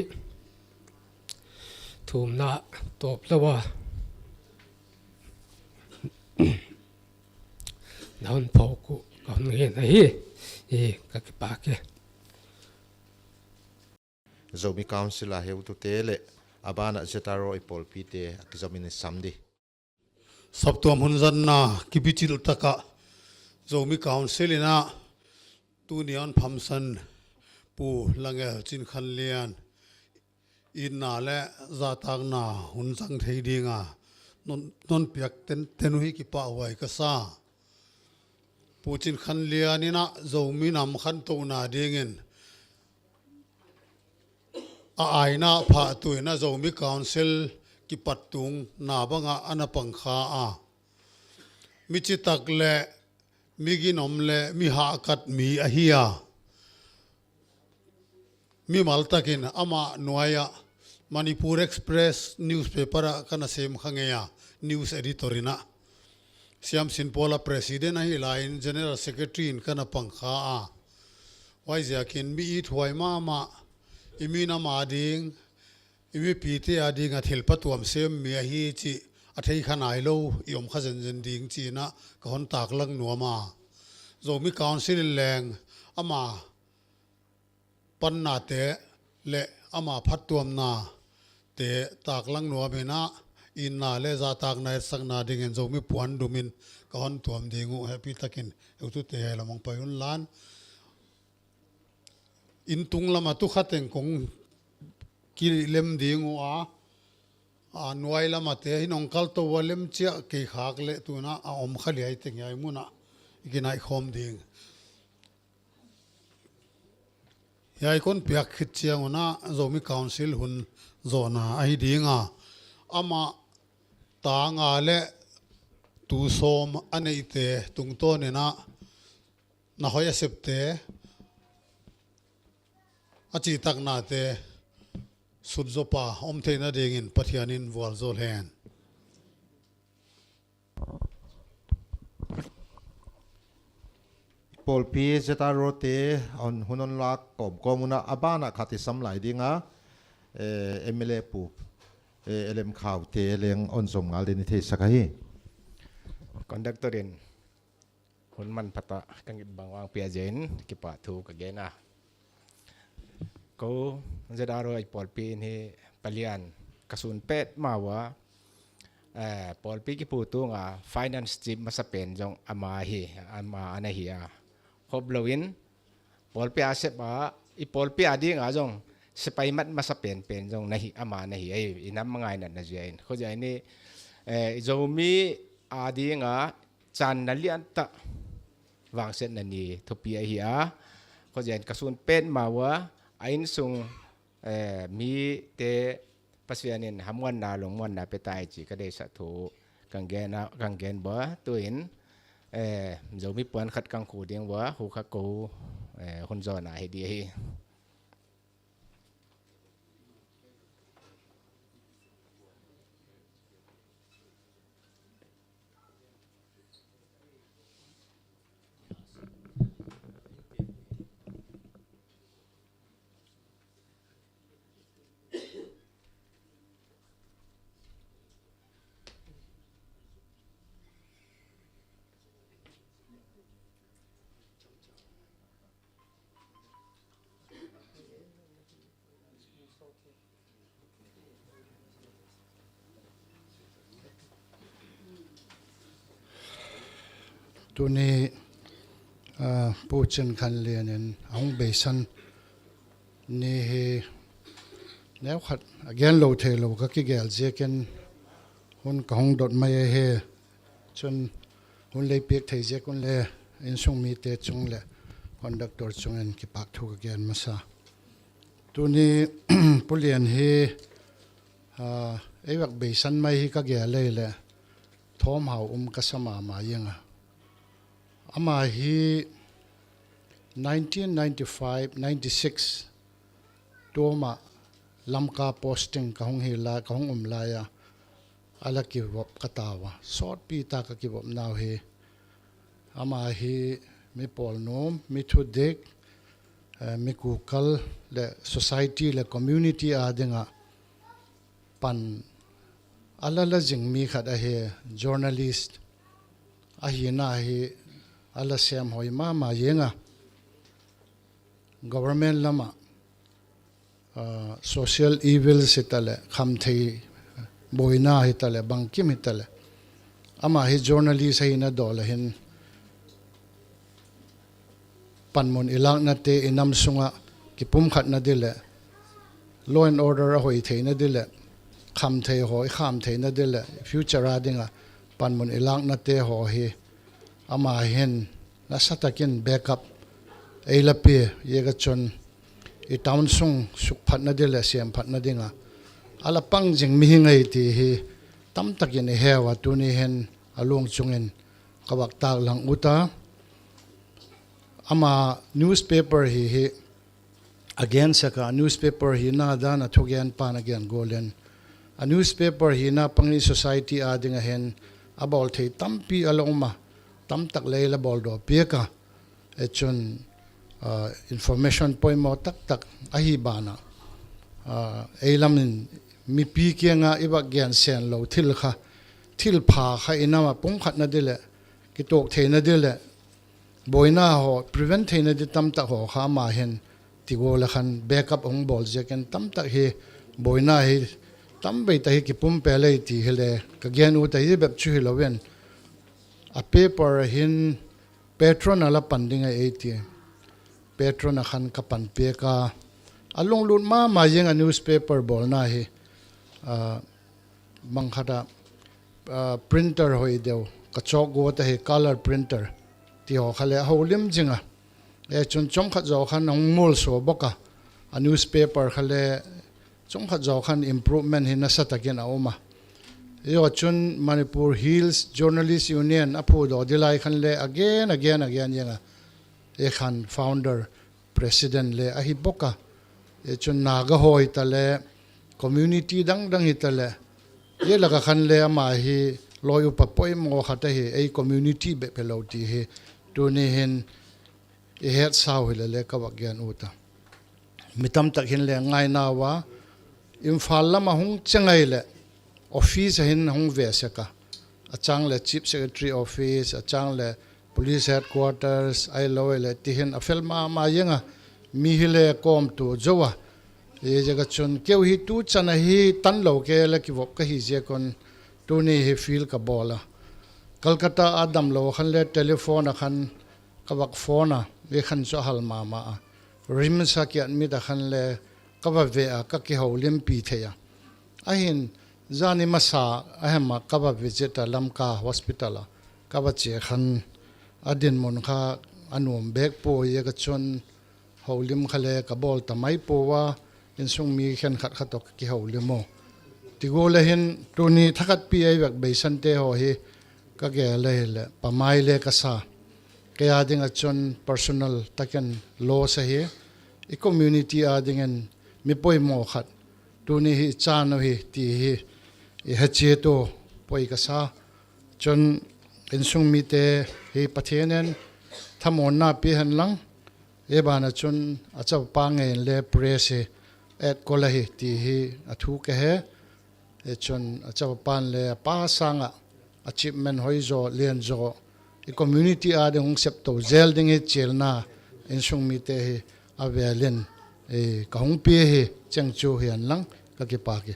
thumna tawp lou a. Na hon phawk uh ka hon ngen ahi. I, ka kipak e. Zomi Council a heutute leh a ban ah Z R O i pawlpite a kizom in i sam di. Saptuam hun zanna kibichilh taka Zomi Council in a tuni a hon phamsan Pu Langel Chinkhanlian itna leh zahtakna hun zang thei ding a non, non piak tenten uh hi kipahhuai ka sa. Pu Chinkhanlian in a Zomi nam khantouhna dingin a aina phah tuh in a Zomi Council kipat tungna bang ah ana pang kha a. Mi citak leh mi ginom leh mi hahkat mi ahi a. Mimal takin amah nuai ah Manipur Express newspaper ah ka na sem kha ngei a, news editor in a. Siamsinpawla president ahi laiin general secretary in ka na pang kha a. Huaiziakin mi it huai mahmah, i minam ading, i mipite ading a thil phatuam sem mi ahi chih a thei kha nailou i om kha zenzen ding chi in a ka hon taklang nuam a. Zomi Council in leng ama pannate leh ama phattuamnate taklang nuam in a, itna leh zahtakna etsakna dingin Zomi Puandum in ka hon tuam ding uh. Happy takin heutute hiai lam ah pai unla. Inn tung lam ah tu kha teng kong kilem ding ua, a nuai lam ah te hi nong kal tou a lem chiah kei khak leh tuna a om kha liai teng hiai mun ah i kinaih khawm ding. Hiai kon piak khit chiang un a Zomi Council hun zohna ahi ding a. Amah ta nga leh tu sawm a neihte tungtawn in a, na hoih a septe, a chihtaknate sutzopa om theihna dingin Pathian in vualzawl hen. Pawlpi Z R O te hon, hun hon lak kawmkawm un a, a ban ah khat i sam lai ding a, eh, M L A pu, eh, L M Khau te leng hon zom ngal ding i theisak ahi. Conductor in hun manpha tak ka ngit bang hon pia ziakin kipahthu ka gen a. Kou Z R O i pawlpi in hi palian ka sun petmah ua, eh, pawlpi kipu tung a finance chief masapen zong amah hi, amah ana hi a. Khoplou in, pawlpi a sep a, i pawlpi ading a zong sepai mat masapen pen zong na hi, amah na hi a, i nam ngainatna ziakin. Huaiziakin, eh, Zomi ading a channa lian tak vangsetna ni thupi ahi a. Huaiziakin ka sun petmah ua, a innsung, eh, mite Pasian in hamuanna lungmuanna pe ta hen chih ka deihsak thu kong gen a, kong gen bua. Tuin, eh, Zomi puan khat kong khuk ding ua, hu kha kou, eh, hun zohna hi di hi. Tuni, ah, Pu Chin Khan Lian in a hong beisan ni hi neukhat a gen lou theilou ka kigel ziakin hun ka hong dot mai ahi. Chun hun lei piak thei ziak un leh innsung mite chung leh conductor chung in kipahthu ka gen masa. Tuni Pu Lian hi, ah, ei vak beisan mai hi ka gel leh thawmhau um ka sa mahmah ing a. Amah hi nineteen ninety-five, ninety-six tuam ah Lamka posting ka hong hi lai, ka hong um lai a, a la kivop ka ta ua. Sawtpi tak a kivopna uh hi. Amah hi mi pawlnom, mi thudik, eh, mi kukal leh society leh community ading a pan a la la zing mi khat ahi, journalist ahihna hi a la sem hoih mahmah ing a. Government lam ah, ah, social evils hitaleh, khamtheih buaina hitaleh, bangkim hitaleh, amah hi journalist ahihna dawla hin panmun i laknate, i nam sung a kipumkhatna di leh, law and order a hoih theihna di leh, khamtheih haw i kham theihna di leh, future ading a panmun i laknate haw hi amah hin nasatak in backup ei la pia, ziak a chun i town sung sukphatna di leh siamphatna ding a a la pang zing mi hi ngei ti hi tamtakin i he ua, tuni hin a lungchungin ka vak taklang ut a. Ama newspaper hi hi a gen sek a, newspaper hihna dan a thugen pan a gen gol in, a newspaper hihna pang in society ading a hin a bawl thei tampi a la om a, tamtak leng la bawl dawh piak a. E chun, ah, information poimoh taktak ahi banah, ah, ei lam in mipi kianga i vak gen sen lou thil kha, thil pha kha i nam a pumkhatna di leh, kituak theihna di leh, buaina haw, prevent theihna di tamtak haw kha ama hin ti gol a khan backup hong bawl ziakin tamtak hi buaina hi tam bei ta hi kipumpel ei ti hi leng ka gen ut a, hi bep chu hi lou in, a paper a hin Patron a la pan ding a ei ti. Patron a khan ka pan piak a. A lunglut mahmah zing a newspaper bawlna hi. Ah, bang khat a, ah, printer hoih deuh ka chawk gua ta hi, color printer ti haw kha leng a houlim zing a. E chun chomkhat zaw khan hong mualsuah bawk a. A newspaper kha leng chomkhat zaw khan improvement hi nasa takin a om a. Huai chun Manipur Hills Journalist Union a phu dawh di lai khan leng a gen, a gen, a gen zing a. E khan founder, president leng ahi bawk a. E chun Naga haw hi ta leh, community dangdang hi ta leh, e lak a khan leng ama hi lawi upa poimoh khat ahi, ei community bek hi lou ti hi tuni hin i het sau hi leh leng ka vak gen ut a. Mi tamtak hin leng ngaina ua, Imphal lam a hong che ngai leh, office a hin hong ve sek a. A chang leh Chief Secretary Office, a chang leh Police Headquarters, ahilou leh ti hin a fel mahmah zing a, mi hi leng kawmtu zou a. Huaiziak a chun keu hi tu chan a hi tan lou kei leh kivop ka hi ziak un tuni hi field ka bawl a. Calcutta a damlou khan leng telephone a khan ka vak phone a, e khan chu a hal mahmah a. RIMS a ki admit a khan leng ka va ve a, ka kihoulimpi thei a. Ahin, zani masa a hem a ka va visit a Lamka Hospital a, ka va che khan a dinmun kha a nuam bek pua, huaiziak a chun houlim kha leng ka bawl ta mai pua, insung mi khenkhat kha toh ka kihoulim uh. Ti gol a hin tuni thakhatpi a i vak beisan te haw hi ka gel a hi leh pamai leng ka sa. Kei ading a chun personal takin loss ahi, i community adingin mi poimoh khat tuni hi i chan uh hi ti hi i he chiat uh, poi ka sa. Chun insung mite hi Pathian in thamuanna pia hen lang, e ban a chun a chapa ngei in leng press hi et kol ahi ti hi a thu ka he. E chun a chapa pan leng a pa sanga achievement hoih zaw, lian zaw, i community ading hong sep tou zel ding hi chialna insung mite hi a vel in, e, ka hong pia hi cheng chu hi hen lang, ka kipak hi.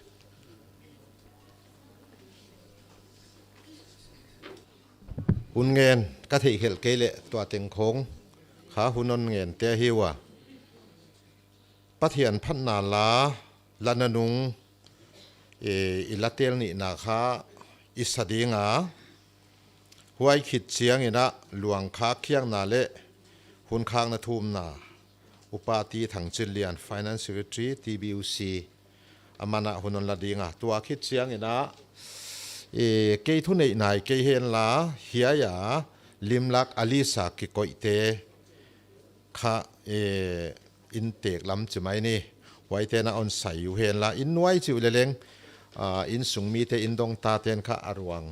Hun ngen ka theih khelh kei leh tua teng khong kha hun hon ngen te hi ua. Pathian phatna la, la nanung, e, i la tel nihna kha i sa ding a. Huai khit chiangin a luang khak khiakna leh hun khakna thumna Upa T Thangchinlian, Finance Secretary, T B U C, aman a hun hon la ding a. Tua khit chiangin a, e, kei thuneih nai kei hen la, hiai a limlak a list a kikoihte kha, e, in tek lam chi mai ni. Huaite'n a hon sai uh hen la, in nuai chih uh leleng, a, insung mite, in dong tate'n kha a ruang,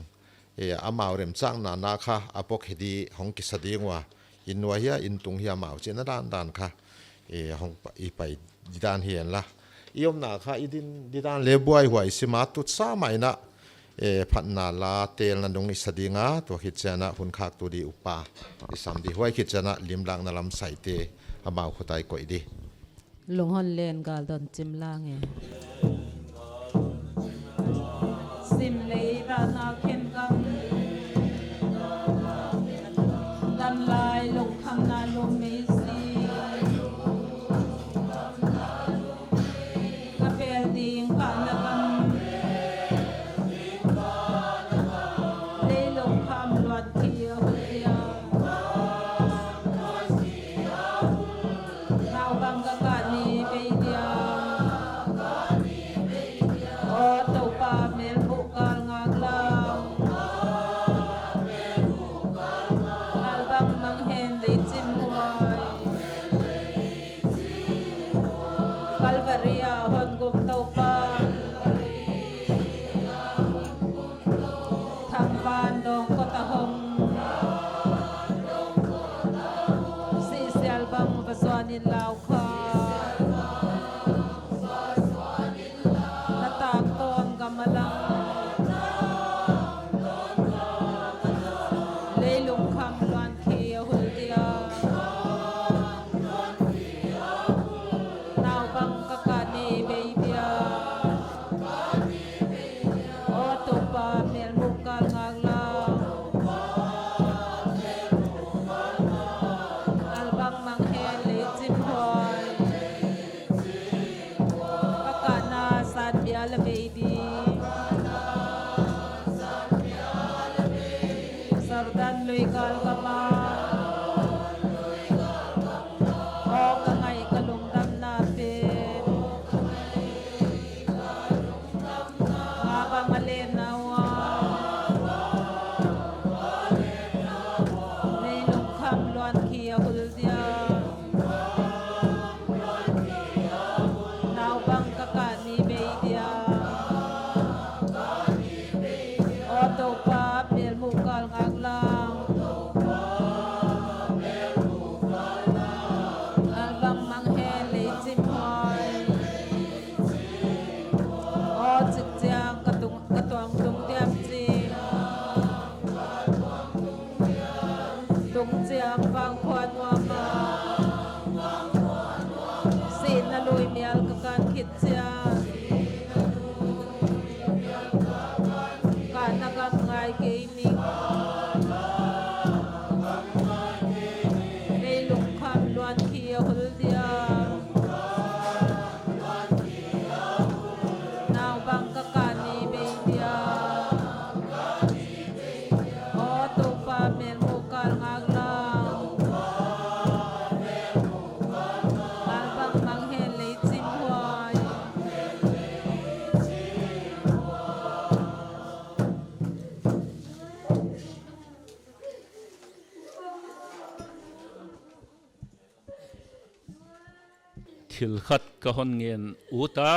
e, amau remchang nana kha a pocket hi hong kisa ding ua, in nuai hia, in tung hia, amau chihna dandan kha, e, hong pa-, i pai didan hi hen la. I omna kha i din didan leng buaihuai sim a, tut sa mai na, e, phatna la tel nanung i sa ding a, tua khit chiang a hun khaktu di upa i sam di, huai khit chiang a limlakna lam saite amau khut a i koih di. Lung hon len, gal don chim lang e. Sim lei dana khen kam, dan lai lungkhamna lum mei si. Ka pel ding pahna gam, leilung kham luat thei a hul dia. Naupang ka kah ni bei dia. An dong ko ta hong. Sisial bang va zuan in lau kha. Na tak ton gam a lang. Leilung kham luan khi a hul dia. Naupang ka kah ni bei dia. Aw Toupa, mel muh kal ngak la. Albang mang hen lei chim huai. Ka kah na san bia la bei di. Sardan lui kal ka ma. Aw ka ngai ka lungdamna pen. Nga bang a len na ua. Leilung kham luan khi a hul dia. Naupang ka kah ni bei dia. Aw Toupa, mel muh kal ngak la. Albang mang hen lei chim huai. Aw chik chiang ka tung, ka tuang tung diam chim. Tung chiang vang khua nuam a. Sihna lui mial ka kan khit chiang. Ka na gam ngai kei ning. Leilung kham luan khi a hul dia. Naupang ka kah ni bei dia. Aw Toupa, mel muh kal ngak la. Albang mang hen lei chim huai. Thil khat ka hon ngen ut a.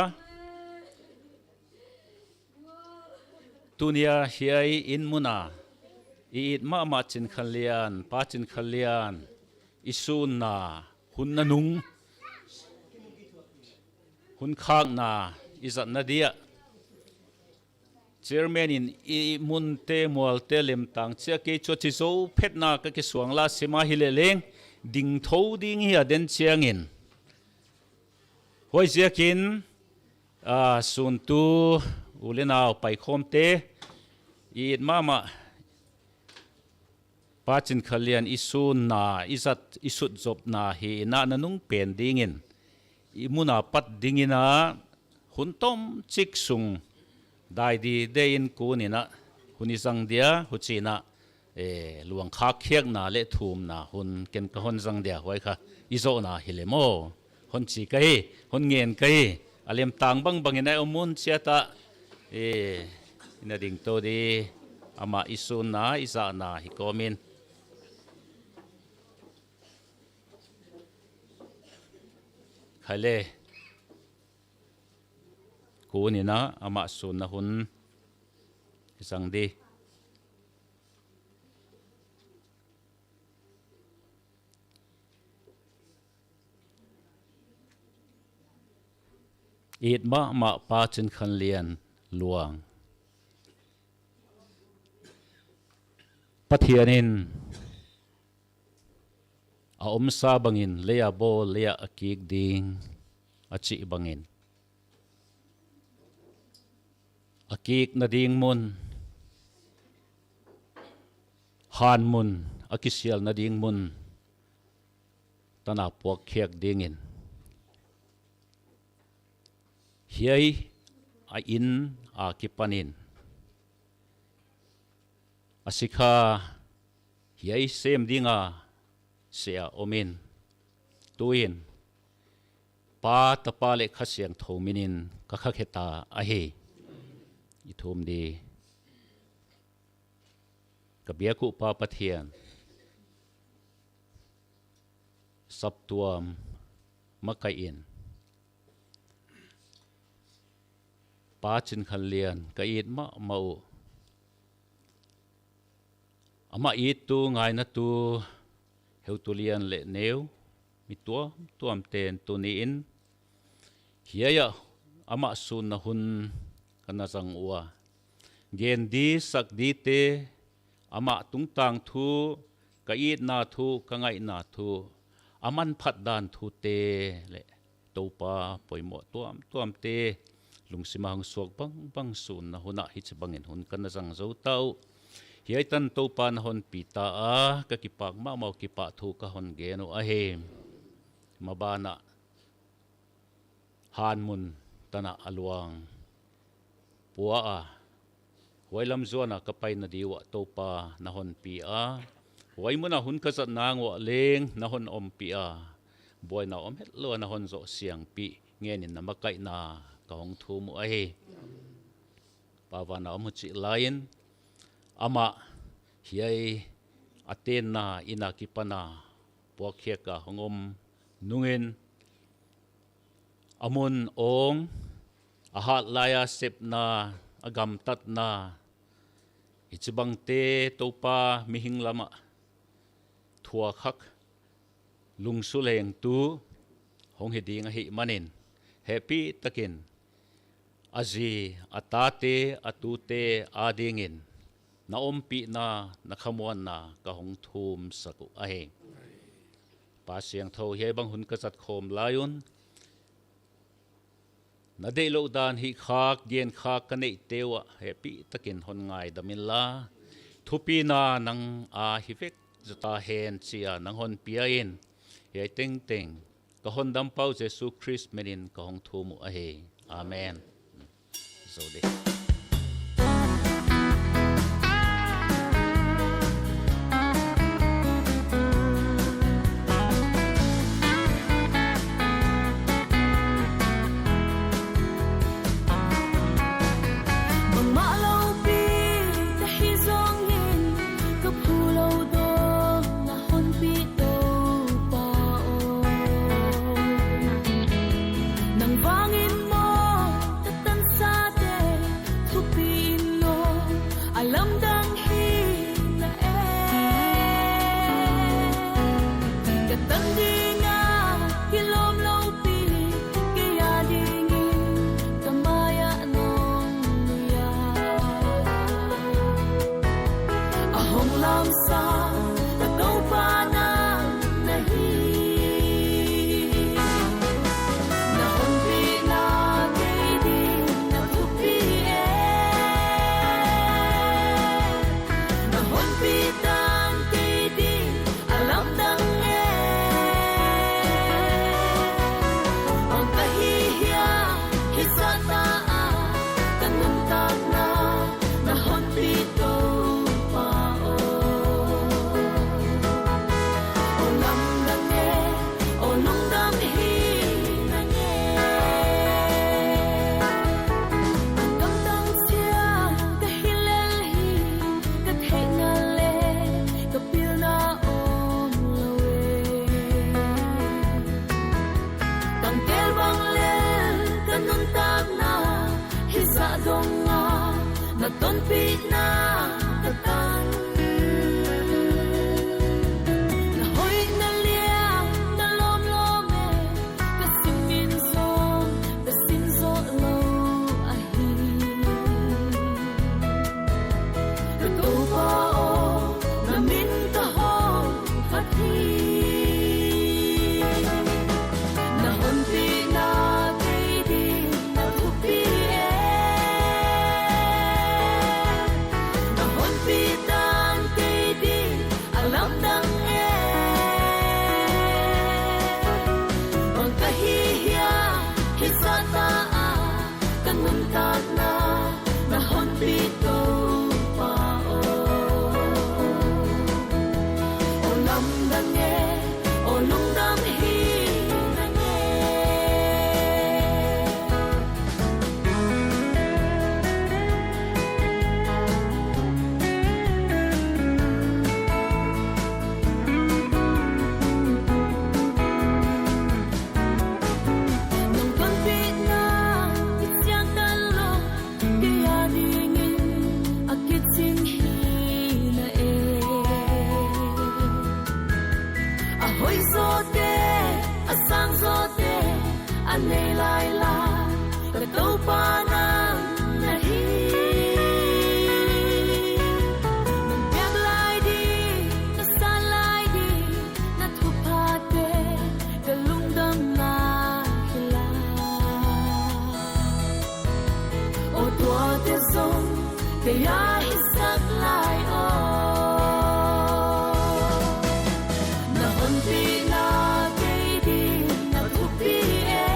Tunia hiai inn mun a i it mahmah Chinkhanlian, Pa Chinkhanlian, i sunna hun nanung, hun khakna i zatna dia Chairman in i munte mualte lemtang chiah kei chu chi zo phetna ka kisuang la sim a, hileleng ding thou ding hi a den chiangin. Huaiziakin, a, suntu u le nau paikhawmte, i it mahmah Pa Chinkhanlian i sunna, i zat, i sutzopna hi in a nanung pen dingin, i mun a pat dingin a hun tomchik sung dai di deuhin kunin a hun i zang dia, huchiin a, eh, luang khak khiakna leh thumna hun ken ka hon zang dia, huai kha i zohna hi leh maw. Hon chi ka hi, hon ngen ka hi, a lemtang bangbangin a om un chiat a, eh, i na ding tou di, amah i sunna, i zahna hi kawmin. Kha leh, kunin a, amah sunna hun i zang di. It mahmah Pa Chinkhanlian luang. Pathianin a omsa bangin lei a bawl, lei ah a kik ding a chih bangin, a kikna ding mun, han mun, a kisialna ding mun tan a puak khiak dingin, hiai a inn akipanin a sikha hiai sem dinga seh a omin, tuin Pa, Tapa leh Kha Siangthou minin ka khakhe ta ahi. I thum di. Ka biak uh Pa Pathian, saptuam makaih in Pa Chinkhanlian ka it mahmah uh, Amah ittu ngainatu, heutu lian leh neu, mi tuamtuam ten tuni'n hiai ah amah sunna hun ka na zang ua. Gen di sak dite, amah tungtang thu, ka itna thu, ka ngaihna thu, a manphat dan thute leh Toupa poimoh tuamtuamte lungsim a hong suak bangbang sunna hun ah hichibangin hun ka na zang zou ta uh. Hiai tan Toupa na hon pi ta a, ka kipak mahmah uh, kipahthu ka hon gen uh ahi. Maban ah hanmun tan ah a luang pua a, huai lam zuan a ka paina di uah Toupa na hon pi a, huai mun ah hun ka zat nang uah leng na hon ompih a, buaina om hetlou a na hon zoh siangpih ngenin na makaihna ka hong thum uh ahi. Pa van a om uh chih laiin, amah hiai a tenna inn a kipan a puak khiak a hong om nungin, a mun awng, a hat lai a sepna, a gamtatna, hichibangte Toupa mihing lam ah thuak khak, lungsu lengtu hong hi ding ahihmanin, hehpihtakin a zi, a tate, a tute adingin na ompihna, na khamuanna ka hong thumsak uh ahi. Pa Siangthou, hiai bang hun ka zat khawm lai un, na deihlouh dan hihkhak, genkhak ka neihte uah hehpihtakin hon ngaidam inla, thupina nang a hi vek zota hen chi a nang hon pia in, hiai tengteng ka Hondampa uh Jesu Khrist minin ka hong thum uh ahi. Amen. Zou di. Bangmah loupi ka hi zongin, ka phu lou dawn na hon pi Toupa aw. Nang vangin maw ka tansate, thupina a lamdang hi na e. Ka tan ding a kilawm loupi, kei adingin ka mai ah nong nui a. A hong lamsang ka Toupa nang na hi. Na hon pina kei ding na thupi e. Na hon pi tan kei ding a lamdang e. Bang ka hi hia, hi zata a ka nuntakna na hon pi Toupa aw. Te, a sang zote, a nei lai la, ka Toupa nang na hi. Nang piak lai di, ka san lai di, na thuphate, ka lungdamna hi la. O tuate zong, kei a i sak lai o. Na honpina kei ding na thupi e.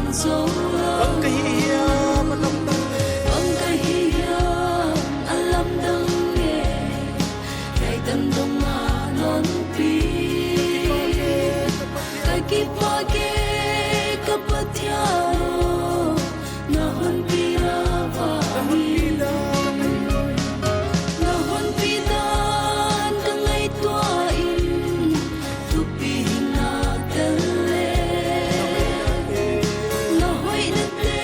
Bang ka hih hiam a lamdang le. Bang ka hih hiam a lamdang le. Thaitan dong a non pi. Ka kipak e ka Pathian aw. Na hon pi dan va hi. Na hon pi dan ka ngaihtuah in. Thupi hing na tel le. Na hoihna te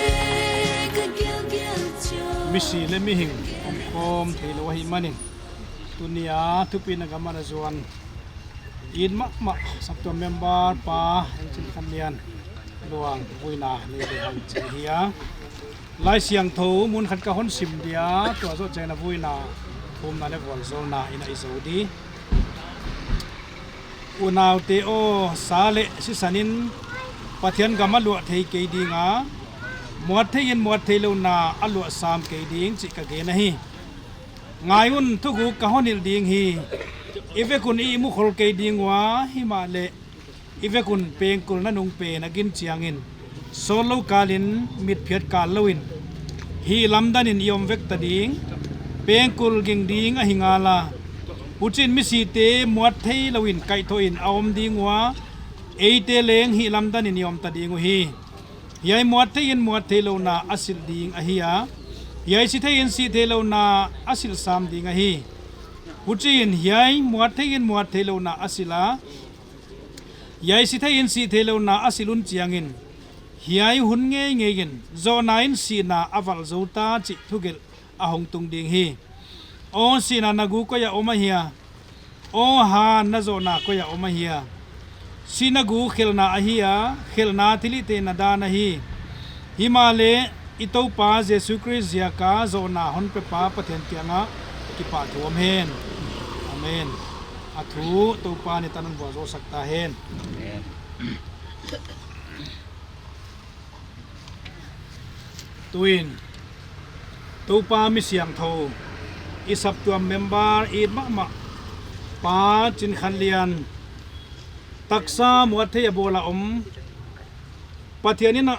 ka gelgel chiang. Misi le mihing omkhawm theilou ahihmanin, tuni a thupina gam a na zuan it mahmah saptuam member pa Hengchinkhanlian Luang vuina nei lehang chih ahi a. Laisiangthou mun khat ka hon sim dia, tua zoh chiangin vuina thumna le vualzawlna in i zou di. Unaute aw, sa le sisan in Pathian gam a luah thei kei ding a, muat thei in muat theilou na a luah sam kei ding chih ka gen ahi. Ngai un, thuguk ka hon hilh ding hi. I vek un i mukhol kei ding ua, himahleh i vek un pengkul nanung pen a gin chiangin, sawtlou kal in mitphiat kal lou in, hih lamdang in i om vek ta ding. Pengkul ging ding ahi ngal a, huchiin misite muat theilou in kaihthoh in a om ding ua, eite leng hih lamdang in i om ta ding uhi. Hiai muat thei in muat theilou na a silh ding ahi a, hiai si thei in si theilou na a silh sam ding ahi. Huchiin hiai muat thei in muat theilou na a silh a, hiai si thei in si theilou na a silh hun chiangin, hiai hun ngeingei in zohna in sihna a valh zou ta chih thugelh a hong tung ding hi. Aw sihna, na gu koi a om ahia? Aw han, na zohna koi a om ahia? Sihna gu khelhna ahi a, khelhna thilhihtheihna dan ahi. Himahleh i Toupa Jesu Khrist ziak a zohna hon pepa Pathian kiang ah kipahthu om hen. Amen. A thu Toupa'n i tan hon vualzawl sak ta hen. Amen. Tuin Toupa mi siangthou, i saptuam member it mahmah pa Chinkhanlian, taksa muat thei a bawl a om, Pathian in a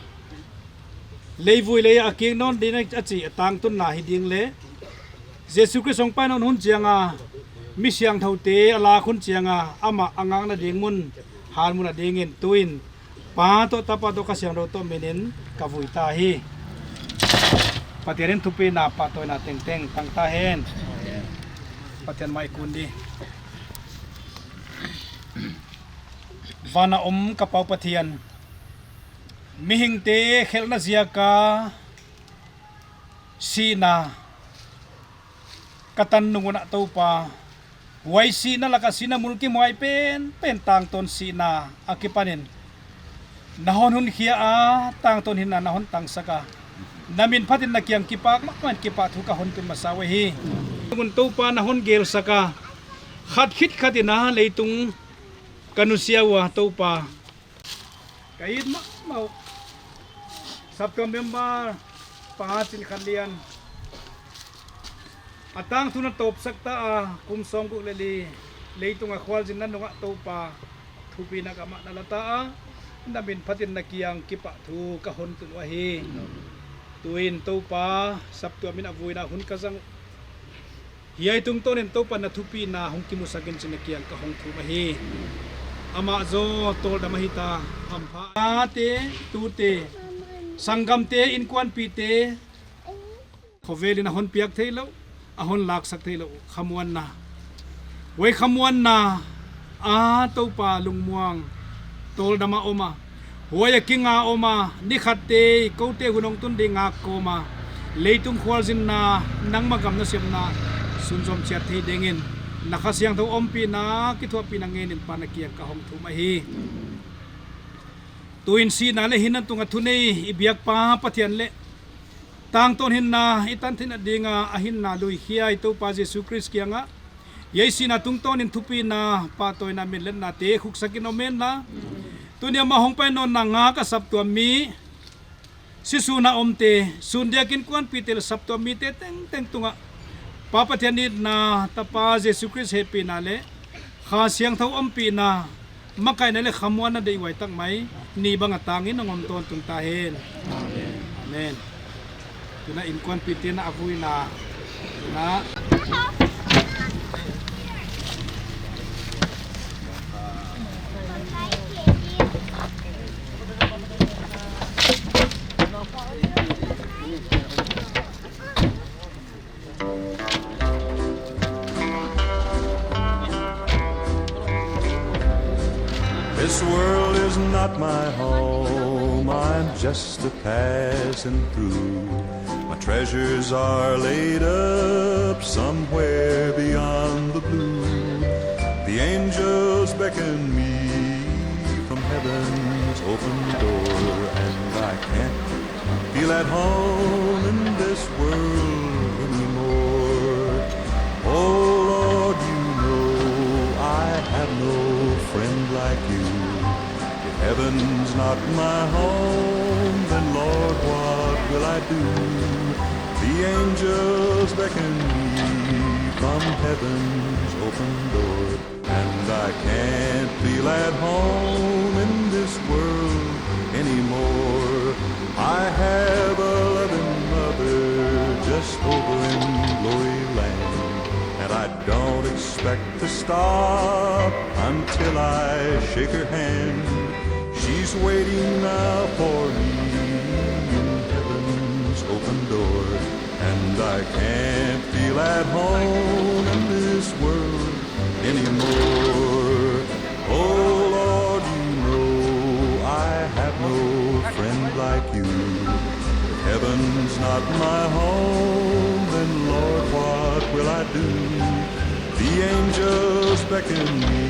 leivui lei a kik nawn ding a chi a tangtunna hi ding leh, Jesu Khrist hong pai nawn hun chiang a mi siangthoute a lak hun chiang a amah a ngakna ding mun, hal mun a dingin tuin Pa toh Tapa toh Kha Siangthou toh min in ka vui ta hi. Pathian in thupina pahtawina tengteng tang ta hen. Pathian mai kun di. Van a om ka Pau Pathian, mihingte khelhna ziak a sihna ka tan nung un a Toupa, huai sihna lak a sihna mulkimhuai penpen tangtawn sihna a kipan in na hon hunkhia a, tangtawn hinna na hon tangsak a, na min phat in na kiang kipak mahmah in kipahthu ka hon tun masa uhi. Nung un Toupa na hon gelsak a, khat khit khat in a leitung ka nusia ua Toupa. Ka it mahmah uh saptuam member pa Chinkhanlian, a tangthu na tawpsak ta a, kum sawmguk leh li leitung a khualzinna nung ah Toupa, thupina gam ah na la ta a, na min phat in na kiang kipahthu ka hon tun uhi. Tuin Toupa, saptuam in a vuina hun ka zang uh, hiai tungtawn in Toupa na thupina hong kimusak in chih na kiang ka hon thum ahi. Amah zaw tawldam ahi ta, hampha. Tate, tute, sanggamte, inkuanpihte, khovel in a hon piak theilou, a hon laksak theilou khamuanna, huai khamuanna a Toupa lungmuang tawldam a om a, huai a kinga om a, ni khat tei koute hun hong tun ding ngak kawm a, leitung khualzinna nangmah gam nasepna sunzom chiat thei dingin na Kha Siangthou ompihna kithuahpihna ngen in Pa na kiang ka hon thum ahi. Tuin sihna leh hinna tung a thunei i biakpa Pathian leh tangtawn hinna i tan theihna ding a a hinna luikhia i Toupa Jesu Khrist kiang ah, hiai sihna tungtawn in thupina, pahtawina, minletna te khuksak in om hen la. Tuni a amah hong pai nawn na ngak a saptuam mi, si sun a omte, sun diak inkuanpihte leh saptuam mite tengteng tung ah Pa Pathian itna, Tapa Jesu Khrist hehpihna leh Kha Siangthou ompihna makaihna leh khamuanna deihhuai tak mai ni bang a tangin hong om tawntung ta hen. Amen. Tuna inkuanpite'n a vui na. Tuna. This world is not my home, I'm just a passing through. My treasures are laid up somewhere beyond the blue. The angels beckon me from heaven's open door, and I can't feel at home in this world anymore. Oh Lord, you know I have no friend like you. If heaven's not my home, then Lord, what will I do? The angels beckon me from heaven's open door. And I can't feel at home in this world anymore. I have a loving mother just over in glory land, and I don't expect to stop until I shake her hand. She's waiting now for me in heaven's open door. And I can't feel at home in this world anymore. Oh Lord, you know I have no friend like you. If heaven's not my home, then Lord, what will I do? The angels beckon me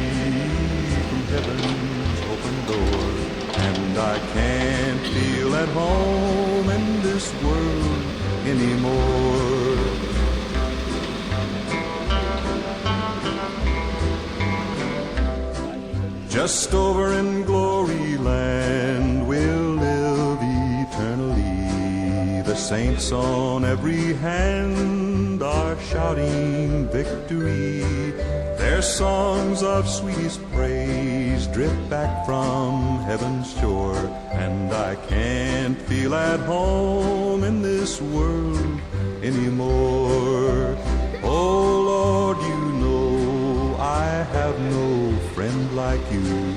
from heaven's open door. And I can't feel at home in this world anymore. Just over in glory land we'll live eternally. The saints on every hand are shouting victory. Their songs of sweetest praise drip back from heaven's shore, and I can't feel at home in this world anymore. Oh Lord, you know I have no friend like you.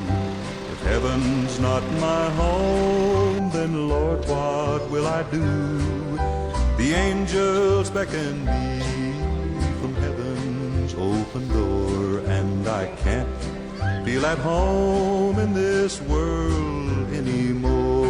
If heaven's not my home, then Lord, what will I do? The angels beckon me from heaven's open door, and I can't feel at home in this world anymore.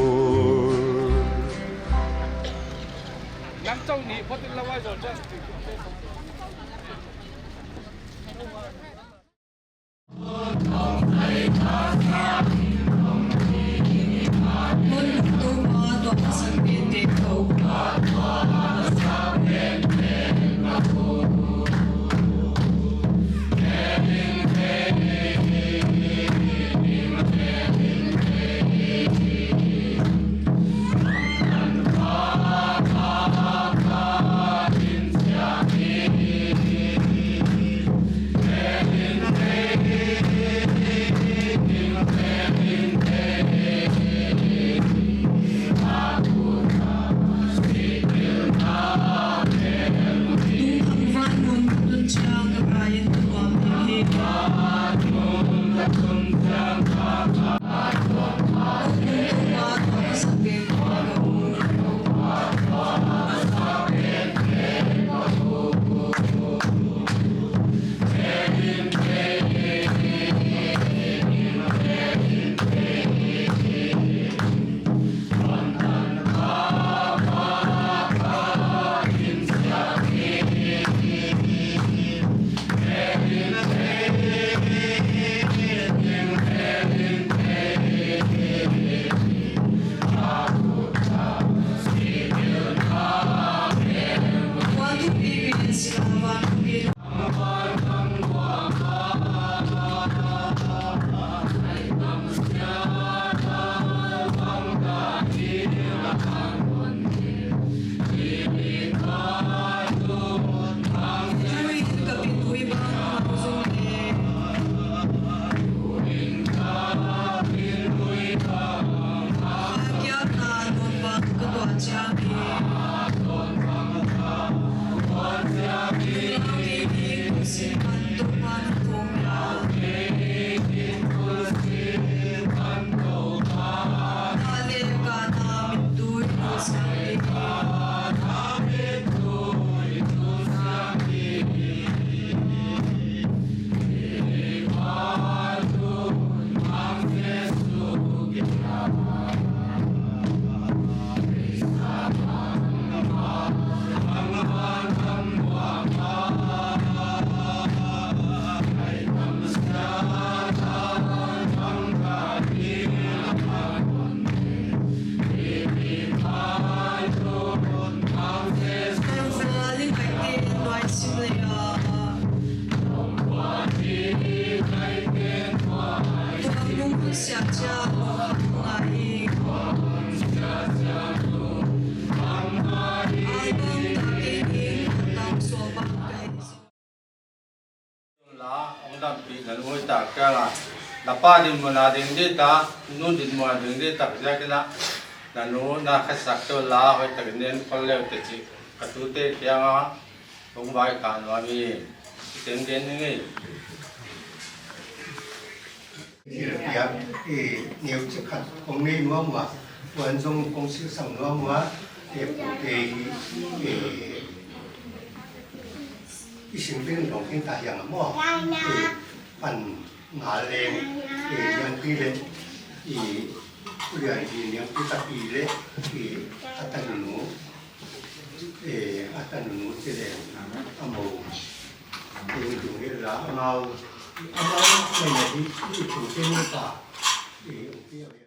La, hong dampih na nu hoihtak chiang a. Na pa dinmun a ding di ta, nu dinmun a ding di tak ziak in a. Na nu na khasak tou la, hoihtak in en khol leu te chih. Ka tute kiang a, hong vaikhak nuam hi. Teng gen ni ngei. Thil piak, eh, neuchik khat kong nei nuam ua, tuan zong kong silsang nuam ua, eh, pute hi, eh, i singteng dong teng ta hiang a maw. Eh, pan nga leng, eh, lianpi leh, eh, lianpi lianpi tapi leh, eh, a tanu nu. Eh, a tanu nu te leh, amau. Eh, tu hi la, amau. Amau, mai na hi, hi tu te ni pa. Eh, okay, okay.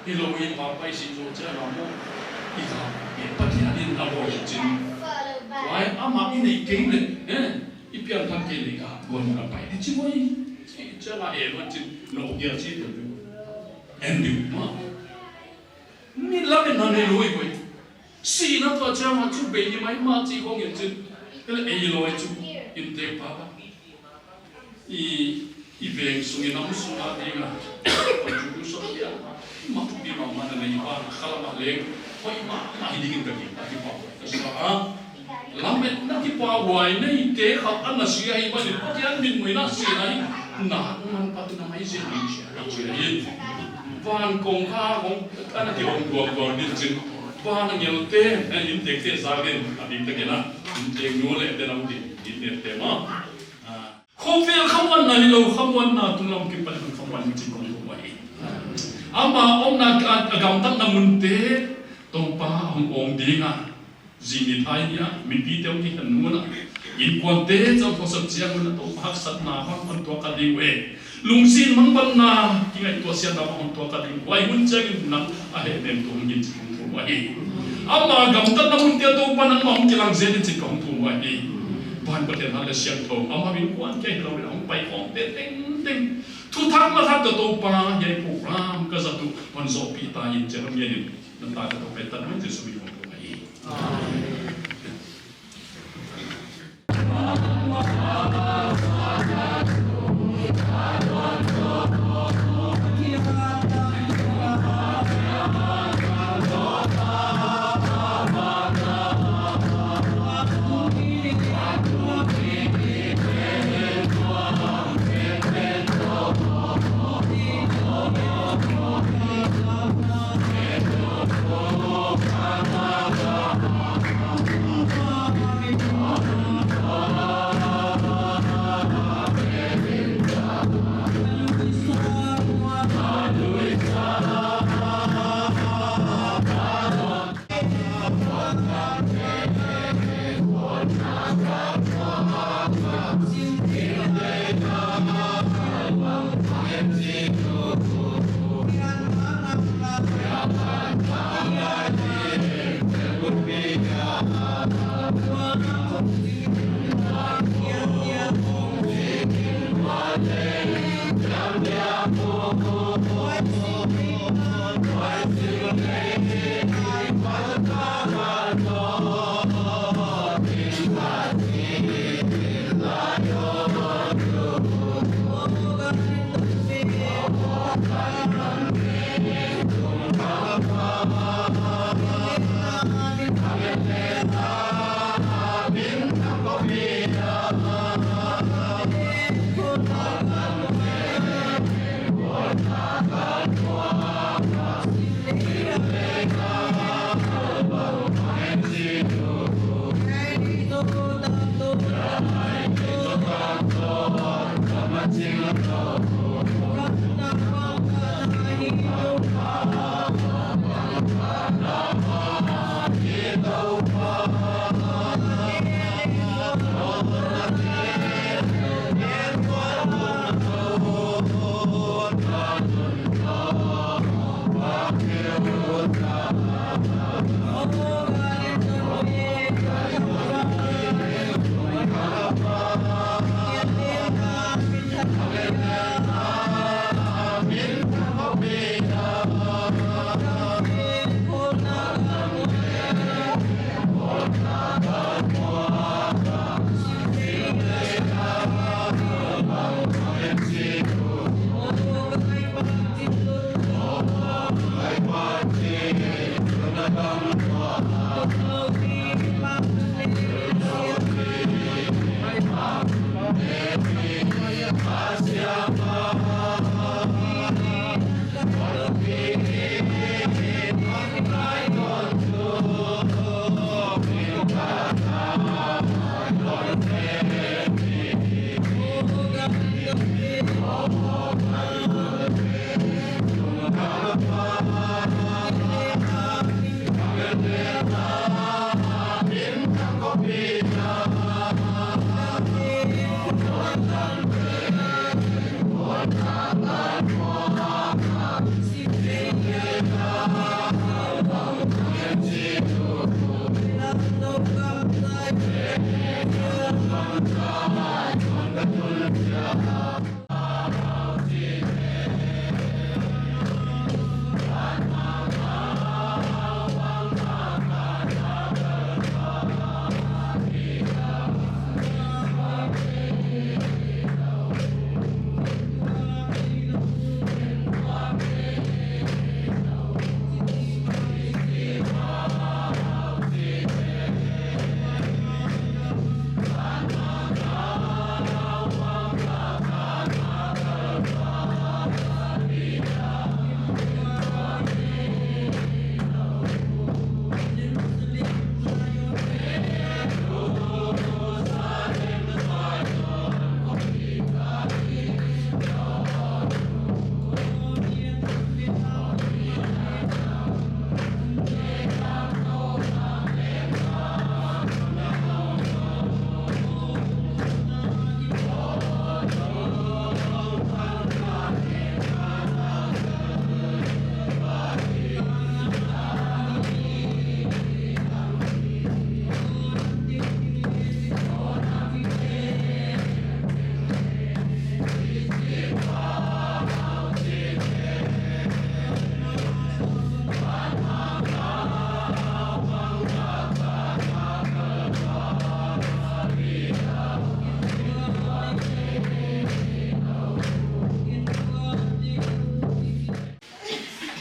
Hi lou i pa pai si zo chia na mo. I ka, i Pathian in a bawl chin. Wai ama i nei kei leh, eh? I pian thak kei leh ka, guan ka pai di chi mo i. Chi chia na e lo chin, no kia chi te. En di ma. Ni la men na ne lo i ko i. Sihna tua chiang a chu bei ni maimah chih khong in chin. Kei leh ei lawi chu inntek pa pa. I, i veng sung i nam sung a ding a. Contribution dia. Mah thupi mahmah na nei pa, khalam a leng. Hoih mahmah hi ding in ka ki, ka kipahhuai ka sa a. Lametna kipahhuai neite khat ana si ahihmanin Pathian mitmuhna sihna hi. Na, na, pa tu na mai si na mai si. Van kong kha kong, ana kihong duang duang din chin. Van angelte, eh, inntekte sa din, a ding takin a. Inntek nu leh te nam din, inntek te ma. Ah. Khovel khamuanna hilou, khamuanna tunglam kipan khamuan chin kong thum ahi. Ama omna a, a gamtatna munte, Toupa hong om ding a. Zing ni thai ni a, mipite hong kikhen mun a. Innkuante chauh khosat chiang un a Toupa haksatna bang hon tuak kha ding uh e. Lungsim mangbanna, kingaihtuah siatna bang hon tuak kha ding uh. Huai hun chiangin nang a hehnem tuh hong in chin kong thum ahi. Ama gamtatna munte Toupa nangmah hong kilang zel in chin kong thum ahi. Van Pathian hal leh siangthou, amah min kuan kia hilou in hong pai khawmte tengteng. Thuthak mathak toh Toupa, hiai program ka zat uh hon zohpih ta in chin hong in. Na ta ka toh pai ta na Jesu min kong thum ahi. Amen.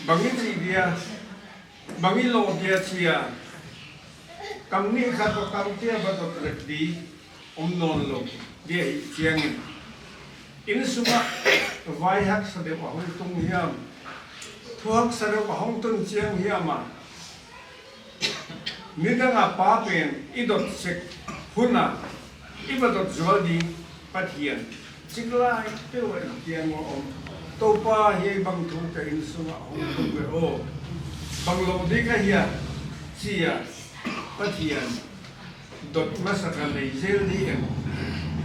Bang i chih dia, bang i lawh dia chia, kam nih khat toh kam kia va dot leh di om nawnlou dia hi chiangin, innsung ah vai haksa deuh a hong tung hiam, thu haksa deuh a hong tun chiang hiam a, nidang a Pa pen i dot sek hun a i va dot zual ding Pathian, chik lai peuh a i kiang uah om. Toupa, hiai bang thu ka innsung ah hong tung ve aw, bang lawh di ka hia, chia Pathian dot masak a nei zel di em?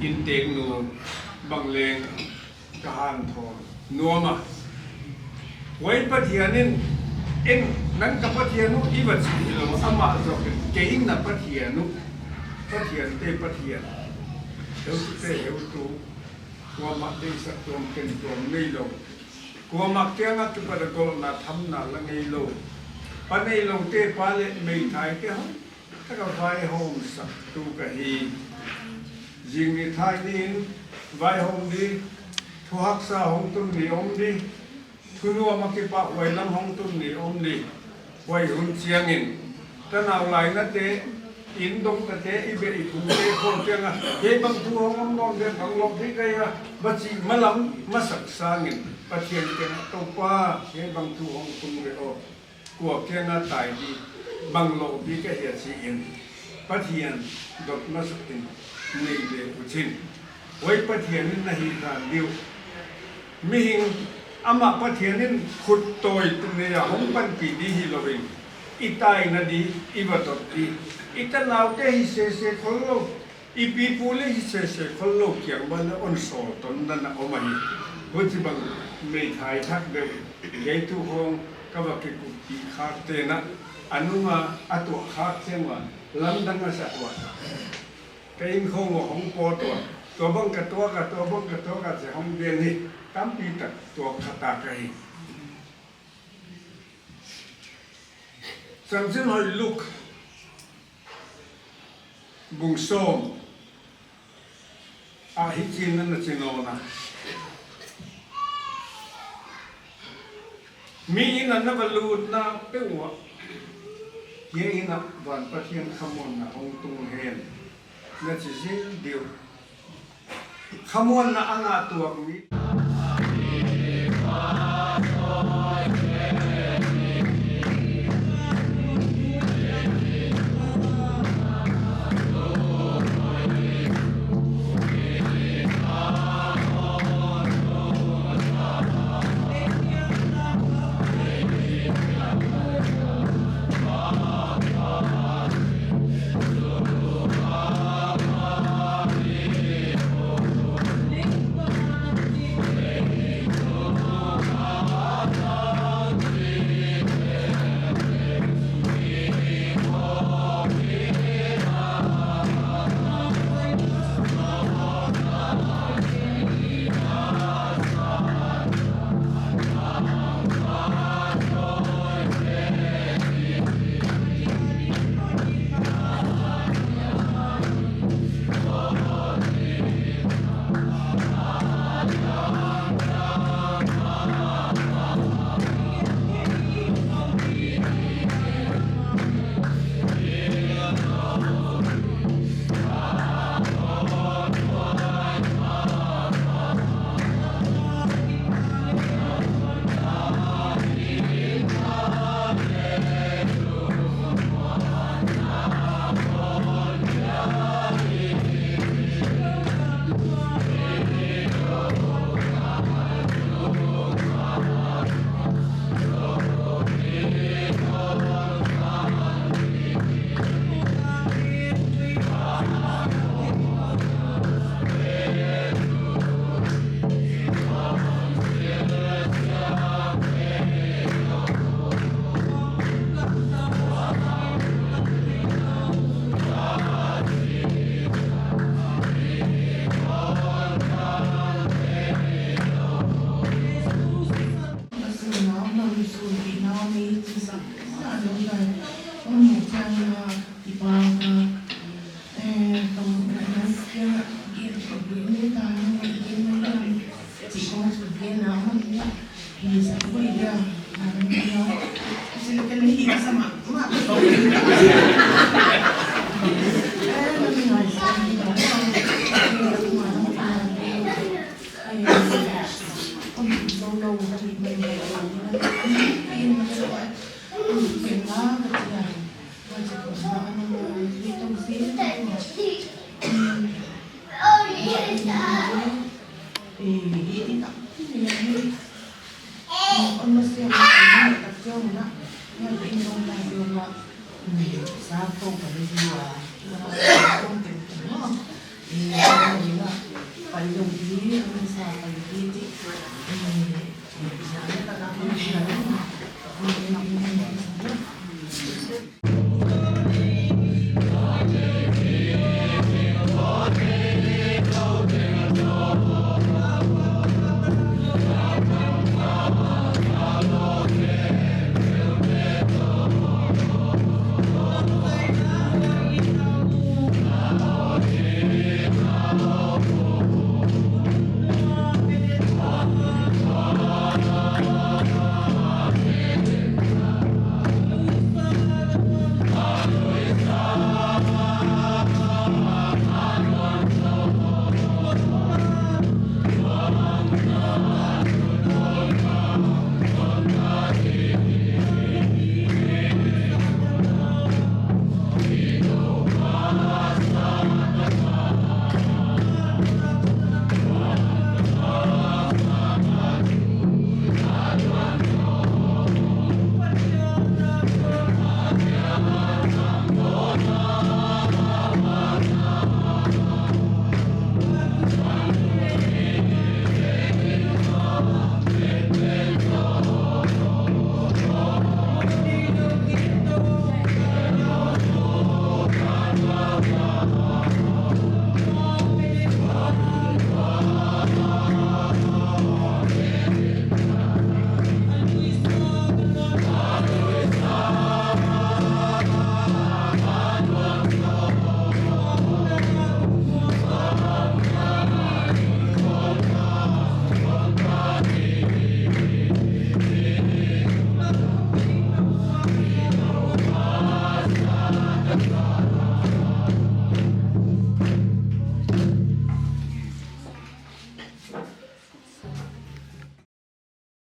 Innteknu bang leng ka hanthawn nuam a. Huai Pathian in, en, nang ka Pathian uh i va chih hilou, amah zawk in, kei na Pathian uh, Pathiante Pathian, heutute heutu, kuamah deihsak tuam ken tuam neilou, kuamah kiang a kipat a golhna thamna la neilou, pa neiloute pa leh meithaite hon taka vaihawmsaktu ka hi. Zing ni thai ni in vaihawm di, thu haksa hong tun ni om di, thu nuam a kipahuai lam hong tun ni om di. Huai hun chiangin tanau lainate, inn dongtate, i beh i phungte khawng kiang a, hiai bang thu hong om nawn ve, bang lawh di ka hia, va chih malam masak sangin, Pathian kiang ah, Toupa, hiai bang thu hong tung ve aw, kua kiang a tai di, bang lawh di ka hia, chi in Pathian dot masak in nei le u chin. Huai Pathian in na hi dan di uh. Mihing, amah Pathian in khut tawi tu nei a hong panpih di hilou in, i taina di, i va dot di, i tanaute hi sese khollou, i pi pu leh hi sese khollou kiang uah leng hon sawltonna na om ahi. Huchibang meithai thak deuh, kei tu khawng ka va kikuppih khakte'n, a nung a a tuah khak chiang uah, lamdang a sak uah, ka inn khawng uah hong pawt uah, tua bang ka tuak a, tua bang ka tuak a, chi hong gen hi tampi tak tuak kha ta ka hi. Chanchin Hoih Luke bung sawm ah hichi'n a na chi nawn a: Mi inn a na va lutna peuh uah, hiai inn ah van Pathian khamuanna hong tung hen, na chi zel di uh. Khamuanna a ngah tuak mi.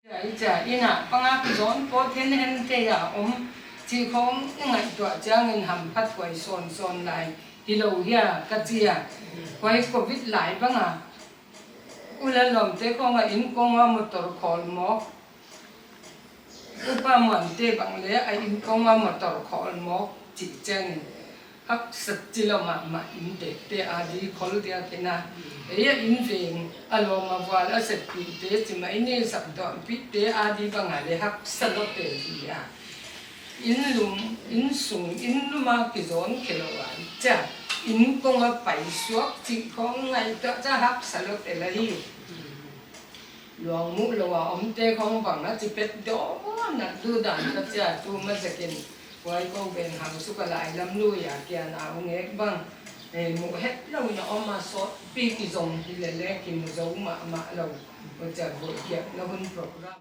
Chia, i chia, inn a pang a kizon pawt hen hen kei a om chih khong i ngaihtuah chiangin hamphathuai sawnsawn lai hilou hia ka chi a. Huai covid lai bang a, U Lalawmte khong a inn kong ua motor khawl mawk, Upa Muante bang leh a inn kong ua motor khawl mawk chih chiangin haksa chilou mahmah, inn tekte a di khol diak in a. Ei a inn veng a lawm a vual a setpihte, chi mai ni, saptuampihte a di bang a leh haksa lawmte hi a. Inn lum, inn sung, inn lum a kizon khelou a, chia, inn kong a paisuak chih khong ngaihtuah chiang haksa lawmte la hi. Luang muh lou a omte khong bang a chi pet dawn a, duhdan ka chi a, tu masakin huai kou veng hang suk a lai lam lui a kian a hong ek bang, eh, muh het lou na om a, sawtpi kizong hi leh leh kimu zou mahmah lou. Huchia voikhiakna hun program.